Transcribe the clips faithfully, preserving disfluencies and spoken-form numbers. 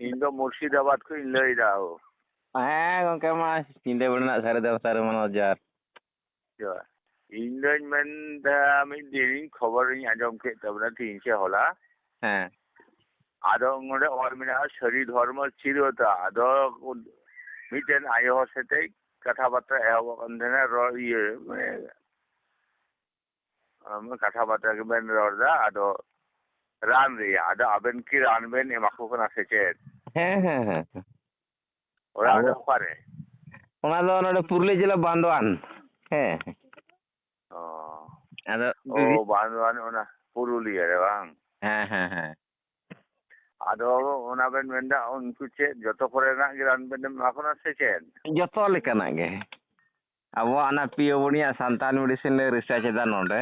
ᱤᱧ ᱫᱚ ᱢᱩᱨᱥᱤᱫᱟᱵᱟᱫᱽ ᱠᱷᱚᱱ ᱤᱧ ᱞᱟᱹᱭ ᱮᱫᱟ᱾ ᱳ᱾ ᱦᱮᱸ ᱜᱚᱝᱠᱮ, ᱢᱟ ᱧᱤᱫᱟᱹ ᱵᱮᱲᱟ ᱨᱮᱱᱟᱜ ᱥᱟᱹᱨᱤ ᱫᱚ ᱥᱟᱹᱨᱤ ᱢᱟᱱᱟᱣ ᱡᱚᱦᱟᱨ᱾ ᱡᱚᱦᱟᱨ᱾ ᱤᱧ ᱫᱚᱧ ᱢᱮᱱᱫᱟ, ᱢᱤᱫ ᱫᱤᱱ ᱠᱷᱚᱵᱚᱨᱤᱧ ᱟᱸᱡᱚᱢ ᱠᱮᱫ ᱛᱟᱵᱚᱱᱟ, ᱛᱤᱦᱤᱧ ᱥᱮ ᱦᱚᱞᱟ᱾ ᱦᱮᱸ᱾ ᱟᱫᱚ ᱚᱸᱰᱮ ᱚᱞ ᱢᱮᱱᱟᱜᱼᱟ, ᱥᱟᱹᱨᱤ ᱫᱷᱚᱨᱢᱚ ᱪᱤᱨᱚᱛᱟ᱾ ᱟᱫᱚ ᱢᱤᱫᱴᱮᱱ ᱟᱭᱳ ᱦᱚᱲ ᱥᱟᱛᱮ ᱠᱟᱛᱷᱟ ᱵᱟᱨᱛᱟ ᱮᱦᱚᱵᱚᱜ ᱠᱟᱱ ᱛᱟᱦᱮᱱᱟ, ᱨᱚᱲ, ᱤᱭᱟᱹ, ᱢᱟᱱᱮ, ᱟᱢ ᱠᱟᱛᱷᱟ ᱵᱟᱨᱛᱟ ᱜᱮᱵᱮᱱ ᱨᱚᱲ ᱮᱫᱟ, ᱟᱫᱚ ᱨᱟᱱ ᱨᱮᱭᱟᱜ, ᱟᱫᱚ ᱟᱵᱮᱱ ᱠᱤ ᱨᱟᱱ ᱵᱮᱱ ᱮᱢᱟ ᱠᱚ ᱠᱟᱱᱟ ᱥᱮ ᱪᱮᱫ? ᱦᱮᱸ, ᱦᱮᱸ, ᱦᱮᱸ᱾ ᱚᱲᱟᱜ ᱫᱚ ᱟᱵᱚ ᱚᱠᱟᱨᱮ? ᱚᱱᱟ ᱫᱚ ᱱᱚᱰᱮ ᱯᱩᱨᱩᱞᱤᱭᱟᱹ ᱡᱮᱞᱟ ᱵᱟᱱᱫᱳᱣᱟᱱ᱾ ᱦᱮᱸ᱾ ᱚ᱾ ᱟᱫᱚ ᱚ, ᱵᱤᱵᱷᱤ- ᱵᱟᱱᱫᱳᱣᱟᱱ, ᱚᱱᱟ ᱯᱩᱨᱩᱞᱤᱭᱟᱹ ᱨᱮ ᱵᱟᱝ? ᱦᱮᱸ, ᱦᱮᱸ, ᱦᱮᱸ᱾ ᱟᱫᱚ ᱚᱱᱟ ᱵᱮᱱ ᱢᱮᱱᱫᱟ, ᱩᱱᱠᱩ ᱪᱮᱫ ᱡᱚᱛᱚ ᱠᱚᱨᱮᱱᱟᱜ ᱜᱮ ᱨᱟᱱ ᱵᱮᱱ ᱮᱢᱟ ᱠᱚ ᱠᱟᱱᱟ ᱥᱮ ᱪᱮᱫ? ᱡᱚᱛᱚ ᱞᱮᱠᱟᱱᱟᱜ ᱜᱮ᱾ ᱟᱵᱚᱣᱟᱜ ᱚᱱᱟ ᱯᱤ ᱳ ᱵᱚᱱᱤᱭᱟ ᱥᱟᱱᱛᱟᱲ medicine ᱞᱮ research ᱮᱫᱟ ᱱᱚᱰᱮ᱾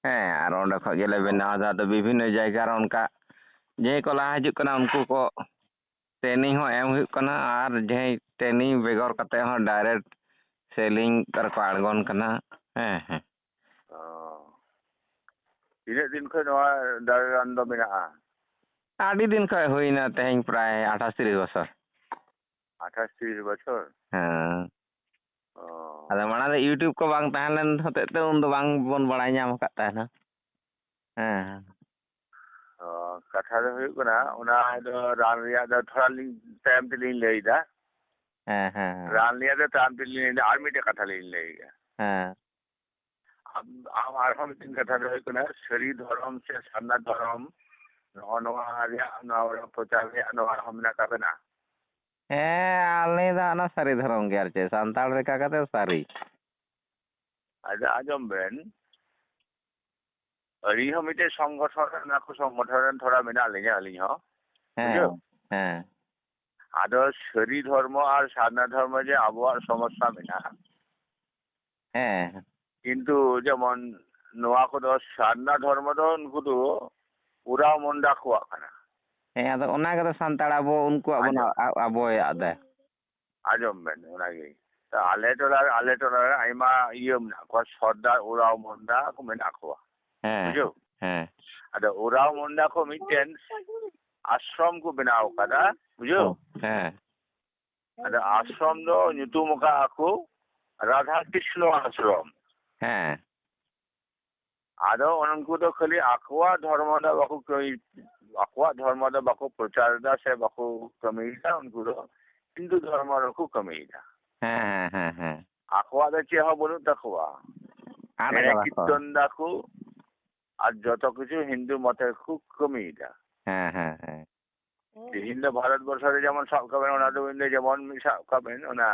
ᱦᱮᱸ, ᱟᱨ ᱚᱸᱰᱮ ᱠᱷᱚᱡ ᱜᱮᱞᱮ ᱵᱮᱱᱟᱣ ᱮᱫᱟ᱾ ᱟᱫᱚ ᱵᱤᱵᱷᱤᱱᱱᱚ ᱡᱟᱭᱜᱟ ᱨᱮ ᱚᱱᱠᱟ ᱡᱟᱦᱟᱸᱭ ᱠᱚ ᱞᱟᱦᱟ ᱦᱤᱡᱩᱜ ᱠᱟᱱᱟ, ᱩᱱᱠᱩ ᱠᱚ training ᱦᱚᱸ ᱮᱢ ᱦᱩᱭᱩᱜ ᱠᱟᱱᱟ, ᱟᱨ ᱡᱟᱦᱟᱸᱭ training ᱵᱮᱜᱚᱨ ᱠᱟᱛᱮ ᱦᱚᱸ direct selling ᱨᱮᱠᱚ ᱟᱬᱜᱚᱱ ᱠᱟᱱᱟ᱾ ᱦᱮᱸ, ᱦᱮᱸ᱾ ᱚ᱾ ᱛᱤᱱᱟᱹᱜ ᱫᱤᱱ ᱠᱷᱚᱱ ᱱᱚᱣᱟ ᱫᱟᱨᱮ ᱨᱟᱱ ᱫᱚ ᱢᱮᱱᱟᱜᱼᱟ? ᱟᱹᱰᱤ ᱫᱤᱱ ᱠᱷᱚᱱ ᱦᱩᱭᱱᱟ, ᱛᱮᱦᱮᱧ ᱯᱨᱟᱭ ᱟᱴᱷᱟᱥ ᱛᱤᱨᱤᱥ ᱵᱚᱪᱷᱚᱨ᱾ ᱟᱴᱷᱟᱥ ᱛᱤᱨᱤᱥ ᱵᱚᱪᱷᱚᱨ? ᱦᱮᱸ᱾ ᱚ᱾ ᱟᱫᱚ ᱢᱟᱲᱟᱝ ᱫᱚ YouTube ᱠᱚ ᱵᱟᱝ ᱛᱟᱦᱮᱸ ᱞᱮᱱ ᱦᱚᱛᱮᱡ ᱛᱮ ᱩᱱ ᱫᱚ ᱵᱟᱝ ᱵᱚᱱ ᱵᱟᱲᱟᱭ ᱧᱟᱢ ᱟᱠᱟᱫ ᱛᱟᱦᱮᱱᱟ᱾ ᱦᱮᱸ᱾ ᱚ, ᱠᱟᱛᱷᱟ ᱫᱚ ᱦᱩᱭᱩᱜ ᱠᱟᱱᱟ, ᱚᱱᱟ ᱫᱚ ᱨᱟᱱ ᱨᱮᱭᱟᱜ ᱫᱚ ᱛᱷᱚᱲᱟ ᱞᱤᱧ ᱛᱟᱭᱚᱢ ᱛᱮᱞᱤᱧ ᱞᱟᱹᱭ ᱮᱫᱟ᱾ ᱦᱮᱸ, ᱦᱮᱸ, ᱦᱮᱸ᱾ ᱨᱟᱱ ᱨᱮᱭᱟᱜ ᱫᱚ ᱛᱟᱭᱚᱢ ᱛᱮᱞᱤᱧ ᱞᱟᱹᱭ ᱮᱫᱟ, ᱟᱨ ᱢᱤᱫᱴᱮᱡ ᱠᱟᱛᱷᱟ ᱞᱤᱧ ᱞᱟᱹᱭ ᱮᱫᱟ᱾ ᱦᱮᱸ᱾ ᱟᱢ, ᱟᱢ ᱟᱨᱦᱚᱸ ᱢᱤᱫᱴᱮᱱ ᱠᱟᱛᱷᱟ ᱫᱚ ᱦᱩᱭᱩᱜ ᱠᱟᱱᱟ, ᱥᱟᱹᱨᱤ ᱫᱷᱚᱨᱚᱢ ᱥᱮ ᱥᱟᱨᱱᱟ ᱫᱷᱚᱨᱚᱢ, ᱱᱚᱜᱼᱚ ᱱᱚᱣᱟ ᱨᱮᱭᱟᱜ, ᱱᱚᱣᱟ ᱯᱨᱚᱪᱟᱨ ᱨᱮᱭᱟᱜ ᱱᱚᱣᱟ ᱦᱚᱸ ᱢᱮᱱᱟᱜ ᱛᱟᱵᱮᱱᱟ᱾ ᱦᱮᱸ, ᱟᱞᱮ ᱫᱚ ᱚᱱᱟ ᱥᱟᱹᱨᱤ ᱫᱷᱚᱨᱚᱢ ᱜᱮ, ᱟᱨ ᱪᱮᱫ, ᱥᱟᱱᱛᱟᱲ ᱞᱮᱠᱟ ᱠᱟᱛᱮ ᱥᱟᱹᱨᱤ᱾ ᱟᱫᱚ ᱟᱸᱡᱚᱢ ᱵᱮᱱ, ᱟᱹᱞᱤᱧ ᱦᱚᱸ ᱢᱤᱫᱴᱮᱡ ᱥᱚᱝᱜᱚᱴᱷᱚᱱ, ᱚᱱᱟ ᱠᱚ ᱥᱚᱝᱜᱚᱴᱷᱚᱱ ᱨᱮᱱ ᱛᱷᱚᱲᱟ ᱢᱮᱱᱟᱜ ᱞᱤᱧᱟ ᱟᱹᱞᱤᱧ ᱦᱚᱸ᱾ ᱦᱮᱸ, ᱵᱩᱡᱷᱟᱹᱣ? ᱦᱮᱸ᱾ ᱟᱫᱚ ᱥᱟᱹᱨᱤ ᱫᱷᱚᱨᱢᱚ ᱟᱨ ᱥᱟᱨᱱᱟ ᱫᱷᱚᱨᱢᱚ ᱡᱮ ᱟᱵᱚᱣᱟᱜ ᱥᱚᱢᱚᱥᱥᱟ ᱢᱮᱱᱟᱜᱼᱟ᱾ ᱦᱮᱸ᱾ ᱠᱤᱱᱛᱩ ᱡᱮᱢᱚᱱ ᱱᱚᱣᱟ ᱠᱚᱫᱚ ᱥᱟᱨᱱᱟ ᱫᱷᱚᱨᱢᱚ ᱫᱚ ᱩᱱᱠᱩ ᱫᱚ ᱩᱨᱟᱣ ᱢᱩᱱᱰᱟ ᱠᱚᱣᱟᱜ ᱠᱟᱱᱟ᱾ ᱦᱮᱸ, ᱟᱫᱚ ᱚᱱᱟ ᱠᱚᱫᱚ ᱥᱟᱱᱛᱟᱲ ᱟᱵᱚ ᱩᱱᱠᱩᱣᱟᱜ ᱵᱚᱱ ᱟᱸᱡᱚᱢ᱾ ᱟ-, ᱟᱵᱚᱭᱟᱜ ᱫᱟ᱾ ᱟᱸᱡᱚᱢ ᱵᱮᱱ, ᱚᱱᱟᱜᱮ᱾ ᱛᱚ ᱟᱞᱮ ᱴᱚᱞᱟ ᱨᱮ, ᱟᱞᱮ ᱴᱚᱞᱟ ᱨᱮ ᱟᱭᱢᱟ ᱤᱭᱟᱹ ᱢᱮᱱᱟᱜ ᱠᱚᱣᱟ, ᱥᱚᱨᱫᱟᱨ ᱩᱨᱟᱣ ᱢᱩᱱᱰᱟ ᱠᱚ ᱢᱮᱱᱟᱜ ᱠᱚᱣᱟ᱾ ᱦᱮᱸ, ᱵᱩᱡᱷᱟᱹᱣ? ᱦᱮᱸ᱾ ᱟᱫᱚ ᱩᱨᱟᱣ ᱢᱩᱱᱰᱟ ᱠᱚ ᱢᱤᱫᱴᱮᱱ ᱟᱥᱨᱚᱢ ᱠᱚ ᱵᱮᱱᱟᱣ ᱟᱠᱟᱫᱟ, ᱵᱩᱡᱷᱟᱹᱣ? ᱚ, ᱦᱮᱸ᱾ ᱟᱫᱚ ᱟᱥᱨᱚᱢ ᱫᱚ ᱧᱩᱛᱩᱢ ᱟᱠᱟᱫᱼᱟ ᱠᱚ ᱨᱟᱫᱷᱟ ᱠᱨᱤᱥᱱᱚ ᱟᱥᱨᱚᱢ᱾ ᱦᱮᱸ᱾ ᱟᱫᱚ ᱩᱱᱠᱩ ᱫᱚ ᱠᱷᱟᱹᱞᱤ ᱟᱠᱚᱣᱟᱜ ᱫᱷᱚᱨᱢᱚ ᱫᱚ ᱵᱟᱠᱚ ᱠᱟᱹᱢᱤ, ᱟᱠᱚᱣᱟᱜ ᱫᱷᱚᱨᱢᱚ ᱫᱚ ᱵᱟᱠᱚ ᱯᱨᱚᱪᱟᱨ ᱮᱫᱟ ᱥᱮ ᱵᱟᱠᱚ ᱠᱟᱹᱢᱤᱭᱮᱫᱟ, ᱩᱱᱠᱩ ᱫᱚ ᱦᱤᱱᱫᱩ ᱫᱷᱚᱨᱢᱚ ᱨᱮᱠᱚ ᱠᱟᱹᱢᱤᱭᱮᱫᱟ᱾ ᱦᱮᱸ, ᱦᱮᱸ, ᱦᱮᱸ, ᱦᱮᱸ᱾ ᱟᱠᱚᱣᱟᱜ ᱫᱚ ᱪᱮᱫ ᱦᱚᱸ ᱵᱟᱹᱱᱩᱜ ᱛᱟᱠᱚᱣᱟ᱾ ᱟᱫ ᱮᱱᱮᱡ ᱠᱟᱫᱟ ᱠᱚ᱾ ᱠᱤᱨᱛᱚᱱ ᱫᱟᱠᱚ ᱟᱨ ᱡᱚᱛᱚ ᱠᱤᱪᱷᱩ ᱦᱤᱱᱫᱩ ᱢᱚᱛ ᱨᱮᱠᱚ ᱠᱟᱹᱢᱤᱭᱮᱫᱟ᱾ ᱦᱮᱸ, ᱦᱮᱸ, ᱦᱮᱸ᱾ ᱛᱮᱦᱮᱧ ᱫᱚ ᱵᱷᱟᱨᱚᱛ ᱵᱚᱨᱥᱚ ᱨᱮ ᱡᱮᱢᱚᱱ ᱥᱟᱵ ᱠᱟᱜ ᱵᱮᱱ, ᱚᱱᱟ ᱫᱚ ᱤᱧ ᱫᱚ ᱡᱮᱢᱚᱱ ᱢᱤᱫ ᱥᱟᱵ ᱠᱟᱜ ᱵᱮᱱ, ᱚᱱᱟ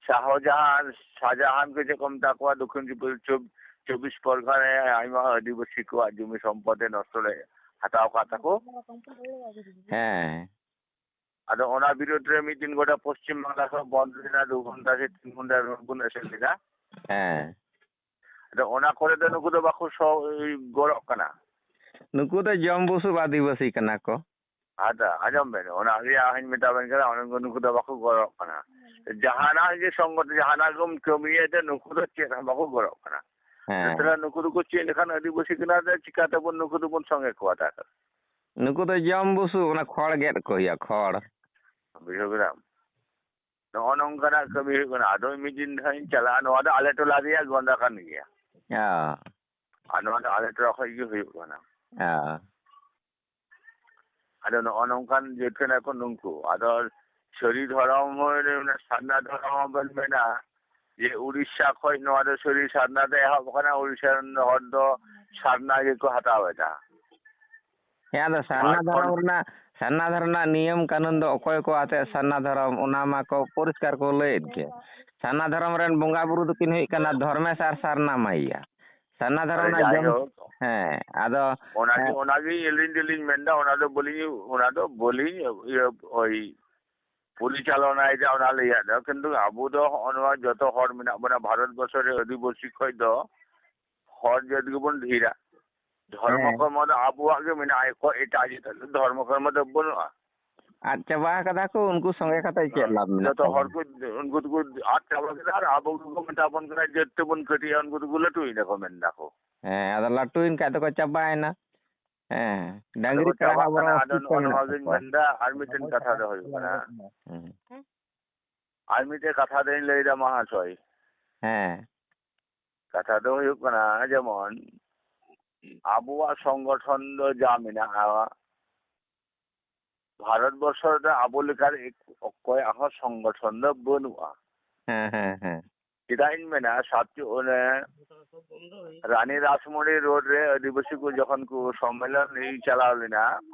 ᱥᱟᱦᱚᱡᱟᱦᱟᱱ, ᱥᱟᱦᱡᱟᱦᱟᱱ ᱠᱚ ᱪᱮᱫ ᱠᱚ ᱢᱮᱛᱟ ᱠᱚᱣᱟ, ᱫᱚᱠᱠᱷᱤᱱ ᱪᱚᱵᱵᱤᱥ, ᱪᱚᱵ-, ᱪᱚᱵᱵᱤᱥ ᱯᱚᱨᱜᱟᱱᱟ ᱨᱮ ᱟᱭᱢᱟ ᱟᱹᱫᱤᱵᱟᱹᱥᱤ ᱠᱚᱣᱟᱜ ᱡᱚᱢᱤ ᱥᱚᱢᱯᱚᱫ ᱮ ᱱᱚᱥᱴᱚ ᱞᱮ ᱦᱟᱛᱟᱣ ᱟᱠᱟᱫ ᱛᱟᱠᱚ᱾ ᱦᱮᱸ᱾ ᱟᱫᱚ ᱚᱱᱟ ᱵᱤᱨᱩᱫᱽ ᱨᱮ ᱢᱤᱫ ᱫᱤᱱ ᱜᱚᱴᱟ ᱯᱚᱥᱪᱤᱢ ᱵᱟᱝᱞᱟ ᱠᱷᱚᱱ ᱵᱚᱱᱫᱷ ᱞᱮᱱᱟ, ᱫᱩ ᱜᱷᱚᱱᱴᱟ ᱥᱮ ᱛᱤᱱ ᱜᱷᱚᱱᱴᱟ ᱨᱳᱰ ᱵᱚᱱ ᱮᱥᱮᱫ ᱞᱮᱫᱟ᱾ ᱦᱮᱸ᱾ ᱟᱫᱚ ᱚᱱᱟ ᱠᱚᱨᱮ ᱫᱚ ᱱᱩᱠᱩ ᱫᱚ ᱵᱟᱠᱚ ᱥᱚ-, ᱜᱚᱲᱚᱜ ᱠᱟᱱᱟ᱾ ᱱᱩᱠᱩ ᱫᱚ ᱡᱚᱢ ᱵᱩᱥᱩᱵ ᱟᱹᱫᱤᱵᱟᱹᱥᱤ ᱠᱟᱱᱟ ᱠᱚ᱾ ᱟᱫᱚ ᱟᱸᱡᱚᱢ ᱵᱮᱱ, ᱚᱱᱟ ᱨᱮᱭᱟᱜ ᱦᱚᱸᱧ ᱢᱮᱛᱟ ᱵᱮᱱ ᱠᱟᱱᱟ, ᱚᱱᱮ ᱱᱩᱠᱩ ᱫᱚ ᱵᱟᱠᱚ ᱜᱚᱲᱚᱜ ᱠᱟᱱᱟ᱾ ᱡᱟᱦᱟᱱᱟᱜ ᱜᱮ ᱥᱚᱝᱜᱚᱴᱷᱚᱱ, ᱡᱟᱦᱟᱱᱟᱜ ᱜᱮᱢ ᱠᱟᱹᱢᱤᱭᱮᱫ ᱛᱮ, ᱱᱩᱠᱩ ᱫᱚ ᱪᱮᱫ ᱦᱚᱸ ᱵᱟᱠᱚ ᱜᱚᱲᱚᱜ ᱠᱟᱱᱟ᱾ ᱦᱮᱸ᱾ ᱛᱟᱦᱞᱮ ᱱᱩᱠᱩ ᱫᱚᱠᱚ ᱪᱮᱫ ᱞᱮᱠᱟᱱ ᱟᱹᱫᱤᱵᱟᱹᱥᱤ ᱠᱟᱱᱟ, ᱪᱤᱠᱟᱹ ᱛᱮᱵᱚᱱ ᱱᱩᱠᱩ ᱫᱚᱵᱚᱱ ᱥᱚᱸᱜᱮ ᱠᱚᱣᱟ ᱛᱟᱦᱞᱮ? ᱱᱩᱠᱩ ᱫᱚ ᱡᱚᱢ ᱵᱩᱥᱩᱵ, ᱚᱱᱟ ᱠᱷᱚᱲ ᱜᱮᱫ ᱠᱚ ᱦᱩᱭᱩᱜᱼᱟ, ᱠᱷᱚᱲ᱾ ᱵᱩᱡᱷᱟᱹᱣ ᱠᱮᱫᱟᱢ? ᱱᱚᱜᱼᱚ ᱱᱚᱝᱠᱟᱱᱟᱜ ᱠᱟᱹᱢᱤ ᱦᱩᱭᱩᱜ ᱠᱟᱱᱟ᱾ ᱟᱫᱚ ᱢᱤᱫ ᱫᱤᱱ ᱦᱟᱸᱜ ᱤᱧ ᱪᱟᱞᱟᱜᱼᱟ, ᱱᱚᱣᱟ ᱫᱚ ᱟᱞᱮ ᱴᱚᱞᱟ ᱨᱮᱭᱟᱜ ᱜᱚᱸᱰᱟ ᱠᱟᱱ ᱜᱮᱭᱟ᱾ ᱚ᱾ ᱟᱨ ᱱᱚᱣᱟ ᱫᱚ ᱟᱞᱮ ᱴᱚᱞᱟ ᱠᱷᱚᱡ ᱜᱮ ᱦᱩᱭᱩᱜ ᱠᱟᱱᱟ᱾ ᱚ᱾ ᱟᱫᱚ ᱱᱚᱜᱼᱚ ᱱᱚᱝᱠᱟᱱ ᱡᱟᱹᱛ ᱠᱟᱱᱟ ᱠᱚ ᱱᱩᱝᱠᱩ᱾ ᱟᱫᱚ ᱥᱟᱹᱨᱤ ᱫᱷᱚᱨᱚᱢ ᱦᱚᱸ, ᱥᱟᱨᱱᱟ ᱫᱷᱚᱨᱚᱢ ᱦᱚᱸ ᱵᱮᱱ ᱢᱮᱱᱟ ᱡᱮ ᱩᱲᱤᱥᱥᱟ ᱠᱷᱚᱡ ᱱᱚᱣᱟ ᱫᱚ ᱥᱟᱹᱨᱤ ᱥᱟᱨᱱᱟ ᱫᱚ ᱮᱦᱚᱵ ᱟᱠᱟᱱᱟ, ᱩᱲᱤᱥᱥᱟ ᱨᱮᱱ ᱦᱚᱲ ᱫᱚ ᱥᱟᱨᱱᱟ ᱜᱮᱠᱚ ᱦᱟᱛᱟᱣ ᱮᱫᱟ᱾ ᱦᱮᱸ, ᱟᱫᱚ ᱥᱟᱨᱱᱟ ᱡᱷᱟᱲᱠᱷᱚᱸᱰ ᱫᱷᱚᱨᱚᱢ ᱨᱮᱱᱟᱜ, ᱥᱟᱨᱱᱟ ᱫᱷᱚᱨᱚᱢ ᱨᱮᱱᱟᱜ ᱱᱤᱭᱚᱢ ᱠᱟᱹᱱᱩᱱ ᱫᱚ ᱚᱠᱚᱭ ᱠᱚ ᱟᱛᱮ ᱥᱟᱨᱱᱟ ᱫᱷᱚᱨᱚᱢ, ᱚᱱᱟ ᱢᱟᱠᱚ ᱯᱚᱨᱤᱥᱠᱟᱨ ᱠᱚ ᱞᱟᱹᱭᱮᱫ ᱜᱮ᱾ ᱥᱟᱨᱱᱟ ᱫᱷᱚᱨᱚᱢ ᱨᱮᱱ ᱵᱚᱸᱜᱟ ᱵᱩᱨᱩ ᱫᱚᱠᱤᱱ ᱦᱩᱭᱩᱜ ᱠᱟᱱᱟ ᱫᱷᱚᱨᱢᱮᱥ ᱟᱨ ᱥᱟᱨᱱᱟ ᱢᱟᱹᱭᱭᱟ᱾ ᱥᱟᱨᱱᱟ ᱫᱷᱚᱨᱚᱢ ᱟᱨᱮ ᱨᱮᱱᱟᱜ ᱡᱚᱢ, ᱡᱟᱭᱦᱳᱠ, ᱦᱮᱸ, ᱟᱫᱚ, ᱚᱱᱟᱜᱮ, ᱦᱮᱸ᱾ ᱚᱱᱟᱜᱮ ᱟᱹᱞᱤᱧ ᱫᱚᱞᱤᱧ ᱢᱮᱱᱫᱟ, ᱚᱱᱟ ᱫᱚ ᱵᱟᱹᱞᱤᱧ, ᱚᱱᱟ ᱫᱚ ᱵᱟᱹᱞᱤᱧ, ᱤᱭᱟᱹ, ᱳᱭ, ᱯᱚᱨᱤᱪᱟᱞᱚᱱᱟᱭᱮᱫᱟ, ᱚᱱᱟ ᱞᱟᱹᱭᱟᱜ ᱫᱚ᱾ ᱠᱤᱱᱛᱩ ᱟᱵᱚ ᱫᱚ ᱦᱚᱸᱜᱼᱚ ᱱᱚᱣᱟ ᱡᱚᱛᱚ ᱦᱚᱲ ᱢᱮᱱᱟᱜ ᱵᱚᱱᱟ ᱵᱷᱟᱨᱚᱛ ᱵᱚᱨᱥᱚ ᱨᱮ, ᱟᱹᱫᱤᱵᱟᱹᱥᱤ ᱠᱷᱚᱡ ᱫᱚ ᱦᱚᱲ ᱡᱟᱹᱛ ᱜᱮᱵᱚᱱ ᱰᱷᱮᱨᱟ᱾ ᱫᱷᱚᱨᱢᱚ ᱦᱮᱸ᱾ ᱠᱚᱨᱢᱚ ᱫᱚ ᱟᱵᱚᱣᱟᱜ ᱜᱮ ᱢᱮᱱᱟᱜᱼᱟ, ᱚᱠᱚᱭ ᱮᱴᱟᱜ ᱡᱟᱹᱛ ᱫᱚ ᱫᱷᱚᱨᱢᱚ ᱠᱚᱨᱢᱚ ᱫᱚ ᱵᱟᱹᱱᱩᱜᱼᱟ᱾ ᱟᱫ ᱪᱟᱵᱟ ᱟᱠᱟᱫᱟ ᱠᱚ, ᱩᱱᱠᱩ ᱥᱚᱸᱜᱮ ᱠᱟᱛᱮ ᱪᱮᱫ ᱞᱟᱵᱷ ᱢᱮᱱᱟᱜ ᱡᱚᱛᱚ ᱛᱟᱵᱚᱱᱟ? ᱦᱚᱲ ᱠᱚ, ᱩᱱᱠᱩ ᱫᱚᱠᱚ ᱟᱫ ᱪᱟᱵᱟ ᱠᱮᱫᱟ, ᱟᱨ ᱟᱵᱚ ᱜᱮᱠᱚ ᱢᱮᱛᱟ ᱵᱚᱱ ᱠᱟᱱᱟ, ᱡᱟᱹᱛ ᱛᱮᱵᱚᱱ ᱠᱟᱹᱴᱤᱡᱼᱟ, ᱩᱱᱠᱩ ᱫᱚᱠᱚ ᱞᱟᱹᱴᱩᱭᱮᱱᱟ ᱠᱚ ᱢᱮᱱ ᱫᱟᱠᱚ᱾ ᱦᱮᱸ, ᱟᱫᱚ ᱞᱟᱹᱴᱩᱭᱮᱱ ᱠᱷᱟᱡ ᱫᱚᱠᱚ ᱪᱟᱵᱟᱭᱮᱱᱟ᱾ ᱦᱮᱸ, ᱟᱫᱚ ᱰᱟᱝᱨᱤ ᱠᱚ ᱠᱟᱲᱟ ᱪᱟᱵᱟᱜ ᱟᱵᱚᱨᱮᱱ ᱠᱟᱱᱟ᱾ ᱟᱫᱚ ᱚᱥᱛᱤᱛᱛᱚ ᱱᱚᱜᱼᱚ ᱢᱮᱱᱟᱜ ᱱᱚᱣᱟ ᱜᱤᱧ ᱛᱟᱠᱚᱣᱟ᱾ ᱢᱮᱱᱫᱟ, ᱟᱨ ᱢᱤᱫᱴᱮᱱ ᱠᱟᱛᱷᱟ ᱫᱚ ᱦᱩᱭᱩᱜ ᱠᱟᱱᱟ, ᱦᱮᱸ᱾ ᱟᱨ ᱢᱤᱫᱴᱮᱱ ᱠᱟᱛᱷᱟ ᱫᱚᱧ ᱞᱟᱹᱭᱫᱟ ᱢᱟᱦᱟᱥᱚᱭ᱾ ᱦᱮᱸ᱾ ᱠᱟᱛᱷᱟ ᱫᱚ ᱦᱩᱭᱩᱜ ᱠᱟᱱᱟ, ᱡᱮᱢᱚᱱ ᱟᱵᱚᱣᱟᱜ ᱥᱚᱝᱜᱚᱴᱷᱚᱱ ᱫᱚ ᱡᱟ ᱢᱮᱱᱟᱜᱼᱟ, ᱵᱷᱟᱨᱚᱛ ᱵᱚᱨᱥᱚ ᱨᱮ ᱟᱵᱚ ᱞᱮᱠᱟᱱ ᱚᱠᱚᱭᱟᱜ ᱦᱚᱸ ᱥᱚᱝᱜᱚᱴᱷᱚᱱ ᱫᱚ ᱵᱟᱹᱱᱩᱜᱼᱟ᱾ ᱦᱮᱸ, ᱦᱮᱸ, ᱦᱮᱸ᱾ ᱪᱮᱫᱟᱜ ᱤᱧ ᱢᱮᱱᱟ, ᱥᱟᱛ ᱪᱚ-, ᱚᱱᱮ ᱨᱟᱱᱤ ᱨᱟᱥᱢᱚᱬᱤ ᱨᱳᱰ ᱨᱮ ᱟᱹᱫᱤᱵᱟᱹᱥᱤ ᱠᱚ ᱡᱚᱠᱷᱚᱱ ᱠᱚ ᱥᱚᱢᱢᱮᱞᱚᱱ ᱨᱮ ᱪᱟᱞᱟᱣ ᱞᱮᱱᱟ,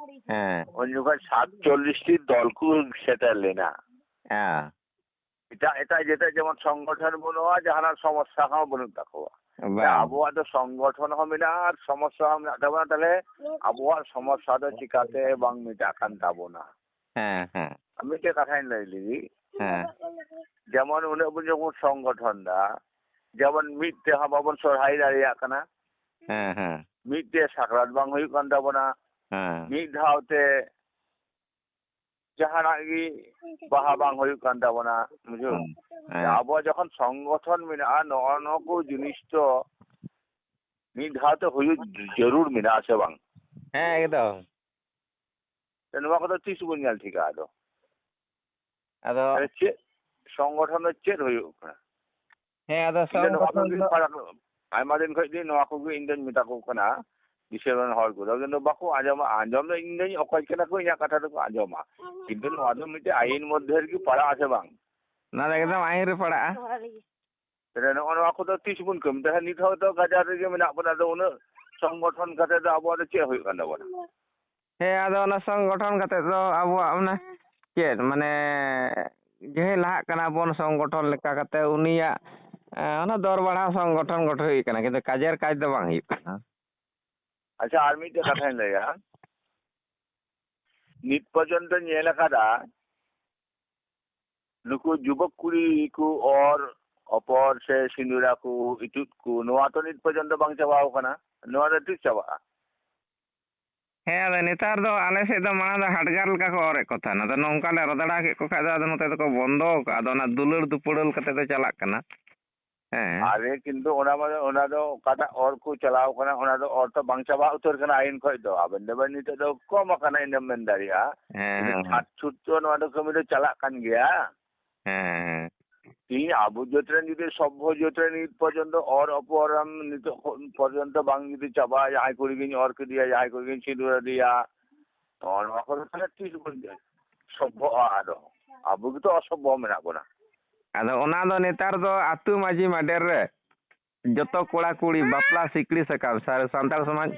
ᱦᱮᱸ᱾ ᱩᱱ ᱡᱚᱠᱷᱚᱱ ᱥᱟᱛᱪᱚᱞᱞᱤᱥ ᱴᱤ ᱫᱚᱞ ᱠᱚ ᱥᱮᱴᱮᱨ ᱞᱮᱱᱟ᱾ ᱦᱮᱸ᱾ ᱮᱴᱟᱜ ᱮᱴᱟᱜ ᱡᱟᱹᱛᱟᱜ ᱡᱮᱢᱚᱱ ᱥᱚᱝᱜᱚᱴᱷᱚᱱ ᱵᱟᱹᱱᱩᱜᱼᱟ, ᱡᱟᱦᱟᱱᱟᱜ ᱥᱚᱢᱚᱥᱥᱟ ᱦᱚᱸ ᱵᱟᱹᱱᱩᱜ ᱛᱟᱠᱚᱣᱟ᱾ ᱵᱟᱝ᱾ ᱟᱵᱚᱣᱟᱜ ᱫᱚ ᱥᱚᱝᱜᱚᱴᱷᱚᱱ ᱦᱚᱸ ᱢᱮᱱᱟᱜᱼᱟ ᱟᱨ ᱥᱚᱢᱚᱥᱥᱟ ᱦᱚᱸ ᱢᱮᱱᱟᱜ ᱛᱟᱵᱚᱱᱟ, ᱛᱟᱦᱞᱮ ᱟᱵᱚᱣᱟᱜ ᱥᱚᱢᱚᱥᱥᱟ ᱫᱚ ᱪᱤᱠᱟᱛᱮ ᱵᱟᱝ ᱢᱮᱴᱟᱜ ᱠᱟᱱ ᱛᱟᱵᱚᱱᱟ? ᱦᱮᱸ, ᱦᱮᱸ᱾ ᱟᱨ ᱢᱤᱫᱴᱮᱡ ᱠᱟᱛᱷᱟᱧ ᱞᱟᱹᱭ ᱞᱮᱜᱮ᱾ ᱦᱮᱸ᱾ ᱡᱮᱢᱚᱱ ᱩᱱᱟᱹᱜ ᱵᱚᱱ ᱡᱚᱠᱷᱚᱱ ᱥᱚᱝᱜᱚᱴᱷᱚᱱ ᱫᱟ, ᱡᱮᱢᱚᱱ ᱢᱤᱫ ᱛᱮᱦᱚᱸ ᱵᱟᱵᱚᱱ ᱥᱚᱨᱦᱟᱭ ᱫᱟᱲᱮᱭᱟᱜ ᱠᱟᱱᱟ, ᱦᱮᱸ, ᱦᱮᱸ᱾ ᱢᱤᱫ ᱛᱮ ᱥᱟᱠᱨᱟᱛ ᱵᱟᱝ ᱦᱩᱭᱩᱜ ᱠᱟᱱ ᱛᱟᱵᱚᱱᱟ, ᱦᱮᱸ᱾ ᱢᱤᱫ ᱫᱷᱟᱣ ᱛᱮ ᱡᱟᱦᱟᱱᱟᱜ ᱜᱮ ᱵᱟᱦᱟ ᱵᱟᱝ ᱦᱩᱭᱩᱜ ᱠᱟᱱ ᱛᱟᱵᱚᱱᱟ, ᱵᱩᱡᱷᱟᱹᱣ? ᱦᱮᱸ, ᱦᱮᱸ᱾ ᱟᱵᱚᱣᱟᱜ ᱡᱚᱠᱷᱚᱱ ᱥᱚᱝᱜᱚᱴᱷᱚᱱ ᱢᱮᱱᱟᱜᱼᱟ, ᱱᱚᱜᱼᱚ ᱱᱚᱣᱟ ᱠᱚ ᱡᱤᱱᱤᱥ ᱫᱚ ᱢᱤᱫ ᱫᱷᱟᱣ ᱛᱮ ᱦᱩᱭᱩᱜ ᱡᱟᱹᱨᱩᱲ ᱢᱮᱱᱟᱜᱼᱟ ᱥᱮ ᱵᱟᱝ? ᱦᱮᱸ, ᱮᱠᱫᱚᱢ᱾ ᱛᱚ, ᱱᱚᱣᱟ ᱠᱚᱫᱚ ᱛᱤᱥ ᱵᱚᱱ ᱧᱮᱞ ᱴᱷᱤᱠᱟ ᱟᱫᱚ? ᱟᱫᱚ ᱛᱟᱦᱞᱮ ᱪᱮᱫ ᱥᱚᱝᱜᱚᱴᱷᱚᱱ ᱫᱚ ᱪᱮᱫ ᱦᱩᱭᱩᱜ ᱠᱟᱱᱟ? ᱦᱮᱸ, ᱟᱫᱚ ᱤᱧ ᱫᱚ ᱱᱚᱣᱟ ᱥᱚᱝᱜᱚᱴᱷᱚᱱ ᱠᱚᱜᱮ ᱫᱚ ᱯᱟᱲᱦᱟᱣ, ᱟᱭᱢᱟ ᱫᱤᱱ ᱠᱷᱚᱡ ᱜᱮ ᱱᱚᱣᱟ ᱠᱚᱜᱮ ᱤᱧ ᱫᱚᱧ ᱢᱮᱛᱟ ᱠᱚ ᱠᱟᱱᱟ ᱫᱤᱥᱚᱢ ᱨᱮᱱ ᱦᱚᱲ ᱠᱚᱫᱚ, ᱠᱤᱱᱛᱩ ᱵᱟᱠᱚ ᱟᱸᱡᱚᱢᱟ᱾ ᱟᱸᱡᱚᱢ ᱫᱚ ᱤᱧ ᱫᱚᱧ ᱚᱠᱚᱭ ᱠᱟᱱᱟ ᱠᱚ, ᱤᱧᱟᱹᱜ ᱠᱟᱛᱷᱟ ᱫᱚᱠᱚ ᱟᱸᱡᱚᱢᱟ, ᱠᱤᱱᱛᱩ ᱱᱚᱣᱟ ᱫᱚ ᱢᱤᱫᱴᱮᱡ ᱟᱭᱤᱱ ᱢᱚᱫᱽᱫᱷᱮ ᱨᱮᱜᱮ ᱯᱟᱲᱟᱜ ᱟᱥᱮ ᱵᱟᱝ? ᱚᱱᱟ ᱫᱚ ᱮᱠᱫᱚᱢ ᱟᱭᱤᱱ ᱨᱮ ᱯᱟᱲᱟᱜᱼᱟ᱾ ᱛᱟᱦᱞᱮ ᱱᱚᱜᱼᱚ ᱱᱚᱣᱟ ᱠᱚᱫᱚ ᱛᱤᱥ ᱵᱚᱱ ᱠᱟᱹᱢᱤ? ᱛᱟᱦᱞᱮ ᱱᱤᱛ ᱦᱚᱸ ᱛᱚ ᱜᱟᱡᱟᱲ ᱨᱮᱜᱮ ᱢᱮᱱᱟᱜ ᱵᱚᱱᱟ, ᱟᱫᱚ ᱩᱱᱟᱹᱜ ᱥᱚᱝᱜᱚᱴᱷᱚᱱ ᱠᱟᱛᱮ ᱫᱚ ᱟᱵᱚᱣᱟᱜ ᱫᱚ ᱪᱮᱫ ᱦᱩᱭᱩᱜ ᱠᱟᱱ ᱛᱟᱵᱚᱱᱟ? ᱦᱮᱸ, ᱟᱫᱚ ᱚᱱᱟ ᱥᱚᱝᱜᱚᱴᱷᱚᱱ ᱠᱟᱛᱮ ᱫᱚ ᱟᱵᱚᱣᱟᱜ ᱚᱱᱟ ᱪᱮᱫ, ᱢᱟᱱᱮ, ᱡᱟᱦᱟᱸᱭ ᱞᱟᱦᱟᱜ ᱠᱟᱱᱟ ᱵᱚᱱ ᱥᱚᱝᱜᱚᱴᱷᱚᱱ ᱞᱮᱠᱟ ᱠᱟᱛᱮ, ᱩᱱᱤᱭᱟᱜ, ᱮ, ᱚᱱᱟ ᱫᱚᱨ ᱵᱟᱲᱦᱟᱣ ᱥᱚᱝᱜᱚᱴᱷᱚᱱ ᱜᱚᱴᱷᱚᱱ ᱦᱩᱭᱩᱜ ᱠᱟᱱᱟ, ᱠᱤᱱᱛᱩ ᱠᱟᱡᱮᱨ ᱠᱟᱡᱽ ᱫᱚ ᱵᱟᱝ ᱦᱩᱭᱩᱜ ᱠᱟᱱᱟ᱾ ᱟᱪᱪᱷᱟ, ᱟᱨ ᱢᱤᱫᱴᱮᱡ ᱠᱟᱛᱷᱟᱧ ᱞᱟᱹᱭᱟ, ᱱᱤᱛ ᱯᱚᱨᱡᱚᱱᱛᱚ ᱧᱮᱞ ᱟᱠᱟᱫᱟ, ᱱᱩᱠᱩ ᱡᱩᱵᱚᱠ ᱠᱩᱲᱤ ᱠᱚ ᱚᱨ ᱚᱯᱚᱨ ᱥᱮ ᱥᱤᱸᱫᱩᱨᱟ ᱠᱚ, ᱤᱛᱩᱫ ᱠᱚ, ᱱᱚᱣᱟ ᱛᱚ ᱱᱤᱛ ᱯᱚᱨᱡᱚᱱᱛᱚ ᱵᱟᱝ ᱪᱟᱵᱟᱣ ᱠᱟᱱᱟ᱾ ᱱᱚᱣᱟ ᱫᱚ ᱛᱤᱥ ᱪᱟᱵᱟᱜᱼᱟ? ᱦᱮᱸ, ᱟᱫᱚ ᱱᱮᱛᱟᱨ ᱫᱚ ᱟᱞᱮ ᱥᱮᱫ ᱫᱚ ᱢᱟᱲᱟᱝ ᱫᱚ ᱦᱟᱰᱜᱟᱨ ᱞᱮᱠᱟ ᱠᱚ ᱚᱨᱮᱫ ᱠᱚ ᱛᱟᱦᱮᱱ᱾ ᱟᱫᱚ ᱱᱚᱝᱠᱟ ᱞᱮ ᱨᱚᱫᱟᱲᱟ ᱠᱮᱫ ᱠᱚ ᱠᱷᱟᱡ ᱫᱚ, ᱟᱫᱚ ᱱᱚᱛᱮ ᱫᱚᱠᱚ ᱵᱚᱱᱫᱚ ᱟᱠᱟᱫᱼᱟ᱾ ᱟᱫᱚ ᱚᱱᱟ ᱫᱩᱞᱟᱹᱲ ᱫᱩᱯᱲᱟᱹᱞ ᱠᱟᱛᱮ ᱫᱚ ᱪᱟᱞᱟᱜ ᱠᱟᱱᱟ᱾ ᱦᱮᱸ᱾ ᱟᱨᱮ ᱠᱤᱱᱛᱩ ᱚᱱᱟ ᱢᱟ, ᱚᱱᱟ ᱫᱚ ᱚᱠᱟᱴᱟᱜ ᱚᱨ ᱠᱚ ᱪᱟᱞᱟᱣ ᱠᱟᱱᱟ, ᱚᱱᱟ ᱫᱚ ᱚᱨ ᱛᱚ ᱵᱟᱝ ᱪᱟᱵᱟ ᱩᱛᱟᱹᱨ ᱠᱟᱱᱟ ᱟᱭᱤᱱ ᱠᱷᱚᱡ ᱫᱚ᱾ ᱟᱵᱮᱱ ᱫᱚᱵᱮᱱ ᱱᱤᱛᱚᱜ ᱫᱚ ᱠᱚᱢ ᱟᱠᱟᱱᱟ, ᱤᱱᱟᱹᱢ ᱢᱮᱱ ᱫᱟᱲᱮᱭᱟᱜᱼᱟ᱾ ᱦᱮᱸ, ᱠᱤᱱᱛᱩ ᱦᱮᱸ, ᱦᱮᱸ᱾ ᱪᱷᱟᱴ ᱪᱷᱩᱴ ᱫᱚ ᱱᱚᱣᱟ ᱫᱚ ᱠᱟᱹᱢᱤ ᱫᱚ ᱪᱟᱞᱟᱜ ᱠᱟᱱ ᱜᱮᱭᱟ᱾ ᱦᱮᱸ, ᱦᱮᱸ᱾ ᱛᱤᱦᱤᱧ ᱟᱵᱚ ᱡᱟᱹᱛ ᱨᱮᱱ ᱡᱩᱫᱤ ᱥᱚᱵᱵᱷᱚ ᱡᱟᱹᱛ ᱨᱮ ᱱᱤᱛ ᱯᱚᱨᱡᱚᱱᱛᱚ ᱚᱨ ᱚᱯᱚᱨ ᱮᱢ ᱱᱤᱛᱚᱜ ᱠᱷᱚᱱ ᱯᱚᱨᱡᱚᱱᱛᱚ ᱵᱟᱝ ᱡᱩᱫᱤ ᱪᱟᱵᱟ, ᱡᱟᱦᱟᱸᱭ ᱠᱩᱲᱤ ᱜᱤᱧ ᱚᱨ ᱠᱮᱫᱮᱭᱟ, ᱡᱟᱦᱟᱸᱭ ᱠᱩᱲᱤ ᱜᱤᱧ ᱥᱤᱸᱫᱩᱨ ᱟᱫᱮᱭᱟ, ᱱᱚᱜᱼᱚ ᱱᱚᱣᱟ ᱠᱚᱫᱚ ᱛᱟᱦᱞᱮ ᱛᱤᱥ ᱵᱚᱱ ᱥᱚᱵᱵᱷᱚᱜᱼᱟ? ᱟᱫᱚ ᱟᱵᱚ ᱜᱮᱛᱚ ᱚᱥᱚᱵᱵᱷᱚ ᱢᱮᱱᱟᱜ ᱵᱚᱱᱟ᱾ ᱟᱫᱚ ᱚᱱᱟ ᱫᱚ ᱱᱮᱛᱟᱨ ᱫᱚ ᱟᱹᱛᱩ ᱢᱟᱹᱡᱷᱤ ᱢᱟᱰᱮᱨ ᱨᱮ ᱡᱚᱛᱚ ᱠᱚᱲᱟ ᱠᱩᱲᱤ ᱵᱟᱯᱞᱟ ᱥᱤᱠᱲᱤ ᱥᱟᱠᱟᱢ, ᱥᱟᱨ-, ᱥᱟᱱᱛᱟᱲ ᱥᱚᱢᱟᱡᱽ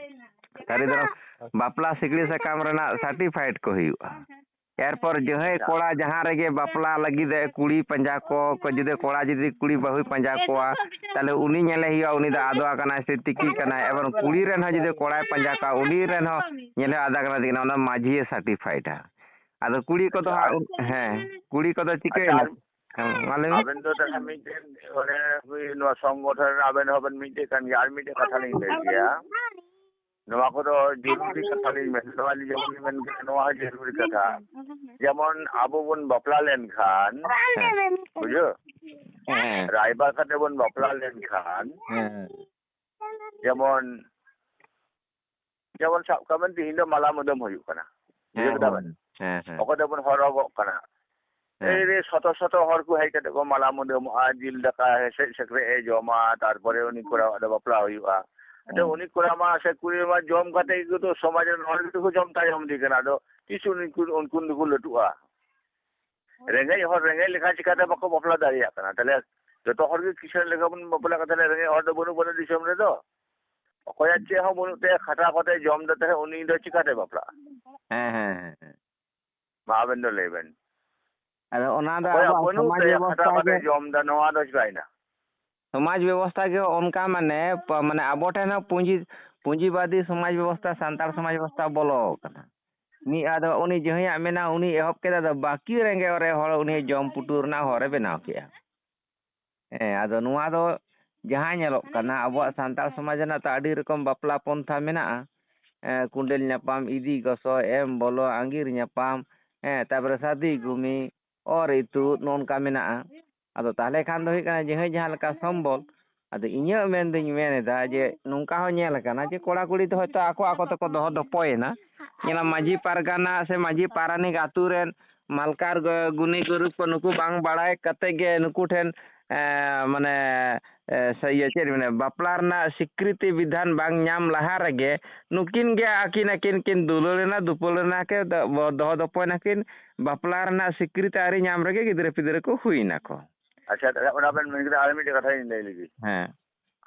ᱥᱟᱹᱨᱤ ᱫᱷᱚᱨᱚᱢ ᱵᱟᱯᱞᱟ ᱥᱤᱠᱲᱤ ᱥᱟᱠᱟᱢ ᱨᱮᱱᱟᱜ certificate ᱠᱚ ᱦᱩᱭᱩᱜᱼᱟ᱾ ᱮᱨᱯᱚᱨ ᱡᱟᱦᱟᱸᱭ ᱟᱪᱪᱷᱟ᱾ ᱠᱚᱲᱟ ᱡᱟᱦᱟᱸ ᱨᱮᱜᱮ ᱵᱟᱯᱞᱟ ᱞᱟᱹᱜᱤᱫ ᱮ ᱠᱩᱲᱤ ᱯᱟᱸᱡᱟ ᱠᱚ, ᱠᱚ ᱡᱩᱫᱤ ᱠᱚᱲᱟ ᱡᱩᱫᱤ ᱠᱩᱲᱤ ᱵᱟᱹᱦᱩᱭ ᱯᱟᱸᱡᱟ ᱠᱚᱣᱟ, ᱛᱟᱦᱞᱮ ᱩᱱᱤ ᱧᱮᱞᱮ ᱦᱩᱭᱩᱜᱼᱟ, ᱩᱱᱤ ᱫᱚ ᱟᱫᱣᱟ ᱠᱟᱱᱟᱭ ᱥᱮ ᱛᱤᱠᱤ ᱠᱟᱱᱟᱭ᱾ ᱮᱵᱚᱝ ᱠᱩᱲᱤ ᱨᱮᱱ ᱦᱚᱸ ᱡᱩᱫᱤ ᱠᱚᱲᱟᱭ ᱯᱟᱸᱡᱟ ᱠᱚᱣᱟ, ᱩᱱᱤ ᱨᱮᱱ ᱦᱚᱸ ᱧᱮᱞᱮ ᱟᱫᱟ ᱠᱟᱱᱟ, ᱚᱱᱟ ᱢᱟᱹᱡᱷᱤᱭᱮ certified-ᱟ᱾ ᱟᱫᱚ ᱠᱩᱲᱤ ᱠᱚᱫᱚ ᱟᱪᱪᱷᱟ, ᱦᱟᱸᱜ, ᱟᱨ ᱩᱱ-, ᱦᱮᱸ, ᱠᱩᱲᱤ ᱠᱚᱫᱚ ᱟᱪᱪᱷᱟ, ᱪᱤᱠᱟᱹᱭᱮᱱᱟ? ᱟᱨ ᱦᱮᱸ, ᱢᱟ ᱞᱟᱹᱭ ᱢᱮ᱾ ᱟᱵᱮᱱ ᱫᱚ ᱛᱟᱦᱞᱮ ᱢᱤᱫᱴᱮᱱ ᱚᱱᱮ ᱱᱚᱣᱟ ᱥᱚᱝᱜᱚᱴᱷᱚᱱ ᱨᱮ ᱟᱵᱮᱱ ᱦᱚᱸᱵᱮᱱ ᱢᱤᱫᱴᱮᱡ ᱠᱟᱱ ᱜᱮᱭᱟ, ᱟᱨ ᱢᱤᱫᱴᱮᱡ ᱠᱟᱛᱷᱟ ᱞᱤᱧ ᱞᱟᱹᱭ ᱜᱮᱭᱟ᱾ ᱱᱚᱣᱟ ᱠᱚᱫᱚ ᱡᱚᱨᱩᱨᱤ ᱠᱟᱛᱷᱟ ᱞᱤᱧ ᱢᱮᱱ, ᱱᱚᱣᱟ ᱞᱤᱧ ᱡᱮᱢᱚᱱ ᱞᱤᱧ ᱢᱮᱱ ᱠᱮᱫᱟ, ᱱᱚᱣᱟ ᱦᱚᱸ ᱡᱚᱨᱩᱨᱤ ᱠᱟᱛᱷᱟ᱾ ᱡᱮᱢᱚᱱ ᱟᱵᱚ ᱵᱚᱱ ᱵᱟᱯᱞᱟ ᱞᱮᱱᱠᱷᱟᱱ, ᱦᱮᱸ᱾ ᱵᱩᱡᱷᱟᱹᱣ? ᱦᱮᱸ᱾ ᱨᱟᱭᱵᱟᱨ ᱠᱟᱛᱮ ᱵᱚᱱ ᱵᱟᱯᱞᱟ ᱞᱮᱱᱠᱷᱟᱱ, ᱦᱮᱸ᱾ ᱡᱮᱢᱚᱱ, ᱡᱮᱢᱚᱱ ᱥᱟᱵ ᱠᱟᱜ ᱵᱮᱱ, ᱛᱤᱦᱤᱧ ᱫᱚ ᱢᱟᱞᱟ ᱢᱩᱫᱟᱹᱢ ᱦᱩᱭᱩᱜ ᱠᱟᱱᱟ᱾ ᱵᱩᱡᱷᱟᱹᱣ ᱦᱮᱸ, ᱠᱮᱫᱟ ᱵᱮᱱ? ᱦᱮᱸ, ᱦᱮᱸ᱾ ᱚᱠᱚᱭ ᱫᱚᱵᱚᱱ ᱦᱚᱨᱚᱜᱚᱜ ᱠᱟᱱᱟ᱾ ᱦᱮᱸ᱾ ᱮᱭ ᱨᱮ ᱥᱚᱛᱚ ᱥᱚᱛᱚ ᱦᱚᱲ ᱠᱚ ᱦᱮᱡ ᱠᱟᱛᱮ ᱠᱚ ᱢᱟᱞᱟ ᱢᱩᱫᱟᱹᱢᱚᱜᱼᱟ, ᱡᱤᱞ ᱫᱟᱠᱟ ᱦᱮᱸᱥᱮᱡ ᱥᱮᱠᱨᱮᱡ ᱮ ᱡᱚᱢᱟ, ᱛᱟᱨᱯᱚᱨᱮ ᱩᱱᱤ ᱠᱚᱲᱟᱣᱟᱜ ᱫᱚ ᱵᱟᱯᱞᱟ ᱦᱩᱭᱩᱜᱼᱟ᱾ ᱟᱫᱚ ᱦᱮᱸ᱾ ᱩᱱᱤ ᱠᱚᱲᱟ ᱢᱟ ᱥᱮ ᱠᱩᱲᱤ ᱢᱟ ᱡᱚᱢ ᱠᱟᱛᱮ ᱜᱮ ᱛᱚ ᱥᱚᱢᱟᱡᱽ ᱨᱮᱱ ᱦᱚᱲ ᱜᱮᱛᱚ ᱠᱚ ᱡᱚᱢ ᱛᱟᱭᱚᱢ ᱤᱫᱤ ᱠᱟᱱᱟ᱾ ᱟᱫᱚ ᱛᱤᱥ ᱩᱱᱠᱩ, ᱩᱱᱠᱩ ᱫᱚᱠᱚ ᱞᱟᱹᱴᱩᱜᱼᱟ? ᱨᱮᱸᱜᱮᱡ ᱦᱚᱲ ᱨᱮᱸᱜᱮᱡ ᱞᱮᱠᱷᱟᱱ ᱪᱤᱠᱟᱹᱛᱮ ᱵᱟᱠᱚ ᱵᱟᱯᱞᱟ ᱫᱟᱲᱮᱭᱟᱜ ᱠᱟᱱᱟ? ᱛᱟᱦᱞᱮ ᱡᱚᱛᱚ ᱦᱚᱲ ᱜᱮ ᱠᱤᱥᱟᱹᱬ ᱞᱮᱠᱟ ᱵᱚᱱ ᱵᱟᱯᱞᱟᱜ ᱠᱟᱱᱟ, ᱛᱟᱦᱞᱮ ᱨᱮᱸᱜᱮᱡ ᱦᱚᱲ ᱫᱚ ᱵᱟᱹᱱᱩᱜ ᱵᱚᱱᱟ ᱫᱤᱥᱚᱢ ᱨᱮᱫᱚ᱾ ᱚᱠᱚᱭᱟᱜ ᱪᱮᱫ ᱦᱚᱸ ᱵᱟᱹᱱᱩᱜ ᱛᱟᱭᱟ, ᱠᱷᱟᱴᱟᱣ ᱠᱟᱛᱮ ᱡᱚᱢ ᱫᱟ, ᱛᱟᱦᱞᱮ ᱩᱱᱤ ᱫᱚ ᱪᱤᱠᱟᱹᱛᱮ ᱵᱟᱯᱞᱟᱜᱼᱟ? ᱦᱮᱸ, ᱦᱮᱸ, ᱦᱮᱸ, ᱦᱮᱸ᱾ ᱢᱟ ᱟᱵᱮᱱ ᱫᱚ ᱞᱟᱹᱭ ᱵᱮᱱ᱾ ᱟᱫᱚ ᱚᱱᱟ ᱫᱚ ᱚᱠᱚᱭᱟᱜ ᱟᱵᱚᱣᱟᱜ ᱵᱟᱹᱱᱩᱜ ᱥᱚᱢᱟᱡᱽ ᱛᱟᱭᱟ, ᱵᱮᱵᱚᱥᱛᱷᱟ ᱠᱷᱟᱴᱟᱣ ᱠᱟᱛᱮ ᱜᱮ, ᱡᱚᱢ ᱫᱟ, ᱱᱚᱣᱟ ᱫᱚ ᱪᱤᱠᱟᱭᱱᱟ? ᱥᱚᱢᱟᱡᱽ ᱵᱮᱵᱚᱥᱛᱷᱟ ᱜᱮ ᱚᱱᱠᱟ, ᱢᱟᱱᱮ, ᱯ-, ᱢᱟᱱᱮ, ᱟᱵᱚ ᱴᱷᱮᱱ ᱦᱚᱸ ᱯᱩᱸᱡᱤ, ᱯᱩᱸᱡᱤᱵᱟᱫᱤ ᱥᱚᱢᱟᱡᱽ ᱵᱮᱵᱚᱥᱛᱷᱟ, ᱥᱟᱱᱛᱟᱲ ᱥᱚᱢᱟᱡᱽ ᱵᱮᱵᱚᱥᱛᱷᱟ ᱵᱚᱞᱚ ᱟᱠᱟᱱᱟ᱾ ᱢᱤᱫ ᱟᱫᱚ ᱩᱱᱤ ᱡᱟᱦᱟᱸᱭᱟᱜ ᱢᱮᱱᱟᱜᱼᱟ, ᱩᱱᱤ ᱮᱦᱚᱵ ᱠᱮᱫᱟ, ᱟᱫᱚ ᱵᱟᱹᱠᱤ ᱨᱮᱸᱜᱮᱡ ᱚᱨᱮᱡ ᱦᱚᱲ ᱩᱱᱤ ᱡᱚᱢ ᱯᱩᱴᱩᱨ ᱨᱮᱱᱟᱜ ᱦᱚᱨᱮ ᱵᱮᱱᱟᱣ ᱠᱮᱜᱼᱟ᱾ ᱦᱮᱸ, ᱟᱫᱚ ᱱᱚᱣᱟ ᱫᱚ ᱡᱟᱦᱟᱸ ᱧᱮᱞᱚᱜ ᱠᱟᱱᱟ, ᱟᱵᱚᱣᱟᱜ ᱥᱟᱱᱛᱟᱲ ᱥᱚᱢᱟᱡᱽ ᱨᱮᱱᱟᱜ ᱛᱚ ᱟᱹᱰᱤ ᱨᱚᱠᱚᱢ ᱵᱟᱯᱞᱟ ᱯᱚᱱᱛᱷᱟ ᱢᱮᱱᱟᱜᱼᱟ᱾ ᱮᱸ, ᱠᱩᱸᱰᱮᱞ ᱧᱟᱯᱟᱢ, ᱤᱫᱤ ᱜᱚᱥᱚ, ᱮᱢ ᱵᱚᱞᱚ, ᱟᱸᱜᱤᱨ ᱧᱟᱯᱟᱢ, ᱦᱮᱸ, ᱛᱟᱯᱚᱨᱮ ᱥᱟᱫᱤ ᱜᱩᱢᱤ, ᱚᱨ ᱤᱛᱩᱫ, ᱱᱚᱜᱼᱚ ᱱᱚᱝᱠᱟ ᱢᱮᱱᱟᱜᱼᱟ᱾ ᱟᱫᱚ ᱛᱟᱦᱚᱞᱮ ᱠᱷᱟᱱ ᱫᱚ ᱦᱩᱭᱩᱜ ᱠᱟᱱᱟ, ᱡᱟᱦᱟᱸᱭ ᱡᱟᱦᱟᱸ ᱞᱮᱠᱟ ᱥᱚᱢᱵᱚᱞ᱾ ᱟᱫᱚ ᱤᱧᱟᱹᱜ ᱢᱮᱱ ᱫᱚᱧ ᱢᱮᱱ ᱮᱫᱟ ᱡᱮ ᱱᱚᱝᱠᱟ ᱦᱚᱸ ᱧᱮᱞ ᱟᱠᱟᱱᱟ ᱡᱮ ᱠᱚᱲᱟ ᱠᱩᱲᱤ ᱫᱚ ᱦᱚᱭᱛᱳ ᱟᱠᱚ ᱟᱠᱚ ᱛᱮᱠᱚ ᱫᱚᱦᱚ ᱫᱚᱯᱚᱭᱮᱱᱟ᱾ ᱧᱮᱞᱟᱢ, ᱢᱟᱹᱡᱷᱤ ᱯᱟᱨᱜᱟᱱᱟ ᱥᱮ ᱢᱟᱹᱡᱷᱤ ᱯᱟᱨᱟᱱᱤᱠ ᱟᱛᱳ ᱨᱮᱱ ᱢᱟᱞᱠᱟᱨ ᱜᱩᱱᱤ ᱜᱩᱨᱩ ᱠᱚ ᱱᱩᱠᱩ ᱵᱟᱝ ᱵᱟᱲᱟᱭ ᱠᱟᱛᱮ ᱜᱮ ᱱᱩᱠᱩ ᱴᱷᱮᱱ, ᱮᱸ, ᱢᱟᱱᱮ, ᱮᱸ, ᱥᱮ ᱤᱭᱟᱹ ᱪᱮᱫ ᱢᱮᱱᱟ, ᱵᱟᱯᱞᱟ ᱨᱮᱱᱟᱜ ᱥᱤᱠᱨᱤᱛᱤ ᱵᱤᱫᱷᱟᱱ ᱵᱟᱝ ᱧᱟᱢ ᱞᱟᱦᱟ ᱨᱮᱜᱮ ᱱᱩᱠᱤᱱ ᱜᱮ ᱟᱹᱠᱤᱱ ᱟᱹᱠᱤᱱ ᱠᱤᱱ ᱫᱩᱞᱟᱹᱲ ᱮᱱᱟ, ᱫᱩᱯᱟᱹᱲ ᱮᱱᱟ ᱠᱤᱱ, ᱫᱚ-, ᱫᱚᱦᱚ ᱫᱚᱯᱚᱭ ᱱᱟᱹᱠᱤᱱ᱾ ᱵᱟᱯᱞᱟ ᱨᱮᱱᱟᱜ ᱥᱤᱠᱨᱤᱛᱤ ᱟᱹᱣᱨᱤ ᱧᱟᱢ ᱨᱮᱜᱮ ᱜᱤᱫᱽᱨᱟᱹ ᱯᱤᱫᱽᱨᱟᱹ ᱠᱚ ᱦᱩᱭ ᱱᱟᱠᱚ᱾ ᱟᱪᱪᱷᱟ, ᱛᱟᱦᱞᱮ ᱚᱱᱟ ᱵᱮᱱ ᱢᱮᱱ ᱠᱮᱫᱟ, ᱟᱨ ᱢᱤᱫᱴᱮᱡ ᱠᱟᱛᱷᱟᱧ ᱞᱟᱹᱭ ᱞᱮᱜᱮ᱾ ᱦᱮᱸ᱾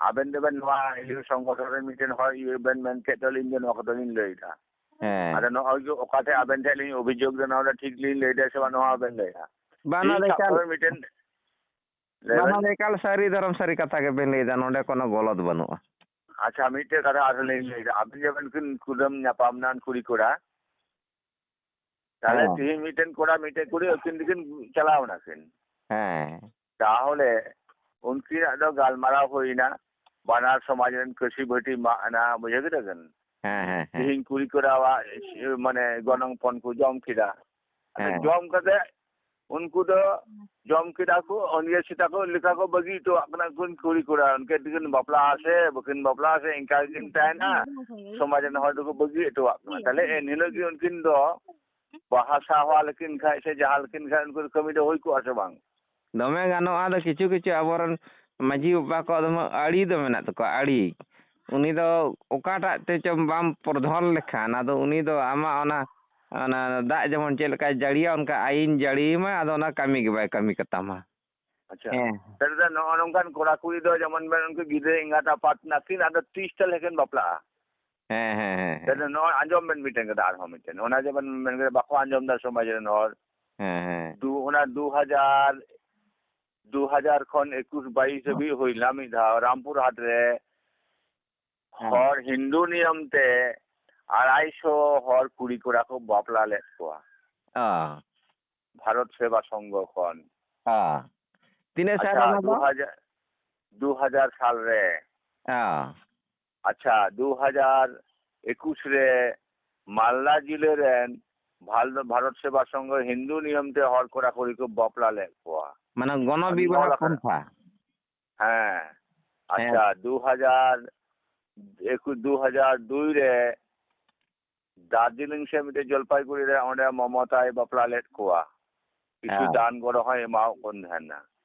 ᱟᱵᱮᱱ ᱫᱚᱵᱮᱱ ᱱᱚᱣᱟ ᱤᱭᱟᱹ ᱥᱚᱝᱜᱚᱴᱷᱚᱱ ᱨᱮ ᱢᱤᱫᱴᱮᱱ ᱦᱚᱲ ᱤᱭᱟᱹ ᱵᱮᱱ ᱢᱮᱱ ᱠᱮᱫ ᱫᱚ, ᱟᱹᱞᱤᱧ ᱫᱚ ᱱᱚᱣᱟ ᱠᱚᱫᱚ ᱞᱤᱧ ᱞᱟᱹᱭ ᱮᱫᱟ᱾ ᱦᱮᱸ᱾ ᱟᱫᱚ ᱱᱚᱜᱼᱚᱭ ᱡᱮ ᱚᱠᱟᱴᱷᱮᱡ ᱟᱵᱮᱱ ᱴᱷᱮᱡ ᱞᱤᱧ ᱚᱵᱷᱤᱡᱳᱜᱽ ᱫᱟ, ᱱᱚᱣᱟ ᱫᱚ ᱴᱷᱤᱠ ᱞᱤᱧ ᱞᱟᱹᱭ ᱮᱫᱟ ᱥᱮ ᱵᱟᱝ, ᱱᱚᱣᱟ ᱵᱮᱱ ᱞᱟᱹᱭᱟ? ᱵᱟᱝ, ᱱᱚᱣᱟ ᱤᱧ ᱫᱚ ᱥᱟᱵ ᱮᱠᱟᱞ, ᱠᱟᱜ ᱢᱮ ᱢᱤᱫᱴᱮᱱ, ᱞᱟᱹᱭ ᱵᱟᱝ, ᱵᱮᱱ᱾ ᱱᱚᱣᱟ ᱫᱚ ᱮᱠᱟᱞ ᱥᱟᱹᱨᱤ ᱫᱷᱚᱨᱚᱢ ᱥᱟᱹᱨᱤ ᱠᱟᱛᱷᱟ ᱜᱮᱵᱮᱱ ᱞᱟᱹᱭ ᱮᱫᱟ, ᱱᱚᱰᱮ ᱠᱳᱱᱳ ᱜᱚᱞᱚᱛ ᱵᱟᱹᱱᱩᱜᱼᱟ᱾ ᱟᱪᱪᱷᱟ, ᱢᱤᱫᱴᱮᱡ ᱠᱟᱛᱷᱟ ᱟᱨᱦᱚᱸ ᱞᱤᱧ ᱞᱟᱹᱭ ᱮᱫᱟ, ᱟᱵᱮᱱ ᱡᱮᱵᱮᱱ ᱠᱤᱱ ᱠᱩᱰᱟᱹᱢ ᱧᱟᱯᱟᱢ ᱱᱟ ᱠᱩᱲᱤ ᱠᱚᱲᱟ, ᱛᱟᱦᱞᱮ ᱦᱮᱸ᱾ ᱛᱤᱦᱤᱧ ᱢᱤᱫᱴᱮᱱ ᱠᱚᱲᱟ, ᱢᱤᱫᱴᱮᱱ ᱠᱩᱲᱤ, ᱟᱹᱠᱤᱱ ᱫᱚᱠᱤᱱ ᱪᱟᱞᱟᱣ ᱮᱱᱟ ᱠᱤᱱ᱾ ᱦᱮᱸ᱾ ᱛᱟᱦᱚᱞᱮ ᱩᱱᱠᱤᱱᱟᱜ ᱫᱚ ᱜᱟᱞᱢᱟᱨᱟᱣ ᱦᱩᱭᱱᱟ, ᱵᱟᱱᱟᱨ ᱥᱚᱢᱟᱡᱽ ᱨᱮᱱ ᱠᱟᱹᱥᱤ ᱵᱷᱟᱹᱴᱤ ᱢᱟᱜ ᱮᱱᱟ, ᱵᱩᱡᱷᱟᱹᱣ ᱠᱮᱫᱟ ᱵᱮᱱ? ᱦᱮᱸ, ᱦᱮᱸ, ᱦᱮᱸ᱾ ᱛᱤᱦᱤᱧ ᱠᱩᱲᱤ ᱠᱚᱲᱟᱣᱟᱜ, ᱢᱟᱱᱮ, ᱜᱚᱱᱚᱝ ᱯᱚᱱ ᱠᱚ ᱡᱚᱢ ᱠᱮᱫᱟ᱾ ᱟᱫᱚ ᱦᱮᱸ᱾ ᱡᱚᱢ ᱠᱟᱛᱮ ᱩᱱᱠᱩ ᱫᱚ ᱡᱚᱢ ᱠᱮᱫᱟ ᱠᱚ, ᱩᱱᱤᱭᱟᱹ ᱥᱮᱛᱟ ᱠᱚ ᱞᱮᱠᱟ ᱠᱚ ᱵᱟᱹᱜᱤ ᱦᱚᱴᱚᱣᱟᱜ ᱠᱟᱱᱟ ᱩᱱᱠᱤᱱ ᱠᱩᱲᱤ ᱠᱚᱲᱟ᱾ ᱩᱱᱠᱤᱱ ᱛᱮᱠᱤᱱ ᱵᱟᱯᱞᱟᱜᱼᱟ ᱥᱮ ᱵᱟᱹᱠᱤᱱ ᱵᱟᱯᱞᱟᱜᱼᱟ ᱥᱮ ᱤᱱᱠᱟ ᱜᱮᱠᱤᱱ ᱛᱟᱦᱮᱱᱟ, ᱥᱚᱢᱟᱡᱽ ᱨᱮᱱ ᱦᱚᱲ ᱫᱚᱠᱚ ᱵᱟᱹᱜᱤ ᱦᱚᱴᱚᱣᱟᱜ ᱠᱟᱱᱟ᱾ ᱛᱟᱦᱞᱮ ᱮᱱ ᱦᱤᱞᱳᱜ ᱜᱮ ᱩᱱᱠᱤᱱ ᱫᱚ ᱵᱟᱦᱟ ᱥᱟᱦᱟᱣᱟ ᱞᱮᱠᱤᱱ ᱠᱷᱟᱡ ᱥᱮ ᱡᱟᱦᱟᱸ ᱞᱮᱠᱤᱱ ᱠᱷᱟᱡ ᱩᱱᱠᱩ ᱫᱚ ᱠᱟᱹᱢᱤ ᱫᱚ ᱦᱩᱭ ᱠᱚᱜᱼᱟ ᱥᱮ ᱵᱟᱝ? ᱫᱚᱢᱮ ᱜᱟᱱᱚᱜᱼᱟ᱾ ᱟᱫᱚ ᱠᱤᱪᱷᱩ ᱠᱤᱪᱷᱩ ᱟᱵᱚᱨᱮᱱ ᱢᱟᱹᱡᱷᱤ ᱵᱟᱵᱟ ᱠᱚᱣᱟᱜ ᱫᱚ ᱟᱹᱲᱤ ᱫᱚ ᱢᱮᱱᱟᱜ ᱛᱟᱠᱚᱣᱟ, ᱟᱹᱲᱤ᱾ ᱩᱱᱤ ᱫᱚ ᱚᱠᱟᱴᱟᱜ ᱛᱮ ᱪᱚ ᱵᱟᱢ ᱯᱨᱚᱫᱷᱚᱞ ᱞᱮᱠᱷᱟᱱ, ᱟᱫᱚ ᱩᱱᱤ ᱫᱚ ᱟᱢᱟᱜ ᱚᱱᱟ, ᱚᱱᱟ ᱫᱟᱜ ᱡᱮᱢᱚᱱ ᱪᱮᱫ ᱞᱮᱠᱟᱭ ᱡᱟᱹᱲᱤᱭᱟ, ᱚᱱᱠᱟ ᱟᱭᱤᱱ ᱡᱟᱹᱲᱤᱭᱟᱢᱟ, ᱟᱫᱚ ᱚᱱᱟ ᱠᱟᱹᱢᱤ ᱜᱮ ᱵᱟᱭ ᱠᱟᱹᱢᱤ ᱠᱟᱛᱟᱢᱟ᱾ ᱟᱪᱪᱷᱟ᱾ ᱦᱮᱸ᱾ ᱛᱟᱦᱞᱮ ᱫᱚ ᱱᱚᱜᱼᱚ ᱱᱚᱝᱠᱟᱱ ᱠᱚᱲᱟ ᱠᱩᱲᱤ ᱫᱚ ᱡᱮᱢᱚᱱ ᱵᱮᱱ ᱩᱱᱠᱩ ᱜᱤᱫᱽᱨᱟᱹ ᱮᱸᱜᱟᱛ ᱟᱯᱟᱛ ᱱᱟᱹᱠᱤᱱ ᱟᱫᱚ ᱛᱤᱥ ᱛᱟᱦᱞᱮ ᱠᱤᱱ ᱵᱟᱯᱞᱟᱜᱼᱟ? ᱦᱮᱸ, ᱦᱮᱸ, ᱦᱮᱸ, ᱦᱮᱸ᱾ ᱛᱟᱦᱞᱮ ᱱᱚᱜᱼᱚᱭ ᱟᱸᱡᱚᱢ ᱵᱮᱱ ᱢᱤᱫᱴᱮᱱ ᱠᱟᱛᱷᱟ, ᱟᱨᱦᱚᱸ ᱢᱤᱫᱴᱮᱱ, ᱚᱱᱟ ᱡᱮᱢᱚᱱ ᱢᱮᱱ ᱠᱮᱫᱟ ᱵᱟᱠᱚ ᱟᱸᱡᱚᱢ ᱮᱫᱟ ᱥᱚᱢᱟᱡᱽ ᱨᱮᱱ ᱦᱚᱲ᱾ ᱦᱮᱸ, ᱦᱮᱸ᱾ ᱫᱩ-, ᱚᱱᱟ ᱫᱩ ᱦᱟᱡᱟᱨ, ᱫᱩ ᱦᱟᱡᱟᱨ ᱠᱷᱚᱱ ᱮᱠᱩᱥ ᱵᱟᱭᱤᱥ ᱦᱟᱹᱵᱤᱡ ᱦᱩᱭ ᱞᱮᱱᱟ ᱢᱤᱫ ᱫᱷᱟᱣ ᱨᱟᱢᱯᱩᱨ ᱦᱟᱴ ᱨᱮ᱾ ᱦᱮᱸ᱾ ᱦᱚᱲ ᱦᱤᱱᱫᱩ ᱱᱤᱭᱚᱢ ᱛᱮ ᱟᱲᱟᱭᱥᱚ ᱦᱚᱲ ᱠᱩᱲᱤ ᱠᱚᱲᱟ ᱠᱚ ᱵᱟᱯᱞᱟ ᱞᱮᱫ ᱠᱚᱣᱟ᱾ ᱚ᱾ ᱵᱷᱟᱨᱚᱛ ᱥᱮᱵᱟ ᱥᱚᱝᱜᱷᱚ ᱠᱷᱚᱱ᱾ ᱚ᱾ ᱛᱤᱱᱟᱹᱜ ᱥᱟᱞ ᱟᱪᱪᱷᱟ, ᱚᱱᱟ ᱫᱚ? ᱫᱩ ᱦᱟᱡᱟᱨ, ᱫᱩ ᱦᱟᱡᱟᱨ ᱥᱟᱞ ᱨᱮ᱾ ᱚ᱾ ᱟᱪᱪᱷᱟ, ᱫᱩ ᱦᱟᱡᱟᱨ ᱮᱠᱩᱥ ᱨᱮ ᱢᱟᱞᱫᱟ ᱡᱤᱞᱟᱹ ᱨᱮᱱ ᱵᱷᱟᱞ-, ᱵᱷᱟᱨᱚᱛ ᱥᱮᱵᱟ ᱥᱚᱝᱜᱷᱚ ᱦᱤᱱᱫᱩ ᱱᱤᱭᱚᱢ ᱛᱮ ᱦᱚᱲ ᱠᱚᱲᱟ ᱠᱩᱲᱤ ᱠᱚ ᱵᱟᱯᱞᱟ ᱞᱮᱫ ᱠᱚᱣᱟ᱾ ᱢᱟᱱᱮ ᱜᱚᱱᱚ ᱟᱹᱰᱤ ᱵᱤᱵᱟᱦ ᱚᱞ ᱟᱠᱟᱱᱟ᱾ ᱯᱚᱱᱛᱷᱟ᱾ ᱦᱮᱸ᱾ ᱦᱮᱸ᱾ ᱟᱪᱪᱷᱟ, ᱫᱩ ᱦᱟᱡᱟᱨ ᱮᱠᱩᱥ, ᱫᱩ ᱦᱟᱡᱟᱨ ᱫᱩᱭ ᱨᱮ ᱫᱟᱨᱡᱤᱞᱤᱝ ᱥᱮ ᱢᱤᱫᱴᱮᱡ ᱡᱚᱞᱯᱟᱭᱜᱩᱲᱤ ᱨᱮ, ᱚᱸᱰᱮ ᱢᱚᱢᱚᱛᱟᱭ ᱵᱟᱯᱞᱟ ᱞᱮᱫ ᱠᱚᱣᱟ᱾ ᱠᱤᱪᱷᱩ ᱦᱮᱸ᱾ ᱫᱟᱱ ᱜᱚᱲᱚ ᱦᱚᱸᱭ ᱮᱢᱟᱣᱟᱫ ᱠᱚ ᱛᱟᱦᱮᱱᱟ᱾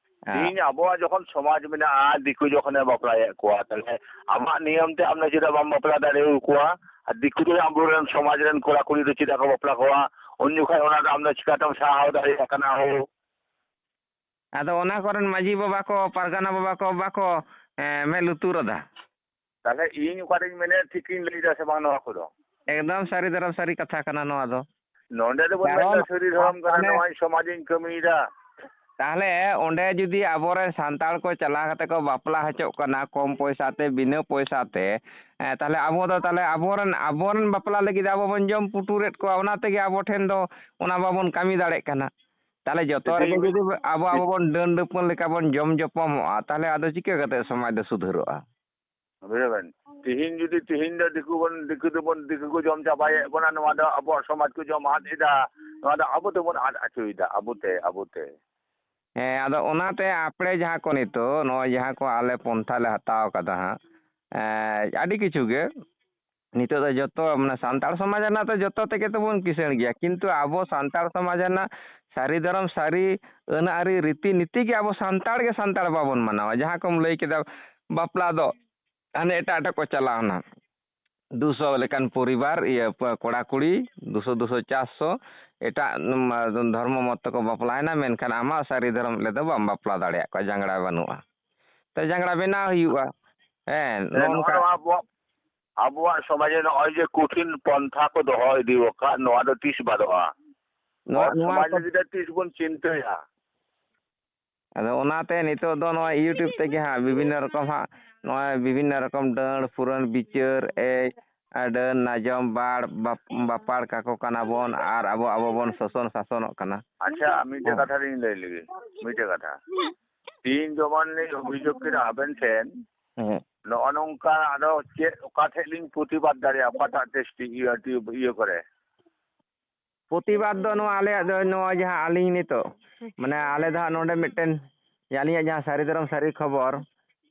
ᱦᱮᱸ᱾ ᱛᱤᱦᱤᱧ ᱟᱵᱚᱣᱟᱜ ᱡᱚᱠᱷᱚᱱ ᱥᱚᱢᱟᱡᱽ ᱢᱮᱱᱟᱜᱼᱟ, ᱫᱤᱠᱩ ᱡᱚᱠᱷᱚᱱᱮ ᱵᱟᱯᱞᱟᱭᱮᱫ ᱠᱚᱣᱟ, ᱛᱟᱦᱞᱮ ᱟᱢᱟᱜ ᱱᱤᱭᱚᱢ ᱛᱮ ᱟᱢ ᱫᱚ ᱪᱮᱫᱟᱜ ᱵᱟᱢ ᱵᱟᱯᱞᱟ ᱫᱟᱲᱮᱭᱟᱠᱚᱣᱟ? ᱟᱨ ᱫᱤᱠᱩ ᱫᱚ ᱟᱵᱚᱨᱮᱱ ᱥᱚᱢᱟᱡᱽ ᱨᱮᱱ ᱠᱚᱲᱟ ᱠᱩᱲᱤ ᱫᱚ ᱪᱮᱫᱟᱜ ᱠᱚ ᱵᱟᱯᱞᱟ ᱠᱚᱣᱟ? ᱩᱱ ᱡᱚᱠᱷᱚᱱ ᱚᱱᱟ ᱫᱚ ᱟᱢ ᱫᱚ ᱪᱤᱠᱟᱛᱮᱢ ᱥᱟᱦᱟᱣ ᱫᱟᱲᱮᱭᱟᱜ ᱠᱟᱱᱟ ᱦᱳ? ᱟᱫᱚ ᱚᱱᱟ ᱠᱚᱨᱮᱱ ᱢᱟᱹᱡᱷᱤ ᱵᱟᱵᱟ ᱠᱚ, ᱯᱟᱨᱜᱟᱱᱟ ᱵᱟᱵᱟ ᱠᱚ ᱵᱟᱠᱚ, ᱮᱸ, ᱢᱮᱫ ᱞᱩᱛᱩᱨ ᱟᱫᱟ᱾ ᱛᱟᱦᱞᱮ ᱤᱧ ᱚᱠᱟᱨᱤᱧ ᱢᱮᱱᱮᱫ, ᱴᱷᱤᱠᱤᱧ ᱞᱟᱹᱭ ᱫᱟ ᱥᱮ ᱵᱟᱝ ᱱᱚᱣᱟ ᱠᱚᱫᱚ? ᱮᱠᱫᱚᱢ ᱥᱟᱹᱨᱤ ᱫᱷᱟᱨᱟ ᱥᱟᱹᱨᱤ ᱠᱟᱛᱷᱟ ᱠᱟᱱᱟ ᱱᱚᱣᱟ ᱫᱚ᱾ ᱱᱚᱰᱮ ᱫᱚᱵᱚᱱ ᱠᱟᱨᱚᱱ ᱢᱮᱱᱫᱟ ᱥᱟᱹᱨᱤ ᱫᱷᱚᱨᱚᱢ ᱠᱟᱱᱟ, ᱢᱟᱱᱮ ᱱᱚᱣᱟ ᱥᱚᱢᱟᱡᱽ ᱤᱧ ᱠᱟᱹᱢᱤᱭᱮᱫᱟ᱾ ᱛᱟᱦᱞᱮ ᱚᱸᱰᱮ ᱡᱩᱫᱤ ᱟᱵᱚᱨᱮᱱ ᱥᱟᱱᱛᱟᱲ ᱠᱚ ᱪᱟᱞᱟᱣ ᱠᱟᱛᱮ ᱠᱚ ᱵᱟᱯᱞᱟ ᱦᱚᱪᱚᱜ ᱠᱟᱱᱟ ᱠᱚᱢ ᱯᱚᱭᱥᱟ ᱛᱮ, ᱵᱤᱱᱟᱹ ᱯᱚᱭᱥᱟ ᱛᱮ, ᱮᱸ, ᱛᱟᱦᱞᱮ ᱟᱵᱚ ᱫᱚ, ᱛᱟᱦᱞᱮ ᱟᱵᱚᱨᱮᱱ, ᱟᱵᱚᱨᱮᱱ ᱵᱟᱯᱞᱟ ᱞᱟᱹᱜᱤᱫ ᱟᱵᱚ ᱵᱚᱱ ᱡᱚᱢ ᱯᱩᱴᱩᱨᱮᱫ ᱠᱚᱣᱟ, ᱚᱱᱟ ᱛᱮᱜᱮ ᱟᱵᱚ ᱴᱷᱮᱱ ᱫᱚ ᱚᱱᱟ ᱵᱟᱵᱚᱱ ᱠᱟᱹᱢᱤ ᱫᱟᱲᱮᱜ ᱠᱟᱱᱟ᱾ ᱛᱟᱦᱞᱮ ᱡᱚᱛᱚ ᱨᱮᱜᱮ ᱡᱩᱫᱤ ᱟᱵᱚ, ᱟᱵᱚ ᱵᱚᱱ ᱰᱟᱹᱱ ᱰᱟᱹᱯᱟᱹᱱ ᱞᱮᱠᱟ ᱵᱚᱱ ᱡᱚᱢ ᱡᱚᱯᱚᱢᱚᱜᱼᱟ, ᱛᱟᱦᱞᱮ ᱟᱫᱚ ᱪᱤᱠᱟᱹ ᱠᱟᱛᱮ ᱥᱚᱢᱟᱡᱽ ᱫᱚ ᱥᱩᱫᱷᱟᱹᱨᱚᱜᱼᱟ? ᱵᱩᱡᱷᱟᱹᱣ ᱵᱮᱱ? ᱛᱤᱦᱤᱧ ᱡᱩᱫᱤ, ᱛᱤᱦᱤᱧ ᱫᱚ ᱫᱤᱠᱩ ᱵᱚᱱ, ᱫᱤᱠᱩ ᱫᱚᱵᱚᱱ, ᱫᱤᱠᱩ ᱠᱚ ᱡᱚᱢ ᱪᱟᱵᱟᱭᱮᱫ ᱵᱚᱱᱟ, ᱱᱚᱣᱟ ᱫᱚ ᱟᱵᱚᱣᱟᱜ ᱥᱚᱢᱟᱡᱽ ᱠᱚ ᱡᱚᱢ ᱟᱫ ᱮᱫᱟ, ᱱᱚᱣᱟ ᱫᱚ ᱟᱵᱚ ᱛᱮᱵᱚᱱ ᱟᱫ ᱦᱚᱪᱚᱭᱮᱫᱟ, ᱟᱵᱚᱛᱮ, ᱟᱵᱚᱛᱮ᱾ ᱦᱮᱸ, ᱟᱫᱚ ᱚᱱᱟᱛᱮ ᱟᱯᱲᱮ ᱡᱟᱦᱟᱸ ᱠᱚ ᱱᱤᱛᱚᱜ ᱱᱚᱜᱼᱚᱭ ᱡᱟᱦᱟᱸ ᱠᱚ ᱟᱞᱮ ᱯᱚᱱᱛᱷᱟ ᱞᱮ ᱦᱟᱛᱟᱣ ᱠᱟᱫᱟ ᱦᱟᱸᱜ, ᱮᱸ, ᱟᱹᱰᱤ ᱠᱤᱪᱷᱩ ᱜᱮ ᱱᱤᱛᱚᱜ ᱫᱚ ᱡᱚᱛᱚ, ᱢᱟᱱᱮ, ᱥᱟᱱᱛᱟᱲ ᱥᱚᱢᱟᱡᱽ ᱨᱮᱱᱟᱜ ᱫᱚ ᱡᱚᱛᱚ ᱛᱮᱜᱮ ᱛᱚᱵᱚᱱ ᱠᱤᱥᱟᱹᱬ ᱜᱮᱭᱟ, ᱠᱤᱱᱛᱩ ᱟᱵᱚ ᱥᱟᱱᱛᱟᱲ ᱥᱚᱢᱟᱡᱽ ᱨᱮᱱᱟᱜ ᱥᱟᱹᱨᱤ ᱫᱷᱚᱨᱚᱢ, ᱥᱟᱹᱨᱤ ᱟᱹᱱ ᱟᱹᱨᱤ, ᱨᱤᱛᱤ ᱱᱤᱛᱤ ᱜᱮ ᱟᱵᱚ ᱥᱟᱱᱛᱟᱲ ᱜᱮ ᱥᱟᱱᱛᱟᱲ ᱵᱟᱵᱚᱱ ᱢᱟᱱᱟᱣᱟ᱾ ᱡᱟᱦᱟᱸ ᱠᱚᱢ ᱞᱟᱹᱭ ᱠᱮᱫᱟ, ᱵᱟᱯᱞᱟ ᱫᱚ ᱦᱟᱱᱮ ᱮᱴᱟᱜ ᱮᱴᱟᱜ ᱠᱚ ᱪᱟᱞᱟᱣᱱᱟ, ᱫᱩᱥᱚ ᱞᱮᱠᱟᱱ ᱯᱚᱨᱤᱵᱟᱨ, ᱤᱭᱟᱹ, ᱯ-, ᱠᱚᱲᱟ ᱠᱩᱲᱤ, ᱫᱩᱥᱚ, ᱫᱩᱥᱚ, ᱪᱟᱨᱥᱚ, ᱮᱴᱟᱜ, ᱩᱢ, ᱫᱷᱚᱨᱢᱚ ᱢᱚᱛ ᱛᱮᱠᱚ ᱵᱟᱯᱞᱟᱭᱮᱱᱟ, ᱢᱮᱱᱠᱷᱟᱱ ᱟᱢᱟᱜ ᱥᱟᱹᱨᱤ ᱫᱷᱚᱨᱚᱢ ᱨᱮᱫᱚ ᱵᱟᱢ ᱵᱟᱯᱞᱟ ᱫᱟᱲᱮᱭᱟᱜ ᱠᱚᱣᱟ, ᱡᱟᱸᱜᱲᱟ ᱵᱟᱹᱱᱩᱜᱼᱟ᱾ ᱛᱚ, ᱡᱟᱸᱜᱲᱟ ᱵᱮᱱᱟᱣ ᱦᱩᱭᱩᱜᱼᱟ᱾ ᱦᱮᱸ, ᱦᱮᱸ, ᱱᱚᱜᱼᱚ ᱱᱚᱣᱟ ᱱᱚᱝᱠᱟ᱾ ᱱᱚᱣᱟ ᱟᱵᱚᱣᱟᱜ, ᱟᱵᱚᱣᱟᱜ ᱥᱚᱢᱟᱡᱽ ᱨᱮ ᱱᱚᱜᱼᱚᱭ ᱡᱮ ᱠᱚᱴᱷᱤᱱ ᱯᱚᱱᱛᱷᱟ ᱠᱚ ᱫᱚᱦᱚ ᱤᱫᱤ ᱟᱠᱟᱫ, ᱱᱚᱣᱟ ᱫᱚ ᱛᱤᱥ ᱵᱟᱫᱚᱜᱼᱟ? ᱱᱚᱣᱟ, ᱦᱚᱲ ᱱᱚᱣᱟ ᱥᱚᱢᱟᱡᱽ ᱠᱚ ᱞᱟᱹᱜᱤᱫ ᱛᱮ ᱛᱤᱥ ᱵᱚᱱ ᱪᱤᱱᱛᱟᱹᱭᱟ? ᱟᱫᱚ ᱚᱱᱟᱛᱮ ᱱᱤᱛᱚᱜ ᱫᱚ ᱱᱚᱣᱟ YouTube ᱛᱮᱜᱮ ᱦᱟᱸᱜ ᱵᱤᱵᱷᱤᱱᱱᱚ ᱨᱚᱠᱚᱢ ᱦᱟᱸᱜ, ᱱᱚᱜᱼᱚᱭ ᱵᱤᱵᱷᱤᱱᱱᱚ ᱨᱚᱠᱚᱢ ᱰᱟᱹᱬ, ᱯᱷᱩᱨᱟᱹᱱ, ᱵᱤᱪᱟᱹᱨ, ᱮᱭ, ᱰᱟᱹᱱ, ᱱᱟᱡᱚᱢ, ᱵᱟᱲ, ᱵᱟᱯ-, ᱵᱟᱯᱟᱲ ᱠᱟᱠᱚ ᱠᱟᱱᱟ ᱵᱚᱱ ᱟᱨ ᱟᱵᱚ, ᱟᱵᱚ ᱵᱚᱱ ᱥᱟᱥᱚᱱ ᱥᱟᱥᱚᱱᱚᱜ ᱠᱟᱱᱟ᱾ ᱟᱪᱪᱷᱟ, ᱢᱤᱫᱴᱮᱡ ᱦᱮᱸ᱾ ᱠᱟᱛᱷᱟ ᱞᱤᱧ ᱞᱟᱹᱭ ᱞᱮᱜᱮ, ᱢᱤᱫᱴᱮᱡ ᱠᱟᱛᱷᱟ᱾ ᱛᱤᱦᱤᱧ ᱡᱮᱢᱚᱱ ᱞᱤᱧ ᱚᱵᱷᱤᱡᱳᱜᱽ ᱠᱮᱫᱟ ᱟᱵᱮᱱ ᱴᱷᱮᱱ, ᱦᱮᱸ᱾ ᱱᱚᱜᱼᱚ ᱱᱚᱝᱠᱟ ᱟᱫᱚ ᱪᱮᱫ, ᱚᱠᱟ ᱴᱷᱮᱡ ᱞᱤᱧ ᱯᱨᱚᱛᱤᱵᱟᱫ ᱫᱟᱲᱮᱭᱟᱜᱼᱟ, ᱚᱠᱟᱴᱟᱜ ᱴᱮᱥᱴ ᱤᱭᱟᱹ, ᱤᱭᱟᱹ ᱠᱚᱨᱮ? ᱯᱨᱚᱛᱤᱵᱟᱫ ᱫᱚ ᱱᱚᱣᱟ ᱟᱞᱮᱭᱟᱜ ᱫᱚ ᱱᱚᱣᱟ ᱡᱟᱦᱟᱸ ᱟᱹᱞᱤᱧ ᱱᱤᱛᱚᱜ ᱢᱟᱱᱮ ᱟᱞᱮ ᱫᱚ ᱦᱟᱸᱜ ᱱᱚᱰᱮ ᱢᱤᱫᱴᱮᱱ ᱟᱹᱞᱤᱧᱟᱜ ᱡᱟᱦᱟᱸ ᱥᱟᱹᱨᱤ ᱫᱷᱚᱨᱚᱢ ᱥᱟᱹᱨᱤ ᱠᱷᱚᱵᱚᱨ,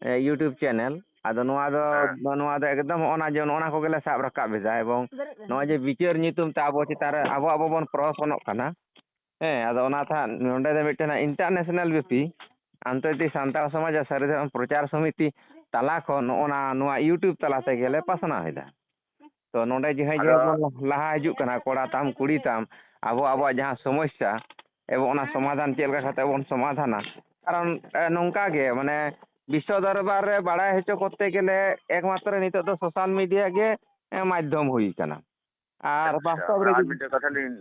ᱮ, YouTube channel, ᱟᱫᱚ ᱱᱚᱣᱟ ᱫᱚ, ᱦᱮᱸ᱾ ᱱᱚᱣᱟ ᱫᱚ ᱮᱠᱫᱚᱢ ᱦᱚᱸᱜᱼᱚ ᱱᱟ ᱡᱮ ᱱᱚᱜᱼᱚ ᱱᱟ ᱠᱚᱜᱮᱞᱮ ᱥᱟᱵ ᱨᱟᱠᱟᱵ ᱮᱫᱟ, ᱮᱵᱚᱝ ᱱᱚᱜᱼᱚᱭ ᱡᱮ ᱵᱤᱪᱟᱹᱨ ᱧᱩᱛᱩᱢ ᱛᱮ ᱟᱵᱚ ᱪᱮᱛᱟᱱ ᱨᱮ ᱟᱵᱚ, ᱟᱵᱚ ᱵᱚᱱ ᱯᱨᱚᱦᱚᱥᱚᱱᱚᱜ ᱠᱟᱱᱟ᱾ ᱦᱮᱸ, ᱟᱫᱚ ᱚᱱᱟ ᱛᱮ ᱦᱟᱸᱜ ᱱᱚᱰᱮ ᱫᱚ ᱢᱤᱫᱴᱮᱱ ᱦᱟᱸᱜ international ᱵᱮᱯᱤ ᱟᱱᱛᱚᱨᱡᱟᱛᱤᱠ ᱥᱟᱱᱛᱟᱲ ᱥᱚᱢᱟᱡᱽ ᱟᱨ ᱥᱟᱹᱨᱤ ᱫᱷᱚᱨᱚᱢ ᱯᱨᱚᱪᱟᱨ ᱥᱚᱢᱤᱛᱤ ᱛᱟᱞᱟ ᱠᱷᱚᱱ ᱱᱚᱜᱼᱚ ᱱᱟ, ᱱᱚᱣᱟ YouTube ᱛᱟᱞᱟ ᱛᱮᱜᱮ ᱞᱮ ᱯᱟᱥᱱᱟᱣ ᱮᱫᱟ᱾ ᱛᱚ ᱱᱚᱰᱮ ᱡᱟᱦᱟᱸᱭ ᱟᱫᱚ ᱡᱟᱦᱟᱸᱭ ᱵᱚᱱ ᱞᱟᱦᱟ ᱦᱤᱡᱩᱜ ᱠᱟᱱᱟ, ᱠᱚᱲᱟ ᱛᱟᱢ, ᱠᱩᱲᱤ ᱛᱟᱢ, ᱟᱵᱚ ᱟᱵᱚᱣᱟᱜ ᱡᱟᱦᱟᱸ ᱥᱚᱢᱚᱥᱥᱟ ᱮᱵᱚᱝ ᱚᱱᱟ ᱥᱚᱢᱟᱫᱷᱟᱱ ᱪᱮᱫ ᱞᱮᱠᱟ ᱠᱟᱛᱮ ᱵᱚᱱ ᱥᱚᱢᱟᱫᱷᱟᱱᱟ, ᱠᱟᱨᱚᱱ, ᱮ, ᱱᱚᱝᱠᱟ ᱜᱮ, ᱢᱟᱱᱮ, ᱵᱤᱥᱥᱚ ᱫᱚᱨᱵᱟᱨ ᱨᱮ ᱵᱟᱲᱟᱭ ᱦᱚᱪᱚ ᱠᱚᱨᱛᱮ ᱜᱮᱞᱮ ᱮᱠᱢᱟᱛᱨᱚ ᱱᱤᱛᱚᱜ ᱫᱚ social media ᱜᱮ, ᱮ, ᱢᱟᱫᱽᱫᱷᱚᱢ ᱦᱩᱭ ᱠᱟᱱᱟ᱾ ᱟᱨ ᱟᱪᱪᱷᱟ, ᱵᱟᱥᱛᱚᱵ ᱨᱮ ᱟᱨ ᱡᱩᱫᱤ ᱢᱤᱫᱴᱮᱡ ᱠᱟᱛᱷᱟ ᱞᱤᱧ,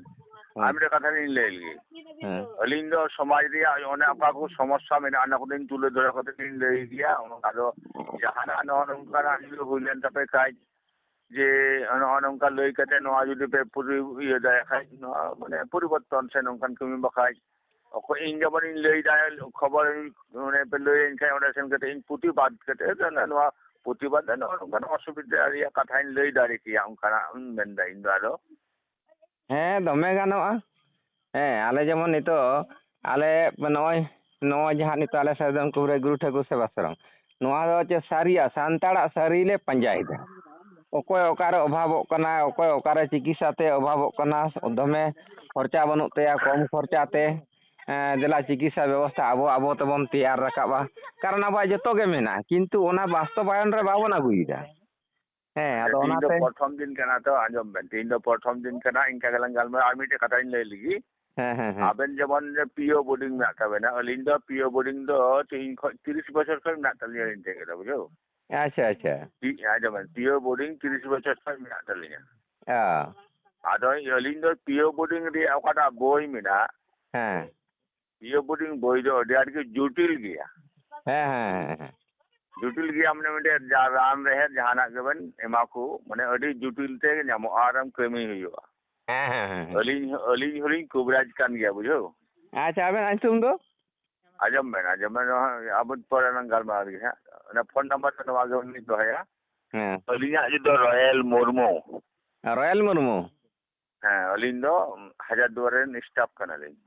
ᱦᱮᱸ᱾ ᱟᱨ ᱢᱤᱫᱴᱮᱡ ᱠᱟᱛᱷᱟ ᱞᱤᱧ ᱞᱟᱹᱭ ᱞᱮᱜᱮ᱾ ᱦᱮᱸ᱾ ᱟᱹᱞᱤᱧ ᱫᱚ ᱥᱚᱢᱟᱡᱽ ᱨᱮᱭᱟᱜ ᱚᱱᱮ ᱚᱠᱟ ᱠᱚ ᱥᱚᱢᱚᱥᱥᱟ ᱢᱮᱱᱟᱜᱼᱟ, ᱚᱱᱟ ᱠᱚᱫᱚᱧ ᱛᱩᱞᱟᱹ ᱫᱷᱚᱨᱟ ᱠᱟᱛᱮ ᱞᱤᱧ ᱞᱟᱹᱭ ᱜᱮᱭᱟ᱾ ᱟᱫᱚ ᱡᱟᱦᱟᱱᱟᱜ ᱱᱚᱜᱼᱚ ᱱᱚᱝᱠᱟᱱᱟᱜ ᱡᱩᱫᱤ ᱦᱩᱭ ᱞᱮᱱ ᱛᱟᱯᱮ ᱠᱷᱟᱡ, ᱡᱮ ᱱᱚᱜᱼᱚ ᱱᱚᱝᱠᱟ ᱞᱟᱹᱭ ᱠᱟᱛᱮ ᱱᱚᱣᱟ ᱡᱩᱫᱤ ᱯᱮ ᱯᱩᱨᱤ-, ᱤᱭᱟᱹ ᱫᱟᱲᱮᱭᱟᱜ ᱠᱷᱟᱡ, ᱱᱚᱣᱟ ᱢᱟᱱᱮ ᱯᱚᱨᱤᱵᱚᱨᱛᱚᱱ ᱥᱮ ᱱᱚᱝᱠᱟᱱ ᱠᱟᱹᱢᱤ, ᱵᱟᱠᱷᱟᱡ ᱚᱠᱚᱭ ᱤᱧ ᱡᱮᱢᱚᱱᱤᱧ ᱞᱟᱹᱭ ᱫᱟ, ᱠᱷᱚᱵᱚᱨ ᱚᱱᱮ ᱯᱮ ᱞᱟᱹᱭᱟᱹᱧ ᱠᱷᱟᱡ, ᱚᱸᱰᱮ ᱥᱮᱱ ᱠᱟᱛᱮ ᱤᱧ ᱯᱨᱚᱛᱤᱵᱟᱫ ᱠᱟᱛᱮ ᱱᱚᱣᱟ ᱯᱨᱚᱛᱤᱵᱟᱫ ᱫᱚ ᱱᱚᱜᱼᱚ ᱱᱚᱝᱠᱟᱱ ᱚᱥᱩᱵᱤᱫᱷᱟ ᱨᱮᱭᱟᱜ ᱠᱟᱛᱷᱟᱧ ᱞᱟᱹᱭ ᱫᱟᱲᱮ ᱠᱮᱭᱟ, ᱚᱱᱠᱟᱱᱟᱜ ᱤᱧ ᱢᱮᱱᱫᱟ ᱤᱧ ᱫᱚ ᱟᱫᱚ᱾ ᱦᱮᱸ, ᱫᱚᱢᱮ ᱜᱟᱱᱚᱜᱼᱟ᱾ ᱦᱮᱸ, ᱟᱞᱮ ᱡᱮᱢᱚᱱ ᱱᱤᱛᱚᱜ ᱟᱞᱮ ᱱᱚᱜᱼᱚᱭ, ᱱᱚᱜᱼᱚᱭ ᱡᱟᱦᱟᱸ ᱱᱤᱛᱚᱜ ᱟᱞᱮ ᱥᱟᱹᱨᱤ ᱫᱷᱚᱨᱚᱢ ᱠᱩᱵᱨᱟᱹ ᱜᱩᱨᱩ ᱴᱷᱟᱹᱠᱩᱨ ᱥᱮᱵᱟᱥᱨᱚᱢ, ᱱᱚᱣᱟ ᱫᱚ ᱪᱮᱫ ᱥᱟᱹᱨᱤᱭᱟᱜ, ᱥᱟᱱᱛᱟᱲᱟᱜ ᱥᱟᱹᱨᱤ ᱞᱮ ᱯᱟᱸᱡᱟᱭᱮᱫᱟ᱾ ᱚᱠᱚᱭ ᱚᱠᱟᱨᱮ ᱚᱵᱷᱟᱵᱚᱜ ᱠᱟᱱᱟ, ᱚᱠᱚᱭ ᱚᱠᱟᱨᱮ ᱪᱤᱠᱤᱛᱥᱟ ᱛᱮ ᱚᱵᱷᱟᱵᱚᱜ ᱠᱟᱱᱟ, ᱫᱚᱢᱮ ᱠᱷᱚᱨᱪᱟ ᱵᱟᱹᱱᱩᱜ ᱛᱟᱭᱟ, ᱠᱚᱢ ᱠᱷᱚᱨᱪᱟ ᱛᱮ, ᱮᱸ, ᱫᱮᱞᱟ ᱪᱤᱠᱤᱛᱥᱟ ᱵᱮᱵᱚᱥᱛᱷᱟ ᱟᱵᱚ, ᱟᱵᱚ ᱛᱮᱵᱚᱱ ᱛᱮᱭᱟᱨ ᱨᱟᱠᱟᱵᱟ᱾ ᱠᱟᱨᱚᱱ ᱟᱵᱚᱣᱟᱜ ᱡᱚᱛᱚ ᱜᱮ ᱢᱮᱱᱟᱜᱼᱟ, ᱠᱤᱱᱛᱩ ᱚᱱᱟ ᱵᱟᱥᱛᱚᱵᱟᱭᱚᱱ ᱨᱮ ᱵᱟᱵᱚᱱ ᱟᱹᱜᱩᱭᱮᱫᱟ᱾ ᱦᱮᱸ, ᱟᱫᱚ ᱛᱮᱦᱮᱧ ᱫᱚ ᱚᱱᱟᱛᱮ ᱯᱨᱚᱛᱷᱚᱢ ᱫᱤᱱ ᱠᱟᱱᱟ ᱛᱚ, ᱟᱸᱡᱚᱢ ᱵᱮᱱ, ᱛᱮᱦᱮᱧ ᱫᱚ ᱯᱨᱚᱛᱷᱚᱢ ᱫᱤᱱ ᱠᱟᱱᱟ, ᱤᱱᱠᱟ ᱜᱮᱞᱟᱝ ᱜᱟᱞᱢᱟᱨᱟᱜᱼᱟ᱾ ᱟᱨ ᱢᱤᱫᱴᱮᱡ ᱠᱟᱛᱷᱟᱧ ᱞᱟᱹᱭ ᱞᱮᱜᱮ, ᱦᱮᱸ, ᱦᱮᱸ, ᱦᱮᱸ᱾ ᱟᱵᱮᱱ ᱡᱮᱢᱚᱱ ᱯᱤ ᱳ ᱵᱳᱨᱰᱤᱝ ᱢᱮᱱᱟᱜ ᱛᱟᱵᱮᱱᱟ, ᱟᱹᱞᱤᱧ ᱫᱚ ᱯᱤ ᱳ ᱵᱳᱨᱰᱤᱝ ᱫᱚ ᱛᱮᱦᱮᱧ ᱠᱷᱚᱡ ᱛᱤᱨᱤᱥ ᱵᱚᱪᱷᱚᱨ ᱠᱷᱚᱡ ᱢᱮᱱᱟᱜ ᱛᱟᱹᱞᱤᱧᱟ ᱟᱹᱞᱤᱧ ᱴᱷᱮᱡ ᱫᱚ, ᱵᱩᱡᱷᱟᱹᱣ? ᱟᱪᱪᱷᱟ, ᱟᱪᱪᱷᱟ᱾ ᱯᱤ-, ᱟᱸᱡᱚᱢ ᱵᱮᱱ, ᱯᱤ ᱳ ᱵᱳᱨᱰᱤᱝ ᱛᱤᱨᱤᱥ ᱵᱚᱪᱷᱚᱨ ᱠᱷᱚᱡ ᱢᱮᱱᱟᱜ ᱛᱟᱹᱞᱤᱧᱟ᱾ ᱚ᱾ ᱟᱫᱚ ᱟᱹᱞᱤᱧ ᱫᱚ ᱯᱤ ᱳ ᱵᱳᱨᱰᱤᱝ ᱨᱮᱭᱟᱜ ᱚᱠᱟᱴᱟᱜ ᱵᱳᱭ ᱢᱮᱱᱟᱜ, ᱦᱮᱸ᱾ ᱯᱤ ᱳ ᱵᱳᱨᱰᱤᱝ ᱵᱳᱭ ᱫᱚ ᱟᱹᱰᱤ ᱟᱸᱴ ᱜᱮ ᱡᱚᱴᱤᱞ ᱜᱮᱭᱟ᱾ ᱦᱮᱸ, ᱦᱮᱸ, ᱦᱮᱸ, ᱦᱮᱸ᱾ ᱡᱚᱴᱤᱞ ᱜᱮᱭᱟ, ᱢᱟᱱᱮ ᱢᱤᱫᱴᱮᱡ ᱡᱟ ᱨᱟᱱ ᱨᱮᱦᱮᱫ ᱡᱟᱦᱟᱱᱟᱜ ᱜᱮᱵᱮᱱ ᱮᱢᱟ ᱠᱚ, ᱢᱟᱱᱮ ᱟᱹᱰᱤ ᱡᱚᱴᱤᱞ ᱛᱮ ᱧᱟᱢᱚᱜᱼᱟ ᱟᱨ ᱮᱢ ᱠᱟᱹᱢᱤ ᱦᱩᱭᱩᱜᱼᱟ᱾ ᱦᱮᱸ, ᱦᱮᱸ, ᱦᱮᱸ, ᱦᱮᱸ᱾ ᱟᱹᱞᱤᱧ, ᱟᱹᱞᱤᱧ ᱦᱚᱸᱞᱤᱧ ᱠᱚᱵᱤᱨᱟᱡᱽ ᱠᱟᱱ ᱜᱮᱭᱟ, ᱵᱩᱡᱷᱟᱹᱣ᱾ ᱟᱪᱪᱷᱟ, ᱟᱵᱮᱱᱟᱜ ᱧᱩᱛᱩᱢ ᱫᱚ? ᱟᱸᱡᱚᱢ ᱵᱮᱱ, ᱟᱸᱡᱚᱢ ᱵᱮᱱ, ᱱᱚᱣᱟ ᱟᱵᱚ ᱯᱚᱨᱮ ᱞᱟᱝ ᱜᱟᱞᱢᱟᱨᱟᱣ ᱞᱮᱜᱮ ᱦᱟᱸᱜ᱾ ᱚᱱᱟ ᱯᱷᱳᱱ ᱱᱟᱢᱵᱟᱨ ᱫᱚ ᱱᱚᱣᱟ ᱜᱮᱵᱚᱱ ᱫᱚᱦᱚᱭᱟ᱾ ᱦᱮᱸ᱾ ᱟᱹᱞᱤᱧᱟᱜ ᱧᱩᱛᱩᱢ ᱫᱚ ᱨᱚᱭᱮᱞ ᱢᱩᱨᱢᱩ᱾ ᱨᱚᱭᱮᱞ ᱢᱩᱨᱢᱩ? ᱦᱮᱸ, ᱟᱹᱞᱤᱧ ᱫᱚ ᱦᱟᱡᱟᱨ ᱫᱩᱣᱟᱨᱤ ᱨᱮᱱ ᱥᱴᱟᱯ ᱠᱟᱱᱟᱞᱤᱧ᱾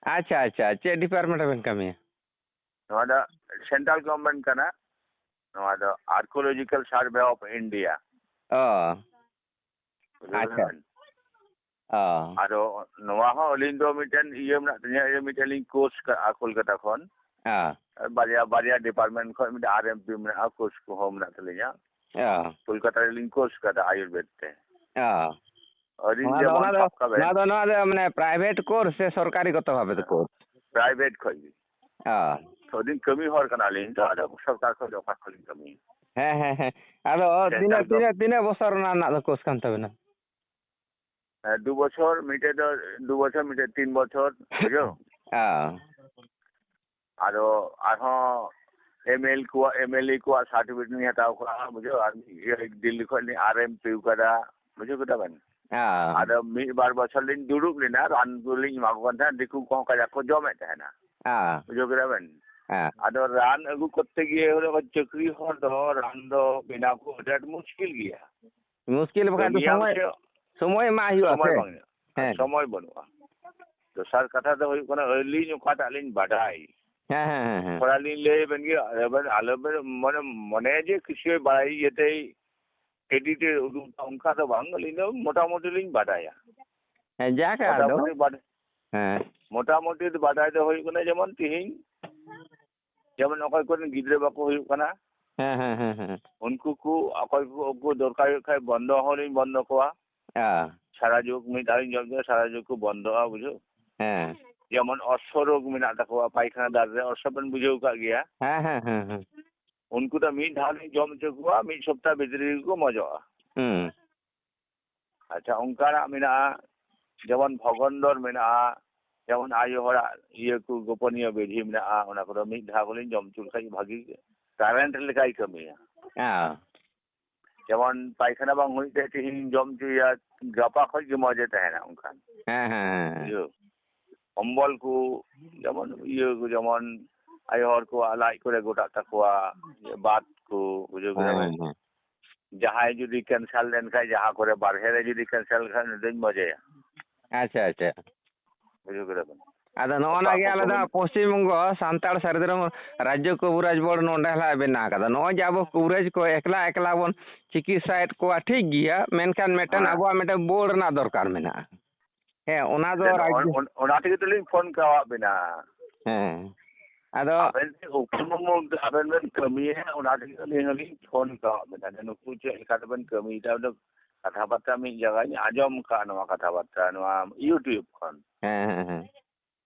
ᱟᱪᱪᱷᱟ, ᱟᱪᱪᱷᱟ, ᱪᱮᱫ ᱰᱤᱯᱟᱨᱴᱢᱮᱱᱴ ᱨᱮᱵᱮᱱ ᱠᱟᱹᱢᱤᱭᱟ? ᱱᱚᱣᱟ ᱫᱚ ᱥᱮᱱᱴᱨᱟᱞ ᱜᱚᱵᱷᱚᱨᱱᱢᱮᱱᱴ ᱠᱟᱱᱟ᱾ ᱱᱚᱣᱟ ᱫᱚ ᱟᱨᱠᱤᱭᱳᱞᱚᱡᱤᱠᱟᱞ ᱥᱟᱨᱵᱷᱮ ᱚᱯᱷ ᱤᱱᱰᱤᱭᱟ᱾ ᱚ, ᱟᱪᱪᱷᱟ᱾ ᱚ, ᱟᱫᱚ ᱱᱚᱣᱟ ᱦᱚᱸ ᱟᱹᱞᱤᱧ ᱫᱚ ᱢᱤᱫᱴᱮᱱ ᱤᱭᱟᱹ ᱢᱮᱱᱟᱜ ᱛᱤᱧᱟᱹ, ᱤᱭᱟᱹ ᱢᱤᱫᱴᱮᱱ ᱞᱤᱧ ᱠᱳᱨᱥ ᱠᱟᱜᱼᱟ ᱠᱳᱞᱠᱟᱛᱟ ᱠᱷᱚᱱ᱾ ᱚ, ᱵᱟᱨᱭᱟ ᱵᱟᱨᱭᱟ ᱰᱤᱯᱟᱨᱴᱢᱮᱱᱴ ᱠᱷᱚᱱ ᱢᱤᱫᱴᱮᱱ ᱟᱨ ᱮᱢ ᱯᱤ ᱢᱮᱱᱟᱜᱼᱟ, ᱠᱳᱨᱥ ᱠᱚᱦᱚᱸ ᱢᱮᱱᱟᱜ ᱛᱟᱹᱞᱤᱧᱟ᱾ ᱚ, ᱠᱳᱞᱠᱟᱛᱟ ᱨᱮᱞᱤᱧ ᱠᱳᱨᱥ ᱠᱟᱫᱟ ᱟᱭᱩᱨᱵᱮᱫ ᱛᱮ᱾ ᱚ᱾ ᱟᱹᱞᱤᱧ ᱱᱚᱣᱟ ᱫᱚ, ᱡᱮᱢᱚᱱ ᱚᱱᱟ ᱫᱚ, ᱥᱟᱵ ᱠᱟᱜ ᱵᱮᱱ, ᱱᱚᱣᱟ ᱫᱚ, ᱱᱚᱣᱟ ᱫᱚ ᱢᱟᱱᱮ ᱯᱨᱟᱭᱵᱷᱮᱴ ᱠᱳᱨᱥ ᱥᱮ ᱥᱚᱨᱠᱟᱨᱤ ᱜᱚᱛᱚ ᱵᱷᱟᱵᱮ ᱛᱮ ᱠᱳᱨᱥ? ᱯᱨᱟᱭᱵᱷᱮᱴ ᱠᱷᱚᱡ ᱜᱮ᱾ ᱚ, ᱛᱚ ᱟᱹᱞᱤᱧ ᱠᱟᱹᱢᱤ ᱦᱚᱲ ᱠᱟᱱᱟᱞᱤᱧ ᱛᱚ, ᱟᱫᱚ ᱥᱚᱨᱠᱟᱨ ᱠᱷᱚᱡ ᱫᱚ ᱚᱠᱟ ᱠᱷᱚᱡ ᱞᱤᱧ ᱠᱟᱹᱢᱤᱭᱟ? ᱦᱮᱸ, ᱦᱮᱸ, ᱦᱮᱸ᱾ ᱟᱫᱚ ᱥᱮ ᱛᱤᱱᱟᱹᱜ, ᱮᱠᱟᱞ ᱫᱚ᱾ ᱛᱤᱱᱟᱹᱜ, ᱛᱤᱱᱟᱹᱜ ᱵᱚᱪᱷᱚᱨ ᱨᱮᱱᱟᱜ, ᱨᱮᱱᱟᱜ ᱫᱚ ᱠᱳᱨᱥ ᱠᱟᱱ ᱛᱟᱵᱮᱱᱟ? ᱦᱮᱸ, ᱫᱩ ᱵᱚᱪᱷᱚᱨ, ᱢᱤᱫᱴᱮᱡ ᱫᱚ ᱫᱩ ᱵᱚᱪᱷᱚᱨ, ᱢᱤᱫᱴᱮᱡ ᱛᱤᱱ ᱵᱚᱪᱷᱚᱨ, ᱵᱩᱡᱷᱟᱹᱣ? ᱚ, ᱟᱫᱚ ᱟᱨᱦᱚᱸ ᱮᱢ ᱮᱞ ᱠᱚᱣᱟᱜ, ᱮᱢ ᱮᱞ ᱮ ᱠᱚᱣᱟᱜ ᱥᱟᱨᱴᱤᱯᱷᱤᱠᱮᱴ ᱞᱤᱧ ᱦᱟᱛᱟᱣ ᱠᱟᱜᱼᱟ, ᱵᱩᱡᱷᱟᱹᱣ? ᱟᱨ ᱤᱭᱟᱹ ᱫᱤᱞᱞᱤ ᱠᱷᱚᱡ ᱞᱤᱧ ᱟᱨ ᱮᱢ ᱯᱤ ᱠᱟᱫᱟ, ᱵᱩᱡᱷᱟᱹᱣ ᱠᱮᱫᱟ ᱵᱮᱱ? ᱚ, ᱟᱫᱚ ᱢᱤᱫ ᱵᱟᱨ ᱵᱚᱪᱷᱚᱨ ᱞᱤᱧ ᱫᱩᱲᱩᱵ ᱞᱮᱱᱟ, ᱨᱟᱱ ᱠᱚᱞᱤᱧ ᱮᱢᱟ ᱠᱚ ᱠᱟᱱ ᱛᱟᱦᱮᱸᱫ, ᱫᱤᱠᱩ ᱠᱚᱦᱚᱸ ᱠᱟᱡᱟᱠ ᱠᱚ ᱡᱚᱢᱮᱫ ᱛᱟᱦᱮᱱᱟ, ᱚ, ᱵᱩᱡᱷᱟᱹᱣ ᱠᱮᱫᱟ ᱵᱮᱱ? ᱚ᱾ ᱟᱫᱚ ᱨᱟᱱ ᱟᱹᱜᱩ ᱠᱚᱨᱛᱮ ᱜᱤᱭᱮ ᱦᱚᱲ ᱪᱟᱹᱠᱨᱤ ᱦᱚᱲ ᱫᱚ ᱨᱟᱱ ᱫᱚ ᱵᱮᱱᱟᱣ ᱠᱚ ᱟᱹᱰᱤ ᱟᱸᱴ ᱢᱩᱥᱠᱤᱞ ᱜᱮᱭᱟ᱾ ᱢᱩᱥᱠᱤᱞ ᱵᱟᱠᱷᱟᱱ ᱫᱚ ᱠᱟᱹᱢᱤᱭᱟᱢ ᱥᱚᱢᱚᱭ, ᱪᱮᱫ? ᱥᱚᱢᱚᱭ ᱮᱢᱟᱜ ᱦᱩᱭᱩᱜᱼᱟ ᱥᱚᱢᱚᱭ ᱥᱮ᱾ ᱵᱟᱝ, ᱦᱮᱸ᱾ ᱥᱚᱢᱚᱭ ᱵᱟᱹᱱᱩᱜᱼᱟ᱾ ᱫᱚᱥᱟᱨ ᱠᱟᱛᱷᱟ ᱫᱚ ᱦᱩᱭᱩᱜ ᱠᱟᱱᱟ, ᱟᱹᱞᱤᱧ ᱚᱠᱟᱴᱟᱜ ᱞᱤᱧ ᱵᱟᱰᱟᱭ, ᱦᱮᱸ, ᱦᱮᱸ, ᱦᱮᱸ, ᱦᱮᱸ᱾ ᱛᱷᱚᱲᱟ ᱞᱤᱧ ᱞᱟᱹᱭ ᱟᱵᱮᱱ ᱜᱮ, ᱟᱵᱮᱱ ᱟᱞᱚᱵᱮᱱ ᱢᱚᱱᱮ, ᱢᱚᱱᱮ ᱡᱮ ᱠᱤᱪᱷᱩ ᱵᱟᱲᱟᱭ ᱤᱭᱟᱹᱛᱮ ᱮᱰᱤᱴ ᱮ ᱩᱫᱩᱜ ᱮᱫᱟ, ᱚᱱᱠᱟ ᱫᱚ ᱵᱟᱝ᱾ ᱟᱹᱞᱤᱧ ᱫᱚ ᱢᱚᱴᱟᱢᱩᱴᱤ ᱞᱤᱧ ᱵᱟᱰᱟᱭᱟ᱾ ᱦᱮᱸ, ᱡᱟᱠ ᱟᱫᱚ᱾ ᱢᱚᱴᱟᱢᱩᱴᱤ ᱵᱟᱰ-, ᱦᱮᱸ᱾ ᱢᱚᱴᱟᱢᱩᱴᱤ ᱵᱟᱰᱟᱭ ᱫᱚ ᱦᱩᱭᱩᱜ ᱠᱟᱱᱟ, ᱡᱮᱢᱚᱱ ᱛᱤᱦᱤᱧ, ᱡᱮᱢᱚᱱ ᱚᱠᱚᱭ ᱠᱚᱨᱮᱱ ᱜᱤᱫᱽᱨᱟᱹ ᱵᱟᱠᱚ ᱦᱩᱭᱩᱜ ᱠᱟᱱᱟ, ᱦᱮᱸ, ᱦᱮᱸ, ᱦᱮᱸ, ᱦᱮᱸ᱾ ᱩᱱᱠᱩ ᱠᱚ ᱚᱠᱚᱭ ᱠᱚ, ᱩᱱᱠᱩ ᱫᱚᱨᱠᱟᱨ ᱦᱩᱭᱩᱜ ᱠᱷᱟᱡ ᱵᱚᱱᱫᱚ ᱦᱚᱸᱞᱤᱧ ᱵᱚᱱᱫᱚ ᱠᱚᱣᱟ᱾ ᱦᱮᱸ᱾ ᱥᱟᱨᱟ ᱡᱩᱜᱽ ᱢᱤᱫ ᱫᱷᱟᱣ ᱞᱤᱧ ᱡᱚᱢ ᱠᱮᱫᱟ, ᱥᱟᱨᱟ ᱡᱩᱜᱽ ᱠᱚ ᱵᱚᱱᱫᱚᱜᱼᱟ, ᱵᱩᱡᱷᱟᱹᱣ᱾ ᱦᱮᱸ᱾ ᱡᱮᱢᱚᱱ ᱚᱨᱥᱚ ᱨᱳᱜᱽ ᱢᱮᱱᱟᱜ ᱛᱟᱠᱚᱣᱟ, ᱯᱟᱭᱠᱷᱟᱱᱟ ᱫᱟᱨ ᱨᱮ ᱚᱨᱥᱚ ᱵᱮᱱ ᱵᱩᱡᱷᱟᱹᱣ ᱠᱟᱜ ᱜᱮᱭᱟ᱾ ᱦᱮᱸ, ᱦᱮᱸ, ᱦᱮᱸ, ᱦᱮᱸ᱾ ᱩᱱᱠᱩ ᱫᱚ ᱢᱤᱫ ᱫᱷᱟᱣ ᱞᱤᱧ ᱡᱚᱢ ᱦᱚᱪᱚ ᱠᱚᱣᱟ, ᱢᱤᱫ ᱥᱚᱯᱛᱟᱦ ᱵᱷᱤᱛᱨᱤ ᱨᱮᱜᱮ ᱠᱚ ᱢᱚᱡᱚᱜᱼᱟ᱾ ᱦᱩᱸ᱾ ᱟᱪᱪᱷᱟ, ᱚᱱᱠᱟᱱᱟᱜ ᱢᱮᱱᱟᱜᱼᱟ, ᱡᱮᱢᱚᱱ ᱵᱷᱚᱜᱚᱱᱫᱚᱨ ᱢᱮᱱᱟᱜᱼᱟ, ᱡᱮᱢᱚᱱ ᱟᱭᱳ ᱦᱚᱲᱟᱜ ᱤᱭᱟᱹ ᱠᱚ ᱜᱳᱯᱚᱱᱤᱭᱚ ᱵᱤᱫᱷᱤ ᱢᱮᱱᱟᱜᱼᱟ, ᱚᱱᱟ ᱠᱚᱫᱚ ᱢᱤᱫ ᱫᱷᱟᱣ ᱠᱚᱞᱤᱧ ᱡᱚᱢ ᱦᱚᱪᱚ ᱞᱮᱠᱷᱟᱡ ᱵᱷᱟᱜᱤ ᱠᱟᱨᱮᱱᱴ ᱞᱮᱠᱟᱭ ᱠᱟᱹᱢᱤᱭᱟ᱾ ᱦᱮᱸ᱾ ᱡᱮᱢᱚᱱ ᱯᱟᱭᱠᱷᱟᱱᱟ ᱵᱟᱝ ᱦᱩᱭᱩᱜ ᱛᱮ ᱛᱤᱦᱤᱧ ᱡᱚᱢ ᱦᱚᱪᱚᱭᱟ, ᱜᱟᱯᱟ ᱠᱷᱚᱡ ᱜᱮ ᱢᱚᱡᱮ ᱛᱟᱦᱮᱱᱟ ᱚᱱᱠᱟ᱾ ᱦᱮᱸ, ᱦᱮᱸ, ᱦᱮᱸ᱾ ᱵᱩᱡᱷᱟᱹᱣ? ᱚᱢᱵᱚᱞ ᱠᱚ, ᱡᱮᱢᱚᱱ ᱤᱭᱟᱹ ᱠᱚ, ᱡᱮᱢᱚᱱ ᱟᱭᱳ ᱦᱚᱲ ᱠᱚᱣᱟᱜ ᱞᱟᱡ ᱠᱚᱨᱮ ᱜᱚᱴᱟᱜ ᱛᱟᱠᱚᱣᱟ, ᱵᱟᱛ ᱠᱚ, ᱵᱩᱡᱷᱟᱹᱣ ᱠᱮᱫᱟ ᱦᱮᱸ, ᱵᱮᱱ? ᱦᱮᱸ, ᱦᱮᱸ᱾ ᱡᱟᱦᱟᱸᱭ ᱡᱩᱫᱤ ᱠᱮᱱᱥᱟᱨ ᱞᱮᱱᱠᱷᱟᱡ, ᱡᱟᱦᱟᱸ ᱠᱚᱨᱮ ᱵᱟᱨᱦᱮ ᱨᱮ ᱡᱩᱫᱤ ᱠᱮᱱᱥᱟᱨ ᱞᱮᱱᱠᱷᱟᱡ, ᱩᱱᱤ ᱫᱚᱧ ᱢᱚᱡᱮᱭᱟ᱾ ᱟᱪᱪᱷᱟ, ᱟᱪᱪᱷᱟ᱾ ᱵᱩᱡᱷᱟᱹᱣ ᱠᱮᱫᱟ ᱵᱮᱱ? ᱟᱫᱚ ᱱᱚᱜᱼᱚ ᱱᱟ ᱜᱮ ᱟᱞᱮ ᱫᱚ ᱦᱟᱸᱜ ᱯᱚᱥᱪᱤᱢ ᱵᱚᱝᱜᱚ ᱥᱟᱱᱛᱟᱲ ᱥᱟᱹᱨᱤ ᱫᱷᱚᱨᱚᱢ ᱨᱟᱡᱽᱡᱚ ᱠᱚᱵᱤᱨᱟᱡᱽ ᱵᱳᱨᱰ ᱱᱚᱰᱮ ᱦᱟᱸᱜ ᱵᱮᱱᱟᱣ ᱠᱟᱫᱟ᱾ ᱱᱚᱜᱼᱚᱭ ᱡᱮ ᱟᱵᱚ ᱠᱚᱵᱤᱨᱟᱡᱽ ᱠᱚ ᱮᱠᱞᱟ ᱮᱠᱞᱟ ᱵᱚᱱ ᱪᱤᱠᱤᱛᱥᱟᱭᱮᱫ ᱠᱚᱣᱟ, ᱴᱷᱤᱠ ᱜᱮᱭᱟ, ᱢᱮᱱᱠᱷᱟᱱ ᱢᱤᱫᱴᱮᱱ ᱦᱮᱸ᱾ ᱟᱵᱚᱣᱟᱜ ᱢᱤᱫᱴᱮᱱ ᱵᱳᱨᱰ ᱨᱮᱱᱟᱜ ᱫᱚᱨᱠᱟᱨ ᱢᱮᱱᱟᱜᱼᱟ᱾ ᱦᱮᱸ, ᱚᱱᱟ ᱫᱚ ᱟᱫᱚ ᱱᱚᱜᱼᱚᱭ ᱨᱟᱡᱽᱡᱚ ᱚᱱ-, ᱚᱱᱟ ᱛᱮᱜᱮ ᱛᱚᱞᱤᱧ ᱯᱷᱳᱱ ᱠᱟᱣᱟᱫ ᱵᱮᱱᱟ᱾ ᱦᱮᱸ᱾ ᱟᱫᱚ ᱟᱵᱮᱱ ᱩᱯᱨᱩᱢ ᱢᱩᱫᱽ ᱟᱵᱮᱱ ᱵᱮᱱ ᱠᱟᱹᱢᱤᱭᱟ, ᱚᱱᱟ ᱛᱮᱜᱮ ᱟᱹᱞᱤᱧ ᱦᱚᱸᱞᱤᱧ ᱯᱷᱳᱱ ᱠᱟᱣᱟᱫ ᱵᱮᱱᱟ᱾ ᱡᱮ ᱱᱩᱠᱩ ᱪᱮᱫ ᱞᱮᱠᱟ ᱛᱮᱵᱮᱱ ᱠᱟᱹᱢᱤᱭᱮᱫᱟ, ᱚᱱᱟ ᱠᱟᱛᱷᱟ ᱵᱟᱨᱛᱟ ᱢᱤᱫ ᱡᱟᱭᱜᱟᱧ ᱟᱸᱡᱚᱢ ᱠᱟᱜᱼᱟ, ᱱᱚᱣᱟ ᱠᱟᱛᱷᱟ ᱵᱟᱨᱛᱟ ᱱᱚᱣᱟ YouTube ᱠᱷᱚᱱ᱾ ᱦᱮᱸ, ᱦᱮᱸ, ᱦᱮᱸ᱾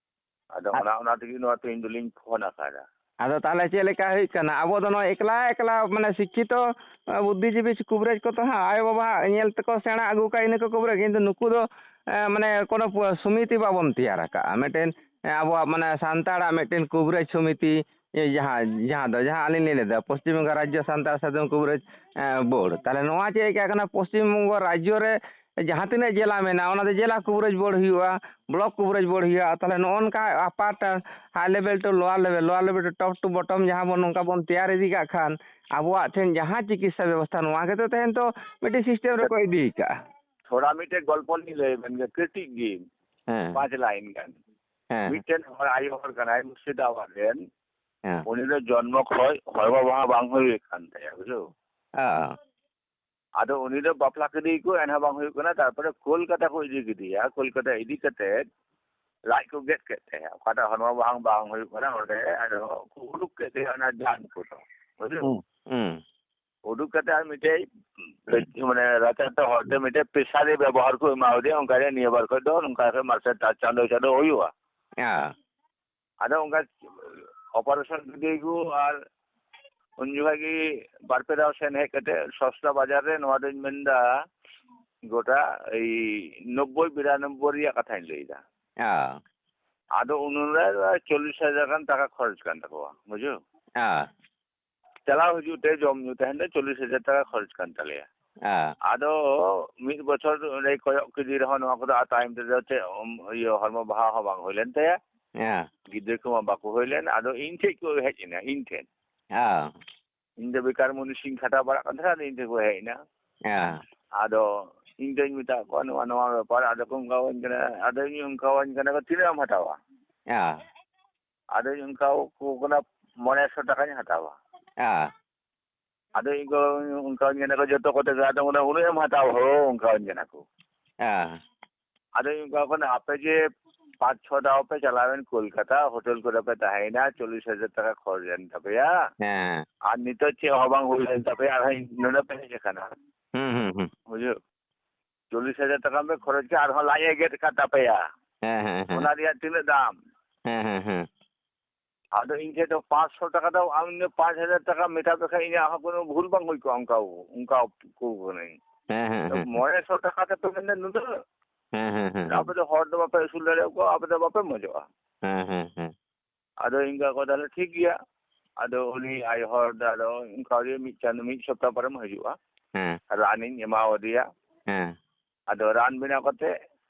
ᱟᱫᱚ ᱟᱨ ᱚᱱᱟ, ᱚᱱᱟ ᱛᱮᱜᱮ ᱱᱚᱣᱟ ᱛᱮᱦᱮᱧ ᱫᱚᱞᱤᱧ ᱯᱷᱳᱱ ᱟᱠᱟᱫᱟ᱾ ᱟᱫᱚ ᱛᱟᱦᱚᱞᱮ ᱪᱮᱫ ᱞᱮᱠᱟ ᱦᱩᱭᱩᱜ ᱠᱟᱱᱟ? ᱟᱵᱚ ᱫᱚ ᱱᱚᱣᱟ ᱮᱠᱞᱟ ᱮᱠᱞᱟ, ᱢᱟᱱᱮ, ᱥᱤᱠᱠᱷᱤᱛᱚ, ᱮ, ᱵᱩᱫᱽᱫᱷᱤᱡᱤᱵᱤ ᱠᱩᱵᱨᱮᱡ ᱠᱚᱫᱚ ᱦᱟᱸᱜ ᱟᱭᱳᱼᱵᱟᱵᱟ ᱧᱮᱞ ᱛᱮᱠᱚ ᱥᱮᱬᱟ ᱟᱹᱜᱩ ᱠᱟᱜᱼᱟ, ᱤᱱᱟᱹ ᱠᱚ ᱠᱩᱵᱨᱮᱡ᱾ ᱠᱤᱱᱛᱩ ᱱᱩᱠᱩ ᱫᱚ, ᱮ, ᱢᱟᱱᱮ, ᱠᱳᱱᱳ ᱯᱩ-, ᱥᱚᱢᱤᱛᱤ ᱵᱟᱵᱚᱱ ᱛᱮᱭᱟᱨ ᱟᱠᱟᱜᱼᱟ᱾ ᱢᱤᱫᱴᱮᱱ, ᱮ, ᱟᱵᱚᱣᱟᱜ, ᱢᱟᱱᱮ, ᱥᱟᱱᱛᱟᱲᱟᱜ ᱢᱤᱫᱴᱮᱱ ᱠᱩᱵᱨᱮᱡ ᱥᱚᱢᱤᱛᱤ, ᱮ, ᱡᱟᱦᱟᱸ, ᱡᱟᱦᱟᱸ ᱫᱚ, ᱡᱟᱦᱟᱸ ᱟᱹᱞᱤᱧ ᱞᱤᱧ ᱞᱟᱹᱭᱫᱟ, ᱯᱚᱥᱪᱤᱢ ᱵᱚᱝᱜᱚ ᱨᱟᱡᱽᱡᱚ ᱥᱟᱱᱛᱟᱲ ᱥᱟᱫᱷᱚᱱ ᱠᱩᱵᱨᱮᱡ, ᱮ, ᱵᱳᱨᱰ᱾ ᱛᱟᱦᱚᱞᱮ ᱱᱚᱣᱟ ᱪᱮᱫ ᱪᱤᱠᱟᱹᱜ ᱠᱟᱱᱟ? ᱯᱚᱥᱪᱤᱢ ᱵᱚᱝᱜᱚ ᱨᱟᱡᱽᱡᱚ ᱨᱮ ᱡᱟᱦᱟᱸ ᱛᱤᱱᱟᱹᱜ ᱡᱮᱞᱟ ᱢᱮᱱᱟᱜᱼᱟ, ᱚᱱᱟ ᱫᱚ ᱡᱮᱞᱟ ᱠᱩᱵᱨᱮᱡ ᱵᱳᱨᱰ ᱦᱩᱭᱩᱜᱼᱟ, ᱵᱞᱚᱠ ᱠᱩᱵᱨᱮᱡ ᱵᱳᱨᱰ ᱦᱩᱭᱩᱜᱼᱟ᱾ ᱛᱟᱦᱚᱞᱮ ᱱᱚᱜᱼᱚ ᱱᱚᱝᱠᱟ upper to high level to lower level, lower level to top to bottom ᱡᱟᱦᱟᱸ ᱵᱚᱱ ᱱᱚᱝᱠᱟ ᱵᱚᱱ ᱛᱮᱭᱟᱨ ᱤᱫᱤ ᱠᱟᱜ ᱠᱷᱟᱱ, ᱟᱵᱚᱣᱟᱜ ᱴᱷᱮᱱ ᱡᱟᱦᱟᱸ ᱪᱤᱠᱤᱛᱥᱟ ᱵᱮᱵᱚᱥᱛᱷᱟ, ᱱᱚᱣᱟ ᱜᱮᱛᱚ ᱛᱟᱦᱮᱱ ᱛᱚ ᱢᱤᱫᱴᱤᱡ system ᱨᱮᱠᱚ ᱤᱫᱤ ᱠᱟᱜᱼᱟ᱾ ᱛᱷᱚᱲᱟ ᱢᱤᱫᱴᱮᱡ ᱜᱚᱞᱯᱚ ᱞᱤᱧ ᱞᱟᱹᱭ ᱟᱵᱮᱱ ᱜᱮ, ᱠᱟᱹᱴᱤᱡ ᱜᱮ, ᱦᱮᱸ᱾ ᱯᱟᱸᱪ ᱞᱟᱭᱤᱱ ᱜᱟᱱ᱾ ᱦᱮᱸ᱾ ᱢᱤᱫᱴᱮᱱ ᱦᱚᱲ, ᱟᱭᱳ ᱦᱚᱲ ᱠᱟᱱᱟᱭ, ᱢᱩᱨᱥᱤᱫᱟᱵᱟᱫ ᱨᱮᱱ᱾ ᱦᱮᱸ᱾ ᱩᱱᱤ ᱫᱚ ᱡᱚᱱᱢᱚ ᱠᱷᱚᱡ ᱦᱚᱲᱢᱚ ᱵᱟᱦᱟ ᱵᱟᱝ ᱦᱩᱭ ᱠᱟᱱ ᱛᱟᱭᱟ, ᱵᱩᱡᱷᱟᱹᱣ? ᱦᱮᱸ᱾ ᱟᱫᱚ ᱩᱱᱤ ᱫᱚ ᱵᱟᱯᱞᱟ ᱠᱮᱫᱮᱭᱟᱠᱚ, ᱮᱱᱦᱚᱸ ᱵᱟᱝ ᱦᱩᱭᱩᱜ ᱠᱟᱱᱟ᱾ ᱛᱟᱨᱯᱚᱨᱮ ᱠᱳᱞᱠᱟᱛᱟ ᱠᱚ ᱤᱫᱤ ᱠᱮᱫᱮᱭᱟ᱾ ᱠᱳᱞᱠᱟᱛᱟ ᱤᱫᱤ ᱠᱟᱛᱮ ᱞᱟᱡ ᱠᱚ ᱜᱮᱫ ᱠᱮᱫ ᱛᱟᱭᱟ᱾ ᱚᱠᱟᱴᱟᱜ ᱦᱚᱲᱢᱚ ᱵᱟᱝ, ᱵᱟᱝ ᱦᱩᱭᱩᱜ ᱠᱟᱱᱟ, ᱚᱸᱰᱮ ᱟᱫᱚ ᱠᱚ ᱩᱰᱩᱠ ᱠᱮᱫ ᱛᱟᱭᱟ ᱚᱱᱟ ᱡᱟᱝ ᱠᱚᱫᱚ᱾ ᱵᱩᱡᱷᱟᱹᱣ? ᱦᱩᱸ, ᱦᱩᱸ᱾ ᱩᱰᱩᱠ ᱠᱟᱛᱮ ᱟᱨ ᱢᱤᱫᱴᱮᱡ, ᱢᱟᱱᱮ, ᱨᱟᱪᱟᱛᱮ ᱦᱚᱲᱛᱮ ᱢᱤᱫᱴᱮᱡ ᱯᱮᱥᱟᱨᱤ ᱵᱮᱵᱚᱦᱟᱨ ᱠᱚ ᱮᱢᱟᱣᱟᱫᱮᱭᱟ᱾ ᱚᱱᱠᱟᱨᱮ ᱱᱤᱭᱟᱹ ᱵᱟᱨ ᱠᱷᱚᱡ ᱫᱚ ᱱᱚᱝᱠᱟ ᱠᱟᱛᱮ ᱢᱟᱥᱮ ᱪᱟᱨ ᱪᱟᱸᱫᱚ, ᱪᱟᱸᱫᱚ ᱦᱩᱭᱩᱜᱼᱟ᱾ ᱦᱮᱸ᱾ ᱟᱫᱚ ᱚᱱᱠᱟ operation ᱠᱮᱫᱮᱭᱟᱠᱚ ᱟᱨ ᱩᱱ ᱡᱚᱠᱷᱟᱡ ᱜᱮ ᱵᱟᱨ ᱯᱮ ᱫᱷᱟᱣ ᱥᱮᱱ ᱦᱮᱡ ᱠᱟᱛᱮ ᱥᱚᱥᱛᱟ ᱵᱟᱡᱟᱨ ᱨᱮ, ᱱᱚᱣᱟ ᱫᱚᱧ ᱢᱮᱱᱫᱟ ᱜᱚᱴᱟ ᱮᱭ ᱱᱚᱵᱵᱳᱭ ᱵᱤᱨᱟᱱᱚᱵᱵᱳᱭ ᱨᱮᱭᱟᱜ ᱠᱟᱛᱷᱟᱧ ᱞᱟᱹᱭᱫᱟ᱾ ᱦᱮᱸ᱾ ᱟᱫᱚ ᱩᱱᱨᱮ ᱪᱚᱞᱞᱤᱥ ᱦᱟᱡᱟᱨ ᱜᱟᱱ ᱴᱟᱠᱟ ᱠᱷᱚᱨᱚᱪ ᱠᱟᱱ ᱛᱟᱠᱚᱣᱟ, ᱵᱩᱡᱷᱟᱹᱣ? ᱦᱮᱸ᱾ ᱪᱟᱞᱟᱣ ᱦᱤᱡᱩᱜ ᱛᱮ ᱡᱚᱢ ᱧᱩ ᱛᱟᱦᱮᱱ ᱛᱮ ᱪᱚᱞᱞᱤᱥ ᱦᱟᱡᱟᱨ ᱴᱟᱠᱟ ᱠᱷᱚᱨᱚᱪ ᱠᱟᱱ ᱛᱟᱞᱮᱭᱟ᱾ ᱦᱮᱸ᱾ ᱟᱫᱚ ᱢᱤᱫ ᱵᱚᱪᱷᱚᱨ ᱚᱸᱰᱮ ᱠᱚᱭᱚᱜ ᱠᱮᱫᱮ ᱨᱮᱦᱚᱸ ᱱᱚᱣᱟ ᱠᱚᱫᱚ ᱟᱨ ᱛᱟᱭᱚᱢ ᱛᱮᱫᱚ ᱪᱮᱫ, ᱩᱢ, ᱤᱭᱟᱹ, ᱦᱚᱲᱢᱚ ᱵᱟᱦᱟ ᱦᱚᱸ ᱵᱟᱝ ᱦᱩᱭ ᱞᱮᱱ ᱛᱟᱭᱟ᱾ ᱦᱮᱸ᱾ ᱜᱤᱫᱽᱨᱟᱹ ᱠᱚᱢᱟ ᱵᱟᱠᱚ ᱦᱩᱭ ᱞᱮᱱ᱾ ᱟᱫᱚ ᱤᱧ ᱴᱷᱮᱡ ᱠᱚ ᱦᱮᱡ ᱮᱱᱟ, ᱤᱧ ᱴᱷᱮᱱ᱾ ᱦᱮᱸ᱾ ᱤᱧ ᱫᱚ ᱵᱮᱠᱟᱨ ᱢᱩᱱᱤᱥᱤᱧ ᱠᱷᱟᱴᱟᱣ ᱵᱟᱲᱟᱜ ᱠᱟᱱ ᱛᱟᱦᱮᱱᱟ, ᱟᱫᱚ ᱤᱧ ᱴᱷᱮᱱ ᱠᱚ ᱦᱮᱡ ᱮᱱᱟ᱾ ᱦᱮᱸ᱾ ᱟᱫᱚ ᱤᱧ ᱫᱚᱧ ᱢᱮᱛᱟᱫ ᱠᱚᱣᱟ, "ᱱᱚᱣᱟ, ᱱᱚᱣᱟ ᱵᱮᱯᱟᱨ", ᱟᱫᱚ ᱠᱚ ᱚᱱᱠᱟᱣᱟᱹᱧ ᱠᱟᱱᱟ, ᱟᱫᱚ ᱤᱧ ᱚᱱᱠᱟᱣᱟᱹᱧ ᱠᱟᱱᱟ ᱠᱚ, "ᱛᱤᱱᱟᱹᱜ ᱮᱢ ᱦᱟᱛᱟᱣᱟ?" ᱦᱮᱸ᱾ ᱟᱫᱚᱧ ᱚᱱᱠᱟ ᱠᱚ ᱠᱟᱱᱟ, ᱢᱚᱬᱮ ᱥᱚ ᱴᱟᱠᱟᱧ ᱦᱟᱛᱟᱣᱟ᱾ ᱦᱮᱸ᱾ ᱟᱫᱚ ᱤᱧ ᱠᱚ ᱚᱱᱠᱟᱧ ᱢᱮᱱᱟ ᱠᱚ, "ᱡᱚᱛᱚ ᱠᱚᱛᱮ ᱜᱮ?" ᱟᱫᱚ ᱩᱱᱟᱹᱜ ᱮᱢ ᱦᱟᱛᱟᱣᱟ ᱦᱳ, ᱚᱱᱠᱟᱧ ᱢᱮᱱᱟ ᱠᱚ᱾ ᱦᱮᱸ᱾ ᱟᱫᱚ ᱤᱧ ᱚᱱᱠᱟ ᱠᱚ ᱠᱟᱱᱟ, "ᱟᱯᱮ ᱡᱮ ᱯᱟᱸᱪ ᱪᱷᱚ ᱫᱷᱟᱣ ᱯᱮ ᱪᱟᱞᱟᱣᱮᱱ ᱠᱳᱞᱠᱟᱛᱟ, ᱦᱳᱴᱮᱞ ᱠᱚᱨᱮ ᱯᱮ ᱛᱟᱦᱮᱸᱭᱮᱱᱟ, ᱪᱚᱞᱞᱤᱥ ᱦᱟᱡᱟᱨ ᱴᱟᱠᱟ ᱠᱷᱚᱨᱪ ᱮᱱ ᱛᱟᱯᱮᱭᱟ, ᱦᱮᱸ᱾ ᱟᱨ ᱱᱤᱛᱚᱜ ᱪᱮᱫ ᱦᱚᱸ ᱵᱟᱝ ᱦᱩᱭ ᱞᱮᱱ ᱛᱟᱯᱮᱭᱟ, ᱟᱨᱦᱚᱸ ᱱᱚᱰᱮ ᱯᱮ ᱦᱮᱡ ᱟᱠᱟᱱᱟ?" ᱦᱩᱸ, ᱦᱩᱸ, ᱦᱩᱸ᱾ ᱵᱩᱡᱷᱟᱹᱣ? ᱪᱚᱞᱞᱤᱥ ᱦᱟᱡᱟᱨ ᱴᱟᱠᱟ ᱯᱮ ᱠᱷᱚᱨᱚᱪ ᱠᱮᱫᱟ, ᱟᱨᱦᱚᱸ ᱞᱟᱡ ᱮ ᱜᱮᱫ ᱟᱠᱟᱫ ᱛᱟᱯᱮᱭᱟ᱾ ᱦᱮᱸ, ᱦᱮᱸ, ᱦᱮᱸ᱾ ᱚᱱᱟ ᱨᱮᱭᱟᱜ ᱛᱤᱱᱟᱹᱜ ᱫᱟᱢ? ᱦᱮᱸ, ᱦᱮᱸ, ᱦᱮᱸ᱾ ᱟᱫᱚ ᱤᱧ ᱴᱷᱮᱱ ᱫᱚ ᱯᱟᱸᱪᱥᱚ ᱴᱟᱠᱟ ᱫᱚ, ᱟᱢ ᱫᱚ ᱯᱟᱸᱪ ᱦᱟᱡᱟᱨ ᱴᱟᱠᱟ ᱢᱮᱛᱟ ᱯᱮ ᱠᱷᱟᱱ ᱤᱧᱟᱹᱜ ᱦᱚᱸ ᱠᱳᱱᱳ ᱵᱷᱩᱞ ᱵᱟᱝ ᱦᱩᱭ ᱠᱚᱜᱼᱟ, ᱚᱱᱠᱟ, ᱚᱱᱠᱟ ᱠᱚ ᱠᱟᱹᱱᱟᱹᱧ᱾ ᱦᱮᱸ, ᱦᱮᱸ, ᱛᱚ ᱦᱮᱸ, ᱦᱮᱸ᱾ ᱢᱚᱬᱮ ᱥᱚ ᱴᱟᱠᱟ ᱛᱮᱯᱮ ᱢᱮᱱᱫᱟ ᱱᱩᱱᱟᱹᱜ? ᱦᱮᱸ, ᱦᱮᱸ, ᱦᱮᱸ, ᱟᱯᱮ ᱦᱮᱸ᱾ ᱫᱚ ᱦᱚᱲ ᱫᱚ ᱵᱟᱯᱮ ᱟᱹᱥᱩᱞ ᱫᱟᱲᱮᱭᱟᱠᱚᱣᱟ, ᱟᱯᱮ ᱫᱚ ᱵᱟᱯᱮ ᱢᱚᱡᱚᱜᱼᱟ᱾ ᱦᱮᱸ, ᱦᱮᱸ, ᱦᱮᱸ᱾ ᱟᱫᱚ ᱤᱧ ᱜᱚ ᱠᱚ, "ᱛᱟᱦᱞᱮ ᱴᱷᱤᱠ ᱜᱮᱭᱟ᱾" ᱟᱫᱚ ᱩᱱᱤ ᱟᱭᱳ ᱦᱚᱲ ᱫᱚ ᱟᱫᱚ ᱚᱱᱠᱟ ᱜᱮ ᱢᱤᱫ ᱪᱟᱸᱫᱚ, ᱢᱤᱫ ᱥᱚᱯᱛᱟᱦᱚ ᱯᱚᱨᱮᱢ ᱦᱤᱡᱩᱜᱼᱟ᱾ ᱦᱮᱸ᱾ ᱨᱟᱱᱤᱧ ᱮᱢᱟᱣᱟᱫᱮᱭᱟ᱾ ᱦᱮᱸ᱾ ᱟᱫᱚ ᱨᱟᱱ ᱵᱮᱱᱟᱣ ᱠᱟᱛᱮ,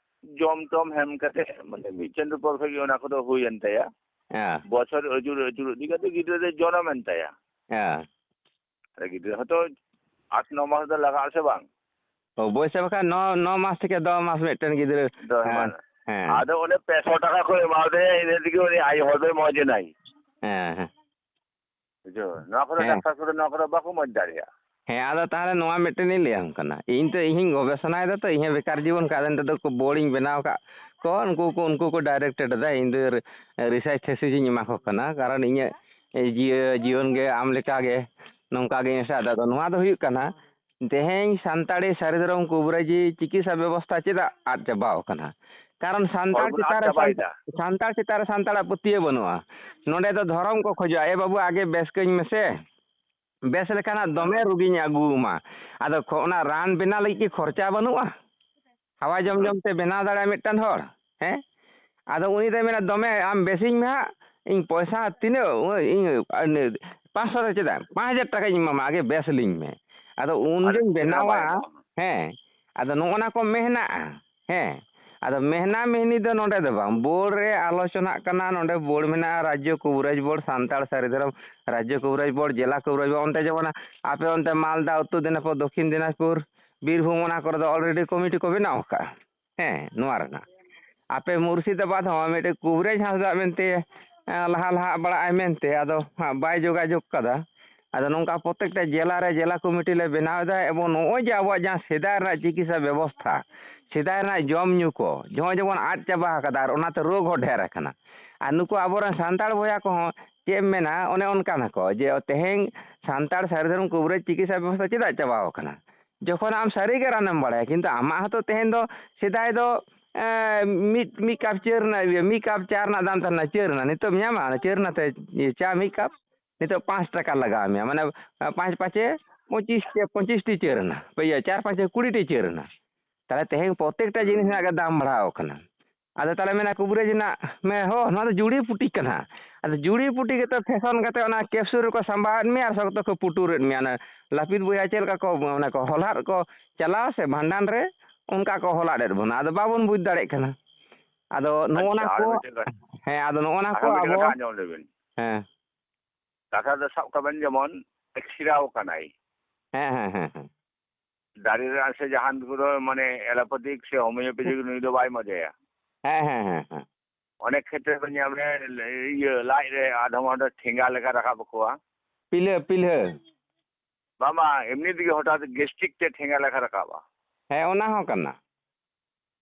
ᱡᱚᱢ ᱴᱚᱢ ᱮᱢ ᱠᱟᱛᱮ, ᱢᱟᱱᱮ ᱢᱤᱫ ᱪᱟᱸᱫᱚ ᱯᱚᱨ ᱠᱷᱚᱡ ᱜᱮ ᱚᱱᱟ ᱠᱚᱫᱚ ᱦᱩᱭᱮᱱ ᱛᱟᱭᱟ᱾ ᱦᱮᱸ᱾ ᱵᱚᱪᱷᱚᱨ ᱟᱹᱪᱩᱨ ᱟᱹᱪᱩᱨ ᱤᱫᱤ ᱠᱟᱛᱮ ᱜᱤᱫᱽᱨᱟᱹ ᱫᱚᱭ ᱡᱚᱱᱚᱢᱮᱱ ᱛᱟᱭᱟ᱾ ᱦᱮᱸ᱾ ᱟᱨ ᱜᱤᱫᱽᱨᱟᱹ ᱦᱚᱸᱛᱚ ᱟᱴ ᱱᱚ ᱢᱟᱥ ᱫᱚ ᱞᱟᱜᱟᱜᱼᱟ ᱥᱮ ᱵᱟᱝ? ᱚᱵᱚᱥᱥᱳᱭ, ᱵᱟᱠᱷᱟᱱ ᱱᱚ, ᱱᱚ ᱢᱟᱥ ᱛᱷᱮᱠᱮ ᱫᱚᱥ ᱢᱟᱥ ᱢᱤᱫᱴᱮᱱ ᱜᱤᱫᱽᱨᱟᱹ᱾ ᱫᱚᱥ ᱦᱮᱸ, ᱢᱟᱥ᱾ ᱦᱮᱸ᱾ ᱟᱫᱚ ᱚᱸᱰᱮ ᱯᱮ ᱥᱚ ᱴᱟᱠᱟ ᱠᱚ ᱮᱢᱟᱣᱟᱫᱮᱭᱟ, ᱤᱱᱟᱹ ᱛᱮᱜᱮ ᱩᱱᱤ ᱟᱭᱳ ᱦᱚᱲ ᱫᱚᱭ ᱢᱚᱡᱽ ᱮᱱᱟᱭ᱾ ᱦᱮᱸ, ᱦᱮᱸ᱾ ᱵᱩᱡᱷᱟᱹᱣ? ᱱᱚᱣᱟ ᱠᱚᱫᱚ ᱦᱮᱸ᱾ ᱰᱟᱠᱛᱟᱨ ᱠᱚᱫᱚ ᱱᱚᱣᱟ ᱠᱚᱫᱚ ᱵᱟᱠᱚ ᱢᱚᱡᱽ ᱫᱟᱲᱮᱭᱟᱜᱼᱟ᱾ ᱦᱮᱸ, ᱟᱫᱚ ᱛᱟᱦᱚᱞᱮ ᱱᱚᱣᱟ ᱢᱤᱫᱴᱮᱱ ᱤᱧ ᱞᱟᱹᱭᱟᱢ ᱠᱟᱱᱟ᱾ ᱤᱧ ᱛᱚ, ᱤᱧᱤᱧ ᱜᱚᱵᱮᱥᱚᱱᱟᱭᱮᱫᱟ ᱛᱚ, ᱤᱧ ᱦᱚᱸ ᱵᱮᱠᱟᱨ ᱡᱤᱵᱚᱱ ᱠᱷᱟᱱ ᱱᱤᱛᱚᱜ ᱫᱚ ᱠᱚ ᱵᱳᱨᱰ ᱤᱧ ᱵᱮᱱᱟᱣ ᱟᱠᱟᱫ ᱠᱚ, ᱩᱱᱠᱩ ᱠᱚ, ᱩᱱᱠᱩ ᱠᱚ ᱰᱟᱭᱨᱮᱠᱴᱮᱰ ᱮᱫᱟ᱾ ᱤᱧ ᱫᱚ ᱨᱤᱥᱟᱨᱪ ᱛᱷᱮᱥᱤᱥ ᱤᱧ ᱮᱢᱟ ᱠᱚ ᱠᱟᱱᱟ, ᱠᱟᱨᱚᱱ ᱤᱧᱟᱹᱜ ᱡᱤᱭᱚ-, ᱡᱤᱭᱚᱱ ᱜᱮ ᱟᱢ ᱞᱮᱠᱟ ᱜᱮ ᱱᱚᱝᱠᱟ ᱜᱮ ᱢᱮᱥᱟ᱾ ᱟᱫᱚ ᱱᱚᱣᱟ ᱫᱚ ᱦᱩᱭᱩᱜ ᱠᱟᱱᱟ, ᱛᱮᱦᱮᱧ ᱥᱟᱱᱛᱟᱲᱤ ᱥᱟᱹᱨᱤ ᱫᱷᱚᱨᱚᱢ ᱠᱩᱵᱨᱟᱹᱡᱤ ᱪᱤᱠᱤᱛᱥᱟ ᱵᱮᱵᱚᱥᱛᱷᱟ ᱪᱮᱫᱟᱜ ᱟᱫ ᱪᱟᱵᱟᱣ ᱠᱟᱱᱟ? ᱠᱟᱨᱚᱱ ᱥᱟᱱᱛᱟᱲ ᱦᱚᱲ ᱵᱚᱱ ᱪᱮᱛᱟᱱ ᱟᱫ ᱨᱮ ᱪᱟᱵᱟᱭᱮᱫᱟ᱾ ᱥᱟᱱᱛᱟᱲ, ᱥᱟᱱᱛᱟᱲ ᱪᱮᱛᱟᱱ ᱨᱮ ᱥᱟᱱᱛᱟᱲᱟᱜ ᱯᱟᱹᱛᱭᱟᱹᱣ ᱵᱟᱹᱱᱩᱜᱼᱟ᱾ ᱱᱚᱰᱮ ᱫᱚ ᱫᱷᱚᱨᱚᱢ ᱠᱚ ᱠᱷᱚᱡᱚᱜᱼᱟ, "ᱮ ᱵᱟᱹᱵᱩ, ᱟᱜᱮ ᱵᱮᱥ ᱠᱟᱹᱧ ᱢᱮᱥᱮ, ᱵᱮᱥ ᱞᱮᱠᱟᱱᱟᱜ ᱫᱚᱢᱮ ᱨᱩᱜᱤᱧ ᱟᱹᱜᱩᱣᱟᱢᱟ᱾" ᱟᱫᱚ ᱠᱷᱚ-, ᱚᱱᱟ ᱨᱟᱱ ᱵᱮᱱᱟᱣ ᱞᱟᱹᱜᱤᱫ ᱠᱤ ᱠᱷᱚᱨᱪᱟ ᱵᱟᱹᱱᱩᱜᱼᱟ? ᱦᱟᱣᱟ ᱡᱚᱢ ᱡᱚᱢ ᱛᱮ ᱵᱮᱱᱟᱣ ᱫᱟᱲᱮᱭᱟᱜᱼᱟ ᱢᱤᱫᱴᱟᱝ ᱦᱚᱲ? ᱦᱮᱸ? ᱟᱫᱚ ᱩᱱᱤ ᱫᱚᱭ ᱢᱮᱱᱟ, "ᱫᱚᱢᱮ ᱟᱢ ᱵᱮᱥᱤᱧ ᱢᱮ ᱦᱟᱸᱜ, ᱤᱧ ᱯᱚᱭᱥᱟ ᱛᱤᱱᱟᱹᱜ, ᱤᱧ ᱯᱟᱸᱪᱥᱚ ᱫᱚ ᱪᱮᱫᱟᱜ, ᱯᱟᱸᱪ ᱦᱟᱡᱟᱨ ᱴᱟᱠᱟᱧ ᱮᱢᱟᱢᱟ, ᱟᱜᱮ ᱵᱮᱥ ᱞᱤᱧ ᱢᱮ᱾" ᱟᱫᱚ ᱩᱱ ᱟᱫᱚ ᱡᱩᱧ ᱪᱮᱫ ᱦᱚᱸ ᱵᱟᱭ ᱵᱮᱱᱟᱣᱟ᱾ ᱮᱢᱚᱜᱼᱟ᱾ ᱦᱮᱸ, ᱟᱫᱚ ᱱᱚᱜᱼᱚ ᱱᱟ ᱠᱚ ᱢᱮᱦᱱᱟᱜᱼᱟ᱾ ᱦᱮᱸ, ᱟᱫᱚ ᱢᱮᱦᱱᱟ ᱢᱮᱦᱱᱤ ᱫᱚ ᱱᱚᱰᱮ ᱫᱚ ᱵᱟᱝ, ᱵᱳᱨᱰ ᱨᱮ ᱟᱞᱳᱪᱚᱱᱟᱜ ᱠᱟᱱᱟ, ᱱᱚᱰᱮ ᱵᱳᱨᱰ ᱢᱮᱱᱟᱜᱼᱟ, ᱨᱟᱡᱽᱡᱚ ᱠᱚᱵᱤᱨᱟᱡᱽ ᱵᱳᱨᱰ, ᱥᱟᱱᱛᱟᱲ ᱥᱟᱹᱨᱤ ᱫᱷᱚᱨᱚᱢ ᱨᱟᱡᱽᱡᱚ ᱠᱚᱵᱤᱨᱟᱡᱽ ᱵᱳᱨᱰ, ᱡᱮᱞᱟ ᱠᱚᱵᱤᱨᱟᱡᱽ ᱵᱳᱨᱰ, ᱚᱱᱛᱮ ᱡᱮᱢᱚᱱ ᱟᱯᱮ ᱚᱱᱛᱮ ᱢᱟᱞᱫᱟ, ᱩᱛᱛᱚᱨ ᱫᱤᱱᱟᱡᱽᱯᱩᱨ, ᱫᱚᱠᱠᱷᱤᱱ ᱫᱤᱱᱟᱡᱽᱯᱩᱨ, ᱵᱤᱨᱵᱷᱩᱢ, ᱚᱱᱟ ᱠᱚᱨᱮ ᱫᱚ already ᱠᱚᱢᱤᱴᱤ ᱠᱚ ᱵᱮᱱᱟᱣ ᱟᱠᱟᱫᱼᱟ᱾ ᱦᱮᱸ, ᱱᱚᱣᱟ ᱨᱮᱱᱟᱜ᱾ ᱟᱯᱮ ᱢᱩᱨᱥᱤᱫᱟᱵᱟᱫᱽ ᱦᱚᱸ ᱢᱤᱫᱴᱮᱡ ᱠᱩᱵᱨᱟᱡᱽ ᱦᱟᱸᱥᱫᱟ ᱢᱮᱱᱛᱮ, ᱮᱸ, ᱞᱟᱦᱟ ᱞᱟᱦᱟ ᱵᱟᱲᱟᱜᱼᱟᱭ ᱢᱮᱱᱛᱮ, ᱟᱫᱚ ᱦᱟᱸᱜ ᱵᱟᱭ ᱡᱳᱜᱟᱡᱳᱜᱽ ᱠᱟᱫᱟ᱾ ᱟᱫᱚ ᱱᱚᱝᱠᱟ ᱯᱨᱚᱛᱮᱠᱴᱟ ᱡᱮᱞᱟ ᱨᱮ ᱡᱮᱞᱟ ᱠᱚᱢᱤᱴᱤ ᱞᱮ ᱵᱮᱱᱟᱣ ᱮᱫᱟ, ᱮᱵᱚᱝ ᱱᱚᱜᱼᱚᱭ ᱡᱮ ᱟᱵᱚᱣᱟᱜ ᱡᱟᱦᱟᱸ ᱥᱮᱫᱟᱭ ᱨᱮᱱᱟᱜ ᱪᱤᱠᱤᱛᱥᱟ ᱵᱮᱵᱚᱥᱛᱷᱟ, ᱥᱮᱫᱟᱭ ᱨᱮᱱᱟᱜ ᱡᱚᱢ ᱧᱩ ᱠᱚ, ᱱᱚᱜᱼᱚᱭ ᱡᱮᱢᱚᱱ ᱟᱫ ᱪᱟᱵᱟ ᱟᱠᱟᱫᱟ, ᱟᱨ ᱚᱱᱟᱛᱮ ᱨᱳᱜᱽ ᱦᱚᱸ ᱰᱷᱮᱨ ᱟᱠᱟᱱᱟ᱾ ᱟᱨ ᱱᱩᱠᱩ ᱟᱵᱚᱨᱮᱱ ᱥᱟᱱᱛᱟᱲ ᱵᱚᱭᱦᱟ ᱠᱚᱦᱚᱸ ᱪᱮᱫ ᱮᱢ ᱢᱮᱱᱟ, ᱚᱱᱮ ᱚᱱᱠᱟᱱ ᱟᱠᱚ ᱡᱮ ᱛᱮᱦᱮᱧ ᱥᱟᱱᱛᱟᱲ ᱥᱟᱹᱨᱤ ᱫᱷᱚᱨᱚᱢ ᱠᱩᱵᱨᱟᱡᱽ ᱪᱤᱠᱤᱛᱥᱟ ᱵᱮᱵᱚᱥᱛᱷᱟ ᱪᱮᱫᱟᱜ ᱪᱟᱵᱟᱣ ᱟᱠᱟᱱᱟ? ᱡᱚᱠᱷᱚᱱ ᱟᱢ ᱥᱟᱹᱨᱤ ᱜᱮ ᱨᱟᱱᱮᱢ ᱵᱟᱲᱟᱭᱟ, ᱠᱤᱱᱛᱩ ᱟᱢᱟᱜ ᱦᱚᱸᱛᱚ ᱛᱮᱦᱮᱧ ᱫᱚ, ᱥᱮᱫᱟᱭ ᱫᱚ, ᱮᱸ, ᱢᱤᱫ, ᱢᱤᱫ ᱠᱟᱯ ᱪᱟᱹᱨ ᱨᱮᱱᱟᱜ, ᱤᱭᱟᱹ, ᱢᱤᱫ ᱠᱟᱯ ᱪᱟ ᱨᱮᱱᱟᱜ ᱫᱟᱢ ᱛᱟᱦᱮᱸ ᱞᱮᱱᱟ, ᱪᱟᱹᱨ ᱟᱱᱟ᱾ ᱱᱤᱛᱚᱜ ᱮᱢ ᱧᱟᱢᱟ ᱚᱱᱟ ᱪᱟᱹᱨ ᱟᱱᱟ ᱛᱮ, ᱤᱭᱟᱹ, ᱪᱟ ᱢᱤᱫ ᱠᱟᱯ? ᱱᱤᱛᱚᱜ ᱯᱟᱸᱪ ᱴᱟᱠᱟ ᱞᱟᱜᱟᱣ ᱢᱮᱭᱟ, ᱢᱟᱱᱮ, ᱯᱟᱸᱪ ᱯᱟᱸᱪᱮ ᱯᱚᱸᱪᱤᱥ ᱴᱤ, ᱯᱚᱸᱪᱤᱥ ᱴᱤ ᱪᱟᱹᱨ ᱟᱱᱟ, ᱤᱭᱟᱹ, ᱪᱟᱨ ᱯᱟᱸᱪᱮ ᱠᱩᱲᱤ ᱴᱤ ᱪᱟᱹᱨ ᱟᱱᱟ᱾ ᱛᱟᱦᱞᱮ ᱛᱮᱦᱮᱧ ᱯᱨᱚᱛᱮᱠᱴᱟ ᱡᱤᱱᱤᱥ ᱨᱮᱱᱟᱜ ᱜᱮ ᱫᱟᱢ ᱵᱟᱲᱦᱟᱣ ᱟᱠᱟᱱᱟ᱾ ᱟᱫᱚ ᱛᱟᱦᱞᱮ ᱢᱮᱱᱟ ᱠᱩᱵᱨᱟᱡᱽ ᱨᱮᱱᱟᱜ ᱢᱮ, ᱦᱚ, ᱱᱚᱣᱟ ᱫᱚ ᱡᱩᱲᱤ ᱯᱩᱴᱤ ᱠᱟᱱᱟ᱾ ᱟᱫᱚ ᱡᱩᱲᱤ ᱯᱩᱴᱤ ᱜᱮᱛᱚ ᱯᱷᱮᱥᱚᱱ ᱠᱟᱛᱮ ᱚᱱᱟ ᱠᱮᱯᱥᱩᱞ ᱨᱮᱠᱚ ᱥᱟᱢᱵᱟᱣᱮᱫ ᱢᱮᱭᱟ ᱟᱨ ᱥᱚᱠᱛᱚ ᱠᱚ ᱯᱩᱴᱩᱨᱮᱫ ᱢᱮᱭᱟ᱾ ᱚᱱᱟ ᱞᱟᱹᱯᱤᱛ ᱵᱚᱭᱦᱟ ᱪᱮᱫ ᱞᱮᱠᱟ ᱠᱚ, ᱚᱱᱟ ᱠᱚ ᱦᱚᱞᱦᱟᱫ ᱠᱚ ᱪᱟᱞᱟᱣ ᱥᱮ ᱵᱷᱟᱸᱰᱟᱱ ᱨᱮ, ᱚᱱᱠᱟ ᱠᱚ ᱦᱚᱞᱦᱟᱫ ᱮᱫ ᱵᱚᱱᱟ᱾ ᱟᱫᱚ ᱵᱟᱵᱚᱱ ᱵᱩᱡᱽ ᱫᱟᱲᱮᱭᱟᱜ ᱠᱟᱱᱟ᱾ ᱟᱫᱚ ᱱᱚᱜᱼᱚ ᱱᱟ ᱟᱪᱪᱷᱟ, ᱟᱨ ᱠᱚ, ᱢᱤᱫᱴᱮᱱ ᱠᱟᱛᱷᱟ, ᱦᱮᱸ, ᱟᱫᱚ ᱱᱚᱜᱼᱚ ᱱᱟ ᱠᱚ ᱟᱨᱦᱚᱸ ᱢᱤᱫᱴᱮᱱ ᱟᱵᱚ, ᱠᱟᱛᱷᱟ ᱟᱸᱡᱚᱢ ᱞᱮᱵᱤᱱ᱾ ᱦᱮᱸ᱾ ᱠᱟᱛᱷᱟ ᱫᱚ ᱥᱟᱵ ᱠᱟᱜ ᱵᱮᱱ ᱡᱮᱢᱚᱱ ᱮᱠᱥᱨᱮ ᱟᱠᱟᱱᱟᱭ᱾ ᱦᱮᱸ, ᱦᱮᱸ, ᱦᱮᱸ, ᱦᱮᱸ᱾ ᱫᱟᱨᱮ ᱨᱮᱱᱟᱜ ᱥᱮ ᱡᱟᱦᱟᱱ ᱠᱚᱫᱚ ᱢᱟᱱᱮ ᱮᱞᱳᱯᱮᱛᱷᱤᱠ ᱥᱮ ᱦᱳᱢᱤᱭᱳᱯᱮᱛᱷᱤᱠ ᱱᱩᱭ ᱫᱚ ᱵᱟᱭ ᱢᱚᱡᱟᱭᱟ᱾ ᱦᱮᱸ, ᱦᱮᱸ, ᱦᱮᱸ, ᱦᱮᱸ᱾ ᱚᱱᱮᱠ ᱠᱷᱮᱛᱨᱮ ᱨᱮ ᱧᱮᱞ ᱢᱮ, ᱤᱭᱟᱹ, ᱞᱟᱡ ᱨᱮ ᱟᱫᱷᱚᱢ ᱦᱚᱲ ᱫᱚ ᱴᱷᱮᱸᱜᱟ ᱞᱮᱠᱟ ᱨᱟᱠᱟᱵ ᱟᱠᱚᱣᱟ᱾ ᱯᱤᱞᱦᱟᱹ, ᱯᱤᱞᱦᱟᱹ᱾ ᱵᱟᱝ, ᱵᱟᱝ, ᱮᱢᱱᱤ ᱛᱮᱜᱮ ᱦᱚᱴᱟᱛ ᱜᱮᱥᱴᱨᱤᱠ ᱛᱮ ᱴᱷᱮᱸᱜᱟ ᱞᱮᱠᱟ ᱨᱟᱠᱟᱵᱼᱟ᱾ ᱦᱮᱸ, ᱚᱱᱟ ᱦᱚᱸ ᱠᱟᱱᱟ᱾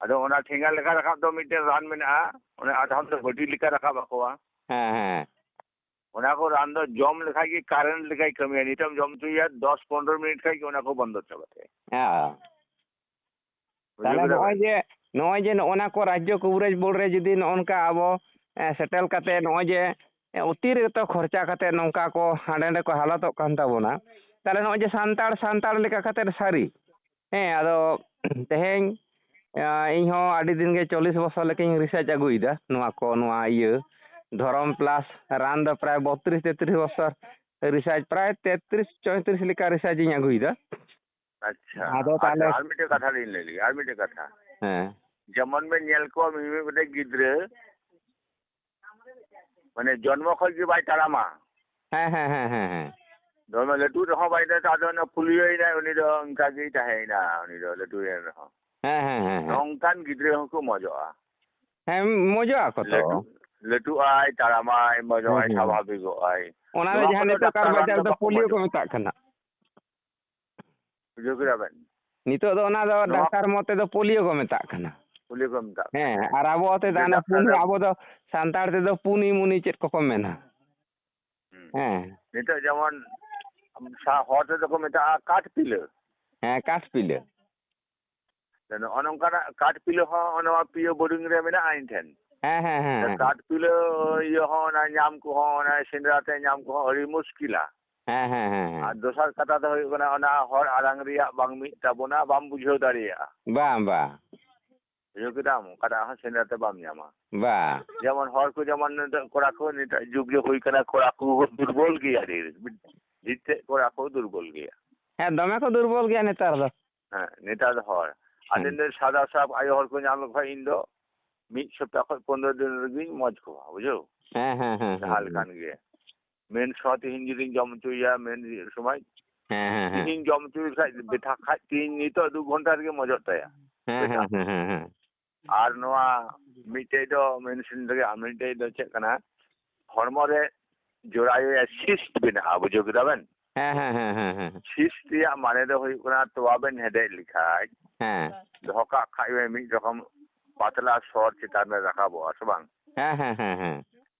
ᱟᱫᱚ ᱚᱱᱟ ᱴᱷᱮᱸᱜᱟ ᱞᱮᱠᱟ ᱨᱟᱠᱟᱵ ᱫᱚ ᱢᱤᱫᱴᱮᱱ ᱨᱟᱱ ᱢᱮᱱᱟᱜᱼᱟ, ᱚᱱᱟ ᱟᱫᱷᱚᱢ ᱫᱚ ᱵᱟᱹᱴᱤ ᱞᱮᱠᱟ ᱨᱟᱠᱟᱵ ᱟᱠᱚᱣᱟ᱾ ᱦᱮᱸ, ᱦᱮᱸ᱾ ᱚᱱᱟ ᱠᱚ ᱨᱟᱱ ᱫᱚ ᱡᱚᱢ ᱞᱮᱠᱷᱟᱡ ᱜᱮ ᱠᱟᱨᱮᱱᱴ ᱞᱮᱠᱟᱭ ᱠᱟᱹᱢᱤᱭᱟ᱾ ᱱᱤᱛᱚᱜ ᱮᱢ ᱡᱚᱢ ᱦᱚᱪᱚᱭᱮᱭᱟ, ᱫᱚᱥ ᱯᱚᱱᱨᱚ ᱢᱤᱱᱤᱴ ᱠᱷᱟᱡ ᱜᱮ ᱚᱱᱟ ᱠᱚ ᱵᱚᱱᱫᱚ ᱪᱟᱵᱟ ᱛᱟᱭᱟ᱾ ᱦᱮᱸ᱾ ᱵᱩᱡᱷᱟᱹᱣ ᱛᱟᱦᱞᱮ ᱠᱮᱫᱟ ᱱᱚᱜᱼᱚᱭ ᱵᱮᱱ? ᱡᱮ, ᱱᱚᱜᱼᱚᱭ ᱡᱮ ᱱᱚᱜᱼᱚ ᱱᱟ ᱠᱚ ᱨᱟᱡᱽᱡᱚ ᱠᱚᱵᱤᱨᱟᱡᱽ ᱵᱳᱨᱰ ᱨᱮ ᱡᱩᱫᱤ ᱱᱚᱜᱼᱚ ᱱᱚᱝᱠᱟ ᱟᱵᱚ, ᱮ, ᱥᱮᱴᱮᱞ ᱠᱟᱛᱮ ᱱᱚᱜᱼᱚᱭ ᱡᱮ, ᱮ, ᱚᱛᱤᱨᱤᱠᱛᱚ ᱠᱷᱚᱨᱪᱟ ᱠᱟᱛᱮ ᱱᱚᱝᱠᱟ ᱠᱚ ᱦᱟᱸᱰᱮ ᱱᱟᱰᱮ ᱠᱚ ᱦᱟᱞᱚᱛᱚᱜ ᱠᱟᱱ ᱛᱟᱵᱚᱱᱟ, ᱛᱟᱦᱞᱮ ᱱᱚᱜᱼᱚᱭ ᱡᱮ ᱥᱟᱱᱛᱟᱲ, ᱥᱟᱱᱛᱟᱲ ᱞᱮᱠᱟ ᱠᱟᱛᱮ ᱥᱟᱹᱨᱤ, ᱦᱮᱸ, ᱟᱫᱚ ᱛᱮᱦᱮᱧ, ᱮ, ᱤᱧ ᱦᱚᱸ ᱟᱹᱰᱤ ᱫᱤᱱ ᱜᱮ ᱪᱚᱞᱞᱤᱥ ᱵᱚᱪᱷᱚᱨ ᱞᱮᱠᱟᱧ ᱨᱤᱥᱟᱨᱪ ᱟᱹᱜᱩᱭᱮᱫᱟ ᱱᱚᱣᱟ ᱠᱚ, ᱱᱚᱣᱟ ᱤᱭᱟᱹ ᱫᱷᱚᱨᱚᱢ ᱯᱞᱟᱥ ᱨᱟᱱ ᱫᱚ ᱯᱨᱟᱭ ᱵᱚᱛᱛᱨᱤᱥ ᱛᱮᱛᱨᱤᱥ ᱵᱚᱪᱷᱚᱨ ᱨᱤᱥᱟᱨᱪ, ᱯᱨᱟᱭ ᱛᱮᱛᱨᱤᱥ ᱪᱚᱭᱛᱨᱤᱥ ᱞᱮᱠᱟ ᱨᱤᱥᱟᱨᱪ ᱤᱧ ᱟᱹᱜᱩᱭᱮᱫᱟ᱾ ᱟᱪᱪᱷᱟ, ᱟᱫᱚ ᱟᱪᱪᱷᱟ, ᱛᱟᱦᱞᱮ ᱟᱨ ᱢᱤᱫᱴᱮᱡ ᱠᱟᱛᱷᱟ ᱞᱤᱧ ᱞᱟᱹᱭ ᱞᱮᱜᱮ, ᱟᱨ ᱢᱤᱫᱴᱮᱡ ᱠᱟᱛᱷᱟ᱾ ᱦᱮᱸ᱾ ᱡᱮᱢᱚᱱ ᱵᱮᱱ ᱧᱮᱞ ᱠᱚᱣᱟ, ᱢᱤᱢᱤᱫ ᱜᱚᱴᱮᱡ ᱜᱤᱫᱽᱨᱟᱹ, ᱢᱟᱱᱮ, ᱡᱚᱱᱢᱚ ᱠᱷᱚᱡ ᱜᱮ ᱵᱟᱭ ᱛᱟᱲᱟᱢᱟ᱾ ᱦᱮᱸ, ᱦᱮᱸ, ᱦᱮᱸ, ᱦᱮᱸ, ᱦᱮᱸ᱾ ᱫᱚᱢᱮ ᱞᱟᱹᱴᱩ ᱨᱮᱦᱚᱸ ᱵᱟᱭ ᱛᱟᱲᱟᱢᱟ, ᱟᱫᱚ ᱚᱱᱟ ᱯᱳᱞᱤᱭᱳᱭᱮᱱᱟᱭ, ᱩᱱᱤ ᱫᱚ ᱚᱱᱠᱟ ᱜᱮᱭ ᱛᱟᱦᱮᱸᱭᱮᱱᱟ, ᱩᱱᱤ ᱫᱚ ᱞᱟᱹᱴᱩᱭᱮᱱ ᱨᱮᱦᱚᱸ᱾ ᱦᱮᱸ, ᱦᱮᱸ, ᱦᱮᱸ, ᱦᱮᱸ᱾ ᱱᱚᱝᱠᱟᱱ ᱜᱤᱫᱽᱨᱟᱹ ᱦᱚᱸᱠᱚ ᱢᱚᱡᱚᱜᱼᱟ᱾ ᱦᱮᱸ, ᱢᱚᱡᱚᱜ ᱟᱠᱚ ᱛᱚ᱾ ᱞᱟᱹᱴᱩ, ᱞᱟᱹᱴᱩᱜ ᱟᱭ, ᱛᱟᱲᱟᱢᱟᱭ, ᱢᱚᱡᱚᱜ ᱦᱩᱸ, ᱟᱭ, ᱦᱩᱸ᱾ ᱥᱟᱵᱷᱟᱵᱤᱠᱚᱜ ᱟᱭ᱾ ᱚᱱᱟ ᱫᱚ ᱱᱚᱣᱟ ᱡᱟᱦᱟᱸ ᱠᱚᱫᱚ ᱱᱤᱛᱚᱜ ᱠᱟᱨ ᱰᱟᱠᱛᱟᱨ ᱨᱟᱱ ᱵᱟᱡᱟᱨ ᱫᱚ ᱫᱚ ᱵᱟᱠᱚ ᱯᱳᱞᱤᱭᱳ ᱠᱚ ᱢᱚᱡᱚᱜᱼᱟ᱾ ᱢᱮᱛᱟᱜ ᱠᱟᱱᱟ᱾ ᱵᱩᱡᱷᱟᱹᱣ ᱠᱮᱫᱟ ᱵᱮᱱ? ᱱᱤᱛᱚᱜ ᱫᱚ ᱚᱱᱟ ᱫᱚ ᱱᱚᱣᱟ ᱰᱟᱠᱛᱟᱨ ᱢᱚᱛ ᱛᱮᱫᱚ ᱯᱳᱞᱤᱭᱳ ᱠᱚ ᱢᱮᱛᱟᱜ ᱠᱟᱱᱟ᱾ ᱯᱳᱞᱤᱭᱳ ᱠᱚ ᱢᱮᱛᱟᱜ ᱠᱟᱱᱟ᱾ ᱦᱮᱸ, ᱟᱨ ᱟᱵᱚ ᱛᱮ ᱫᱚ ᱡᱮ ᱦᱟᱱᱟ ᱰᱟᱠᱛᱟᱨ ᱯᱩᱱᱤ, ᱫᱚ ᱟᱵᱚ ᱫᱚ ᱥᱟᱱᱛᱟᱲ ᱛᱮᱫᱚ ᱯᱩᱱᱤ ᱢᱩᱱᱤ ᱪᱮᱫ ᱠᱚᱠᱚ ᱢᱮᱱᱟ᱾ ᱦᱩᱸ᱾ ᱦᱮᱸ᱾ ᱱᱤᱛᱚᱜ ᱡᱮᱢᱚᱱ ᱥᱟ-, ᱦᱚᱲ ᱛᱮᱫᱚ ᱠᱚ ᱢᱮᱛᱟᱜᱼᱟ ᱠᱟᱴ ᱯᱤᱞᱟᱹ᱾ ᱦᱮᱸ, ᱠᱟᱴ ᱯᱤᱞᱟᱹ᱾ ᱱᱚᱜᱼᱚ ᱱᱚᱝᱠᱟᱱᱟᱜ ᱠᱟᱴ ᱯᱤᱞᱟᱹ ᱦᱚᱸ ᱱᱚᱣᱟ ᱯᱤᱭᱳ ᱵᱳᱨᱰᱤᱝ ᱨᱮ ᱢᱮᱱᱟᱜᱼᱟ ᱤᱧ ᱴᱷᱮᱱ᱾ ᱦᱮᱸ, ᱦᱮᱸ, ᱦᱮᱸ, ᱦᱮᱸ᱾ ᱠᱟᱴ ᱯᱤᱞᱟᱹ ᱤᱭᱟᱹ ᱦᱚᱸ, ᱚᱱᱟ ᱧᱟᱢ ᱠᱚᱦᱚᱸ, ᱚᱱᱟ ᱥᱮᱸᱫᱽᱨᱟ ᱛᱮ ᱧᱟᱢ ᱠᱚᱦᱚᱸ ᱟᱹᱰᱤ ᱢᱩᱥᱠᱤᱞᱟ᱾ ᱦᱮᱸ, ᱦᱮᱸ, ᱦᱮᱸ, ᱦᱮᱸ᱾ ᱟᱨ ᱫᱚᱥᱟᱨ ᱠᱟᱛᱷᱟ ᱫᱚ ᱦᱩᱭᱩᱜ ᱠᱟᱱᱟ, ᱚᱱᱟ ᱦᱚᱲ ᱟᱲᱟᱝ ᱨᱮᱭᱟᱜ ᱵᱟᱝ ᱢᱤᱫ ᱛᱟᱵᱚᱱᱟ, ᱵᱟᱢ ᱵᱩᱡᱷᱟᱹᱣ ᱫᱟᱲᱮᱭᱟᱜᱼᱟ᱾ ᱵᱟᱝ, ᱵᱟᱝ᱾ ᱵᱩᱡᱷᱟᱹᱣ ᱠᱮᱫᱟᱢ? ᱚᱠᱟᱴᱟᱜ ᱦᱚᱸ ᱥᱮᱸᱫᱽᱨᱟ ᱛᱮ ᱵᱟᱢ ᱧᱟᱢᱟ᱾ ᱵᱟ᱾ ᱡᱮᱢᱚᱱ ᱦᱚᱲ ᱠᱚ, ᱡᱮᱢᱚᱱ ᱱᱤᱛᱚᱜ ᱠᱚᱲᱟ ᱠᱚ, ᱱᱤᱛᱚᱜ ᱡᱩᱜᱽ ᱜᱮ ᱦᱩᱭ ᱠᱟᱱᱟ, ᱠᱚᱲᱟ ᱠᱚ ᱫᱩᱨᱵᱚᱞ ᱜᱮᱭᱟ ᱰᱷᱮᱨ᱾ ᱰᱷᱮᱨ ᱛᱮ ᱠᱚᱲᱟ ᱠᱚ ᱫᱩᱨᱵᱚᱞ ᱜᱮᱭᱟ᱾ ᱦᱮᱸ, ᱫᱚᱢᱮ ᱠᱚ ᱫᱩᱨᱵᱚᱞ ᱜᱮᱭᱟ ᱱᱮᱛᱟᱨ ᱫᱚ᱾ ᱦᱮᱸ, ᱱᱮᱛᱟᱨ ᱫᱚ ᱦᱚᱲ᱾ ᱟᱨ ᱦᱮᱸ᱾ ᱤᱧ ᱫᱚ ᱥᱟᱫᱟ ᱥᱟᱯ ᱟᱭᱳ ᱦᱚᱲ ᱠᱚ ᱧᱟᱢ ᱞᱮᱠᱚ ᱠᱷᱟᱡ, ᱤᱧ ᱫᱚ ᱢᱤᱫ ᱥᱚᱯᱛᱟᱦ ᱠᱷᱚᱡ ᱯᱚᱱᱨᱚ ᱫᱤᱱ ᱨᱮᱜᱤᱧ ᱢᱚᱡᱽ ᱠᱚᱣᱟ, ᱵᱩᱡᱷᱟᱹᱣ? ᱦᱮᱸ, ᱦᱮᱸ, ᱦᱮᱸ, ᱡᱟᱦᱟᱸ ᱦᱮᱸ, ᱞᱮᱠᱟᱱ ᱦᱮᱸ᱾ ᱜᱮ᱾ ᱢᱮᱱ ᱥᱚ ᱛᱤᱦᱤᱧ ᱡᱩᱫᱤᱧ ᱡᱚᱢ ᱦᱚᱪᱚᱭᱮᱭᱟ, ᱢᱮᱱ ᱥᱚᱢᱚᱭ ᱦᱮᱸ, ᱦᱮᱸ, ᱦᱮᱸ᱾ ᱛᱤᱦᱤᱧ ᱡᱚᱢ ᱦᱚᱪᱚᱭᱮ ᱠᱷᱟᱡ ᱵᱮᱛᱷᱟ ᱠᱷᱟᱡ, ᱛᱤᱦᱤᱧ ᱱᱤᱛᱚᱜ ᱫᱩ ᱜᱷᱚᱱᱴᱟ ᱨᱮᱜᱮ ᱢᱚᱡᱚᱜ ᱛᱟᱭᱟ᱾ ᱦᱮᱸ, ᱵᱮᱛᱷᱟ᱾ ᱦᱮᱸ, ᱦᱮᱸ, ᱦᱮᱸ, ᱦᱮᱸ᱾ ᱟᱨ ᱱᱚᱣᱟ ᱢᱤᱫᱴᱮᱡ ᱫᱚ ᱢᱮᱱ ᱥᱤᱱ ᱨᱮᱜᱮ, ᱟᱨ ᱢᱤᱫᱴᱮᱡ ᱫᱚ ᱪᱮᱫ ᱠᱟᱱᱟ, ᱦᱚᱲᱢᱚ ᱨᱮ ᱡᱚᱨᱟᱭᱩ ᱨᱮ cyst ᱵᱮᱱᱟᱜᱼᱟ, ᱵᱩᱡᱷᱟᱹᱣ ᱠᱮᱫᱟ ᱵᱮᱱ? ᱦᱮᱸ, ᱦᱮᱸ, ᱦᱮᱸ, ᱦᱮᱸ, ᱦᱮᱸ᱾ Cyst ᱨᱮᱭᱟᱜ ᱢᱟᱱᱮ ᱫᱚ ᱦᱩᱭᱩᱜ ᱠᱟᱱᱟ, ᱛᱚᱣᱟ ᱵᱮᱱ ᱦᱮᱰᱮᱡ ᱞᱮᱠᱷᱟᱡ, ᱦᱮᱸ᱾ ᱫᱚᱦᱚ ᱠᱟᱜ ᱠᱷᱟᱡ ᱵᱮᱱ, ᱢᱤᱫ ᱨᱚᱠᱚᱢ ᱯᱟᱛᱞᱟ ᱥᱚᱨ ᱪᱮᱛᱟᱱ ᱨᱮ ᱨᱟᱠᱟᱵᱚᱜᱼᱟ, ᱥᱮ ᱵᱟᱝ? ᱦᱮᱸ, ᱦᱮᱸ, ᱦᱮᱸ, ᱦᱮᱸ᱾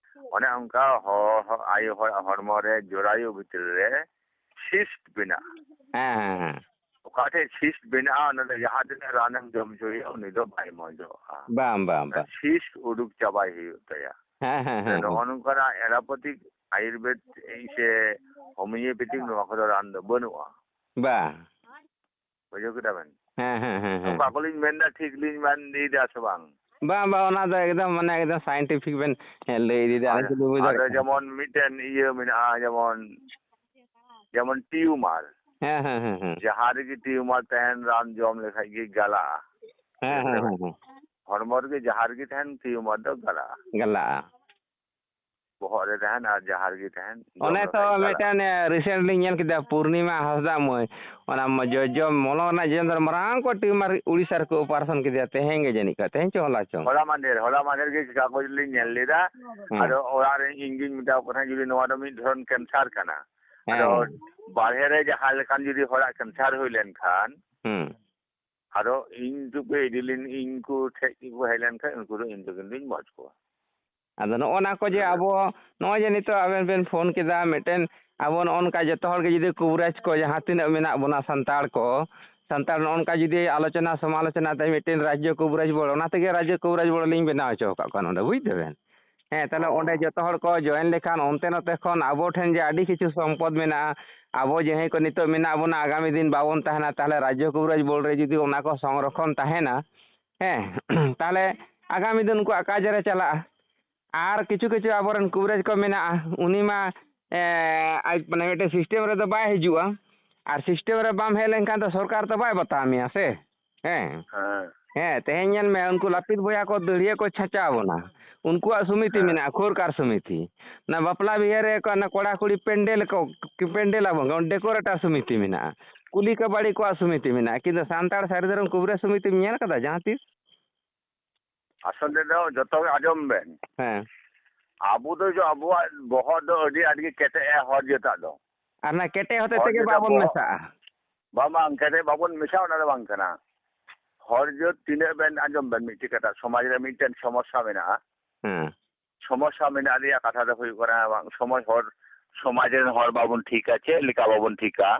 ᱚᱱᱮ ᱚᱱᱠᱟ ᱦᱚ-, ᱦᱚ-, ᱟᱭᱳ ᱦᱚᱲᱟᱜ ᱦᱚᱲᱢᱚ ᱨᱮ ᱡᱚᱨᱟᱭᱩ ᱵᱷᱤᱛᱨᱤ ᱨᱮ cyst ᱵᱮᱱᱟᱜᱼᱟ᱾ ᱦᱮᱸ, ᱦᱮᱸ, ᱦᱮᱸ᱾ ᱚᱠᱟ ᱴᱷᱮᱡ cyst ᱵᱮᱱᱟᱜᱼᱟ, ᱚᱱᱟ ᱫᱚ ᱡᱟᱦᱟᱸ ᱛᱤᱱᱟᱹᱜ ᱨᱟᱱᱮᱢ ᱡᱚᱢ ᱦᱚᱪᱚᱭᱮᱭᱟ, ᱩᱱᱤ ᱫᱚ ᱵᱟᱭ ᱢᱚᱡᱚᱜᱼᱟ᱾ ᱵᱟᱝ, ᱵᱟᱝ, ᱵᱟᱝ᱾ Cyst ᱩᱰᱩᱠ ᱪᱟᱵᱟᱭ ᱦᱩᱭᱩᱜ ᱛᱟᱭᱟ᱾ ᱦᱮᱸ, ᱦᱮᱸ, ᱦᱮᱸ, ᱱᱚᱜᱼᱚ ᱦᱮᱸ᱾ ᱱᱚᱝᱠᱟᱱᱟᱜ allopathic, ᱟᱭᱩᱨᱵᱮᱫ ᱥᱮ homeopathic ᱱᱚᱣᱟ ᱠᱚᱫᱚ ᱨᱟᱱ ᱫᱚ ᱵᱟᱹᱱᱩᱜᱼᱟ᱾ ᱵᱟᱝ᱾ ᱵᱩᱡᱷᱟᱹᱣ ᱠᱮᱫᱟ ᱵᱮᱱ? ᱦᱮᱸ, ᱦᱮᱸ, ᱦᱮᱸ, ᱦᱮᱸ᱾ ᱚᱠᱟ ᱠᱚᱞᱤᱧ ᱢᱮᱱᱫᱟ, ᱴᱷᱤᱠ ᱞᱤᱧ ᱢᱮᱱ ᱤᱫᱤᱭᱮᱫᱟ ᱥᱮ ᱵᱟᱝ? ᱵᱟᱝ, ᱵᱟᱝ, ᱚᱱᱟ ᱫᱚ ᱮᱠᱫᱚᱢ, ᱢᱟᱱᱮ, ᱮᱠᱫᱚᱢ scientific ᱵᱮᱱ, ᱦᱮᱸ, ᱞᱟᱹᱭ ᱤᱫᱤᱭᱮᱫᱟ, ᱟᱞᱮ ᱟᱫᱚ, ᱪᱮᱫ ᱵᱚ ᱵᱩᱡᱽ ᱟᱫᱚ ᱫᱟᱲᱮᱭᱟᱜ ᱠᱟᱱᱟ᱾ ᱡᱮᱢᱚᱱ ᱢᱤᱫᱴᱮᱱ ᱤᱭᱟᱹ ᱢᱮᱱᱟᱜᱼᱟ, ᱡᱮᱢᱚᱱ, ᱡᱮᱢᱚᱱ tumor᱾ ᱦᱮᱸ, ᱦᱮᱸ, ᱦᱮᱸ, ᱦᱮᱸ᱾ ᱡᱟᱦᱟᱸ ᱨᱮᱜᱮ tumor ᱛᱟᱦᱮᱱ, ᱨᱟᱱ ᱡᱚᱢ ᱞᱮᱠᱷᱟᱡ ᱜᱮ ᱜᱟᱞᱟᱜᱼᱟ᱾ ᱦᱮᱸ, ᱦᱮᱸ, ᱦᱮᱸ, ᱦᱮᱸ᱾ ᱦᱚᱲᱢᱚ ᱨᱮᱜᱮ ᱡᱟᱦᱟᱸ ᱨᱮᱜᱮ ᱛᱟᱦᱮᱱ, tumor ᱫᱚ ᱜᱟᱞᱟᱜᱼᱟ᱾ ᱜᱟᱞᱟᱜᱼᱟ᱾ ᱵᱚᱦᱚᱜ ᱨᱮ ᱛᱟᱦᱮᱱ ᱟᱨ ᱡᱟᱦᱟᱸ ᱨᱮᱜᱮ ᱛᱟᱦᱮᱱ, ᱡᱚᱢ ᱚᱱᱮ ᱛᱚ ᱞᱮᱠᱷᱟᱡ ᱪᱟᱞᱟᱜ᱾ ᱢᱤᱫᱴᱟᱝ ᱨᱤᱥᱮᱱᱴᱞᱤ ᱧᱮᱞ ᱠᱮᱫᱟ, ᱯᱩᱨᱱᱤᱢᱟ ᱦᱟᱸᱥᱫᱟ ᱢᱟᱹᱭ, ᱚᱱᱟ ᱢᱚ- ᱡᱚᱡᱚᱢ ᱢᱚᱞᱚᱝ ᱨᱮᱱᱟᱜ ᱡᱚᱡᱚᱢ ᱫᱚ ᱢᱟᱨᱟᱝ ᱠᱚ ᱴᱤᱭᱩᱢᱟᱨ ᱩᱲᱤᱥᱥᱟ ᱨᱮᱠᱚ ᱚᱯᱟᱨᱮᱥᱚᱱ ᱠᱮᱫᱮᱭᱟ, ᱛᱮᱦᱮᱧ ᱜᱮ ᱡᱟᱹᱱᱤᱡ ᱠᱷᱟᱱ, ᱛᱮᱦᱮᱧ ᱪᱚ ᱦᱚᱞᱟ ᱪᱚᱝ᱾ ᱦᱚᱞᱟ ᱢᱟᱦᱫᱮᱨ, ᱦᱚᱞᱟ ᱢᱟᱦᱫᱮᱨ ᱜᱮ ᱠᱟᱜᱚᱡᱽ ᱞᱤᱧ ᱧᱮᱞ ᱞᱮᱫᱟ᱾ ᱦᱮᱸ᱾ ᱟᱫᱚ ᱚᱲᱟᱜ ᱨᱮ ᱤᱧ ᱜᱤᱧ ᱢᱮᱛᱟ ᱠᱚ ᱠᱟᱱᱟ, ᱡᱩᱫᱤ ᱱᱚᱣᱟ ᱫᱚ ᱢᱤᱫ ᱫᱷᱚᱨᱚᱱ ᱠᱮᱱᱥᱟᱨ ᱠᱟᱱᱟ, ᱟᱫᱚ ᱦᱮᱸ᱾ ᱵᱟᱨᱦᱮ ᱨᱮ ᱡᱟᱦᱟᱸ ᱞᱮᱠᱟᱱ ᱡᱩᱫᱤ ᱦᱚᱲᱟᱜ ᱠᱮᱱᱥᱟᱨ ᱦᱩᱭ ᱞᱮᱱᱠᱷᱟᱱ, ᱦᱩᱸ᱾ ᱟᱫᱚ ᱤᱧ ᱴᱩᱠᱩ ᱤᱫᱤ ᱞᱤᱧ, ᱤᱧ ᱠᱚ ᱴᱷᱮᱡ ᱜᱮᱠᱚ ᱦᱮᱡ ᱞᱮᱱᱠᱷᱟᱱ ᱩᱱᱠᱩ ᱫᱚ ᱤᱧ ᱛᱮᱜᱮ ᱞᱤᱧ ᱢᱚᱡᱽ ᱠᱚᱣᱟ᱾ ᱟᱫᱚ ᱱᱚᱜᱼᱚ ᱱᱟ ᱠᱚ ᱡᱮ ᱦᱮᱸ᱾ ᱟᱵᱚ ᱱᱚᱜᱼᱚᱭ ᱡᱮ ᱱᱤᱛᱚᱜ ᱟᱵᱮᱱ ᱵᱮᱱ ᱯᱷᱳᱱ ᱠᱮᱫᱟ, ᱢᱤᱫᱴᱮᱱ ᱟᱵᱚ ᱱᱚᱜᱼᱚ ᱱᱚᱝᱠᱟ ᱡᱚᱛᱚ ᱦᱚᱲ ᱜᱮ ᱡᱩᱫᱤ ᱠᱩᱵᱨᱟᱡᱽ ᱠᱚ ᱡᱟᱦᱟᱸ ᱛᱤᱱᱟᱹᱜ ᱢᱮᱱᱟᱜ ᱵᱚᱱᱟ ᱥᱟᱱᱛᱟᱲ ᱠᱚ, ᱥᱟᱱᱛᱟᱲ ᱱᱚᱜᱼᱚ ᱱᱚᱝᱠᱟ ᱡᱩᱫᱤ ᱟᱞᱳᱪᱚᱱᱟ ᱥᱚᱢᱟᱞᱳᱪᱚᱱᱟ ᱛᱮ ᱢᱤᱫᱴᱮᱱ ᱨᱟᱡᱽᱡᱚ ᱠᱩᱵᱨᱟᱡᱽ ᱵᱳᱨᱰ, ᱚᱱᱟ ᱛᱮᱜᱮ ᱨᱟᱡᱽᱡᱚ ᱠᱩᱵᱨᱟᱡᱽ ᱵᱳᱨᱰ ᱞᱤᱧ ᱵᱮᱱᱟᱣ ᱦᱚᱪᱚ ᱟᱠᱟᱫ ᱠᱚᱣᱟ ᱱᱚᱰᱮ, ᱵᱩᱡᱽ ᱫᱟᱵᱮᱱ? ᱦᱮᱸ, ᱛᱟᱦᱚᱞᱮ ᱚᱸᱰᱮ ᱡᱚᱛᱚ ᱦᱚᱲ ᱠᱚ ᱡᱚᱭᱮᱱ ᱞᱮᱠᱷᱟᱱ ᱚᱱᱛᱮ ᱱᱚᱛᱮ ᱠᱷᱚᱱ ᱟᱵᱚ ᱴᱷᱮᱱ ᱡᱮ ᱟᱹᱰᱤ ᱠᱤᱪᱷᱩ ᱥᱚᱢᱯᱚᱫ ᱢᱮᱱᱟᱜᱼᱟ, ᱟᱵᱚ ᱡᱟᱦᱟᱸᱭ ᱠᱚ ᱱᱤᱛᱚᱜ ᱢᱮᱱᱟᱜ ᱵᱚᱱᱟ, ᱟᱜᱟᱢᱤ ᱫᱤᱱ ᱵᱟᱵᱚᱱ ᱛᱟᱦᱮᱱᱟ, ᱛᱟᱦᱚᱞᱮ ᱨᱟᱡᱽᱡᱚ ᱠᱩᱵᱨᱟᱡᱽ ᱵᱳᱨᱰ ᱨᱮ ᱡᱩᱫᱤ ᱚᱱᱟ ᱠᱚ ᱥᱚᱝᱨᱚᱠᱷᱚᱱ ᱛᱟᱦᱮᱱᱟ, ᱦᱮᱸ, ᱛᱟᱦᱚᱞᱮ ᱟᱜᱟᱢᱤ ᱫᱤᱱ ᱩᱱᱠᱩᱣᱟᱜ ᱠᱟᱡᱽ ᱨᱮ ᱪᱟᱞᱟᱜᱼᱟ᱾ ᱟᱨ ᱠᱤᱪᱷᱩ ᱠᱤᱪᱷᱩ ᱟᱵᱚᱨᱮᱱ ᱠᱩᱵᱨᱟᱡᱽ ᱠᱚ ᱢᱮᱱᱟᱜᱼᱟ, ᱩᱱᱤ ᱢᱟ, ᱮ, ᱟᱡ ᱢᱟᱱᱮ ᱢᱤᱫᱴᱮᱱ ᱥᱤᱥᱴᱮᱢ ᱨᱮᱫᱚ ᱵᱟᱭ ᱦᱤᱡᱩᱜᱼᱟ, ᱟᱨ ᱥᱤᱥᱴᱮᱢ ᱨᱮ ᱵᱟᱢ ᱦᱮᱡ ᱞᱮᱱᱠᱷᱟᱱ ᱫᱚ ᱥᱚᱨᱠᱟᱨ ᱫᱚ ᱵᱟᱭ ᱵᱟᱛᱟᱣ ᱢᱮᱭᱟ ᱥᱮ᱾ ᱦᱮᱸ᱾ ᱦᱮᱸ᱾ ᱦᱮᱸ, ᱛᱮᱦᱮᱧ ᱧᱮᱞ ᱢᱮ, ᱩᱱᱠᱩ ᱞᱟᱹᱯᱤᱛ ᱵᱚᱭᱦᱟ ᱠᱚ ᱫᱟᱹᱲᱦᱤᱭᱟᱹ ᱠᱚ ᱪᱷᱟᱪᱟᱣ ᱵᱚᱱᱟ, ᱩᱱᱠᱩᱣᱟᱜ ᱥᱚᱢᱤᱛᱤ ᱦᱮᱸ᱾ ᱢᱮᱱᱟᱜᱼᱟ, ᱠᱷᱳᱨᱠᱟᱨ ᱥᱚᱢᱤᱛᱤ᱾ ᱚᱱᱟ ᱵᱟᱯᱞᱟ ᱵᱤᱦᱟᱹ ᱨᱮ ᱠᱚ-, ᱚᱱᱟ ᱠᱚᱲᱟ ᱠᱩᱲᱤ ᱯᱮᱱᱰᱮᱞ ᱠᱚ, ᱯᱮᱱᱰᱮᱞ ᱟᱵᱚᱱ ᱠᱟᱱᱟ, ᱰᱮᱠᱳᱨᱮᱴᱟᱨ ᱥᱚᱢᱤᱛᱤ ᱢᱮᱱᱟᱜᱼᱟ, ᱠᱩᱞᱤ ᱠᱚ ᱵᱟᱹᱲᱤ ᱠᱚᱣᱟᱜ ᱥᱚᱢᱤᱛᱤ ᱢᱮᱱᱟᱜᱼᱟ, ᱠᱤᱱᱛᱩ ᱥᱟᱱᱛᱟᱲ ᱥᱟᱹᱨᱤ ᱫᱷᱚᱨᱚᱢ ᱠᱩᱵᱨᱟᱡᱽ ᱥᱚᱢᱤᱛᱤᱢ ᱧᱮᱞ ᱠᱟᱫᱟ ᱡᱟᱦᱟᱸ ᱛᱤᱥ? ᱟᱥᱚᱞ ᱛᱮᱫᱚ ᱡᱚᱛᱚ ᱜᱮ ᱟᱸᱡᱚᱢ ᱵᱮᱱ᱾ ᱦᱮᱸ᱾ ᱟᱵᱚ ᱫᱚ ᱡᱚ-, ᱟᱵᱚᱣᱟᱜ ᱵᱚᱦᱚᱜ ᱫᱚ ᱟᱹᱰᱤ ᱟᱸᱴ ᱜᱮ ᱠᱮᱴᱮᱡᱼᱟ ᱦᱚᱲ ᱡᱟᱹᱛᱟᱜ ᱫᱚ᱾ ᱟᱨ ᱚᱱᱟ ᱠᱮᱴᱮᱡ ᱦᱚᱛᱮ ᱦᱚᱲ ᱛᱮᱜᱮ ᱡᱟᱹᱛᱟᱜ ᱵᱟᱵᱚᱱ ᱵᱚᱦᱚᱜ ᱢᱮᱥᱟᱜᱼᱟ᱾ ᱵᱟᱝ, ᱵᱟᱝ, ᱠᱮᱴᱮᱡ ᱵᱟᱵᱚᱱ ᱢᱮᱥᱟᱜᱼᱟ, ᱚᱱᱟ ᱫᱚ ᱵᱟᱝ ᱠᱟᱱᱟ᱾ ᱦᱚᱲ ᱡᱟᱹᱛ ᱛᱤᱱᱟᱹᱜ ᱵᱮᱱ ᱟᱸᱡᱚᱢ ᱵᱮᱱ, ᱢᱤᱫᱴᱮᱡ ᱠᱟᱛᱷᱟ, ᱥᱚᱢᱟᱡᱽ ᱨᱮ ᱢᱤᱫᱴᱮᱱ ᱥᱚᱢᱚᱥᱥᱟ ᱢᱮᱱᱟᱜᱼᱟ᱾ ᱦᱮᱸ᱾ ᱥᱚᱢᱚᱥᱥᱟ ᱢᱮᱱᱟᱜ ᱨᱮᱭᱟᱜ ᱠᱟᱛᱷᱟ ᱫᱚ ᱦᱩᱭᱩᱜ ᱠᱟᱱᱟ, ᱵᱟᱝ, ᱥᱚᱢᱟᱡᱽ, ᱦᱚᱲ, ᱥᱚᱢᱟᱡᱽ ᱨᱮᱱ ᱦᱚᱲ ᱵᱟᱵᱚᱱ ᱴᱷᱤᱠᱟ, ᱪᱮᱫ ᱞᱮᱠᱟ ᱵᱟᱵᱚᱱ ᱴᱷᱤᱠᱟ?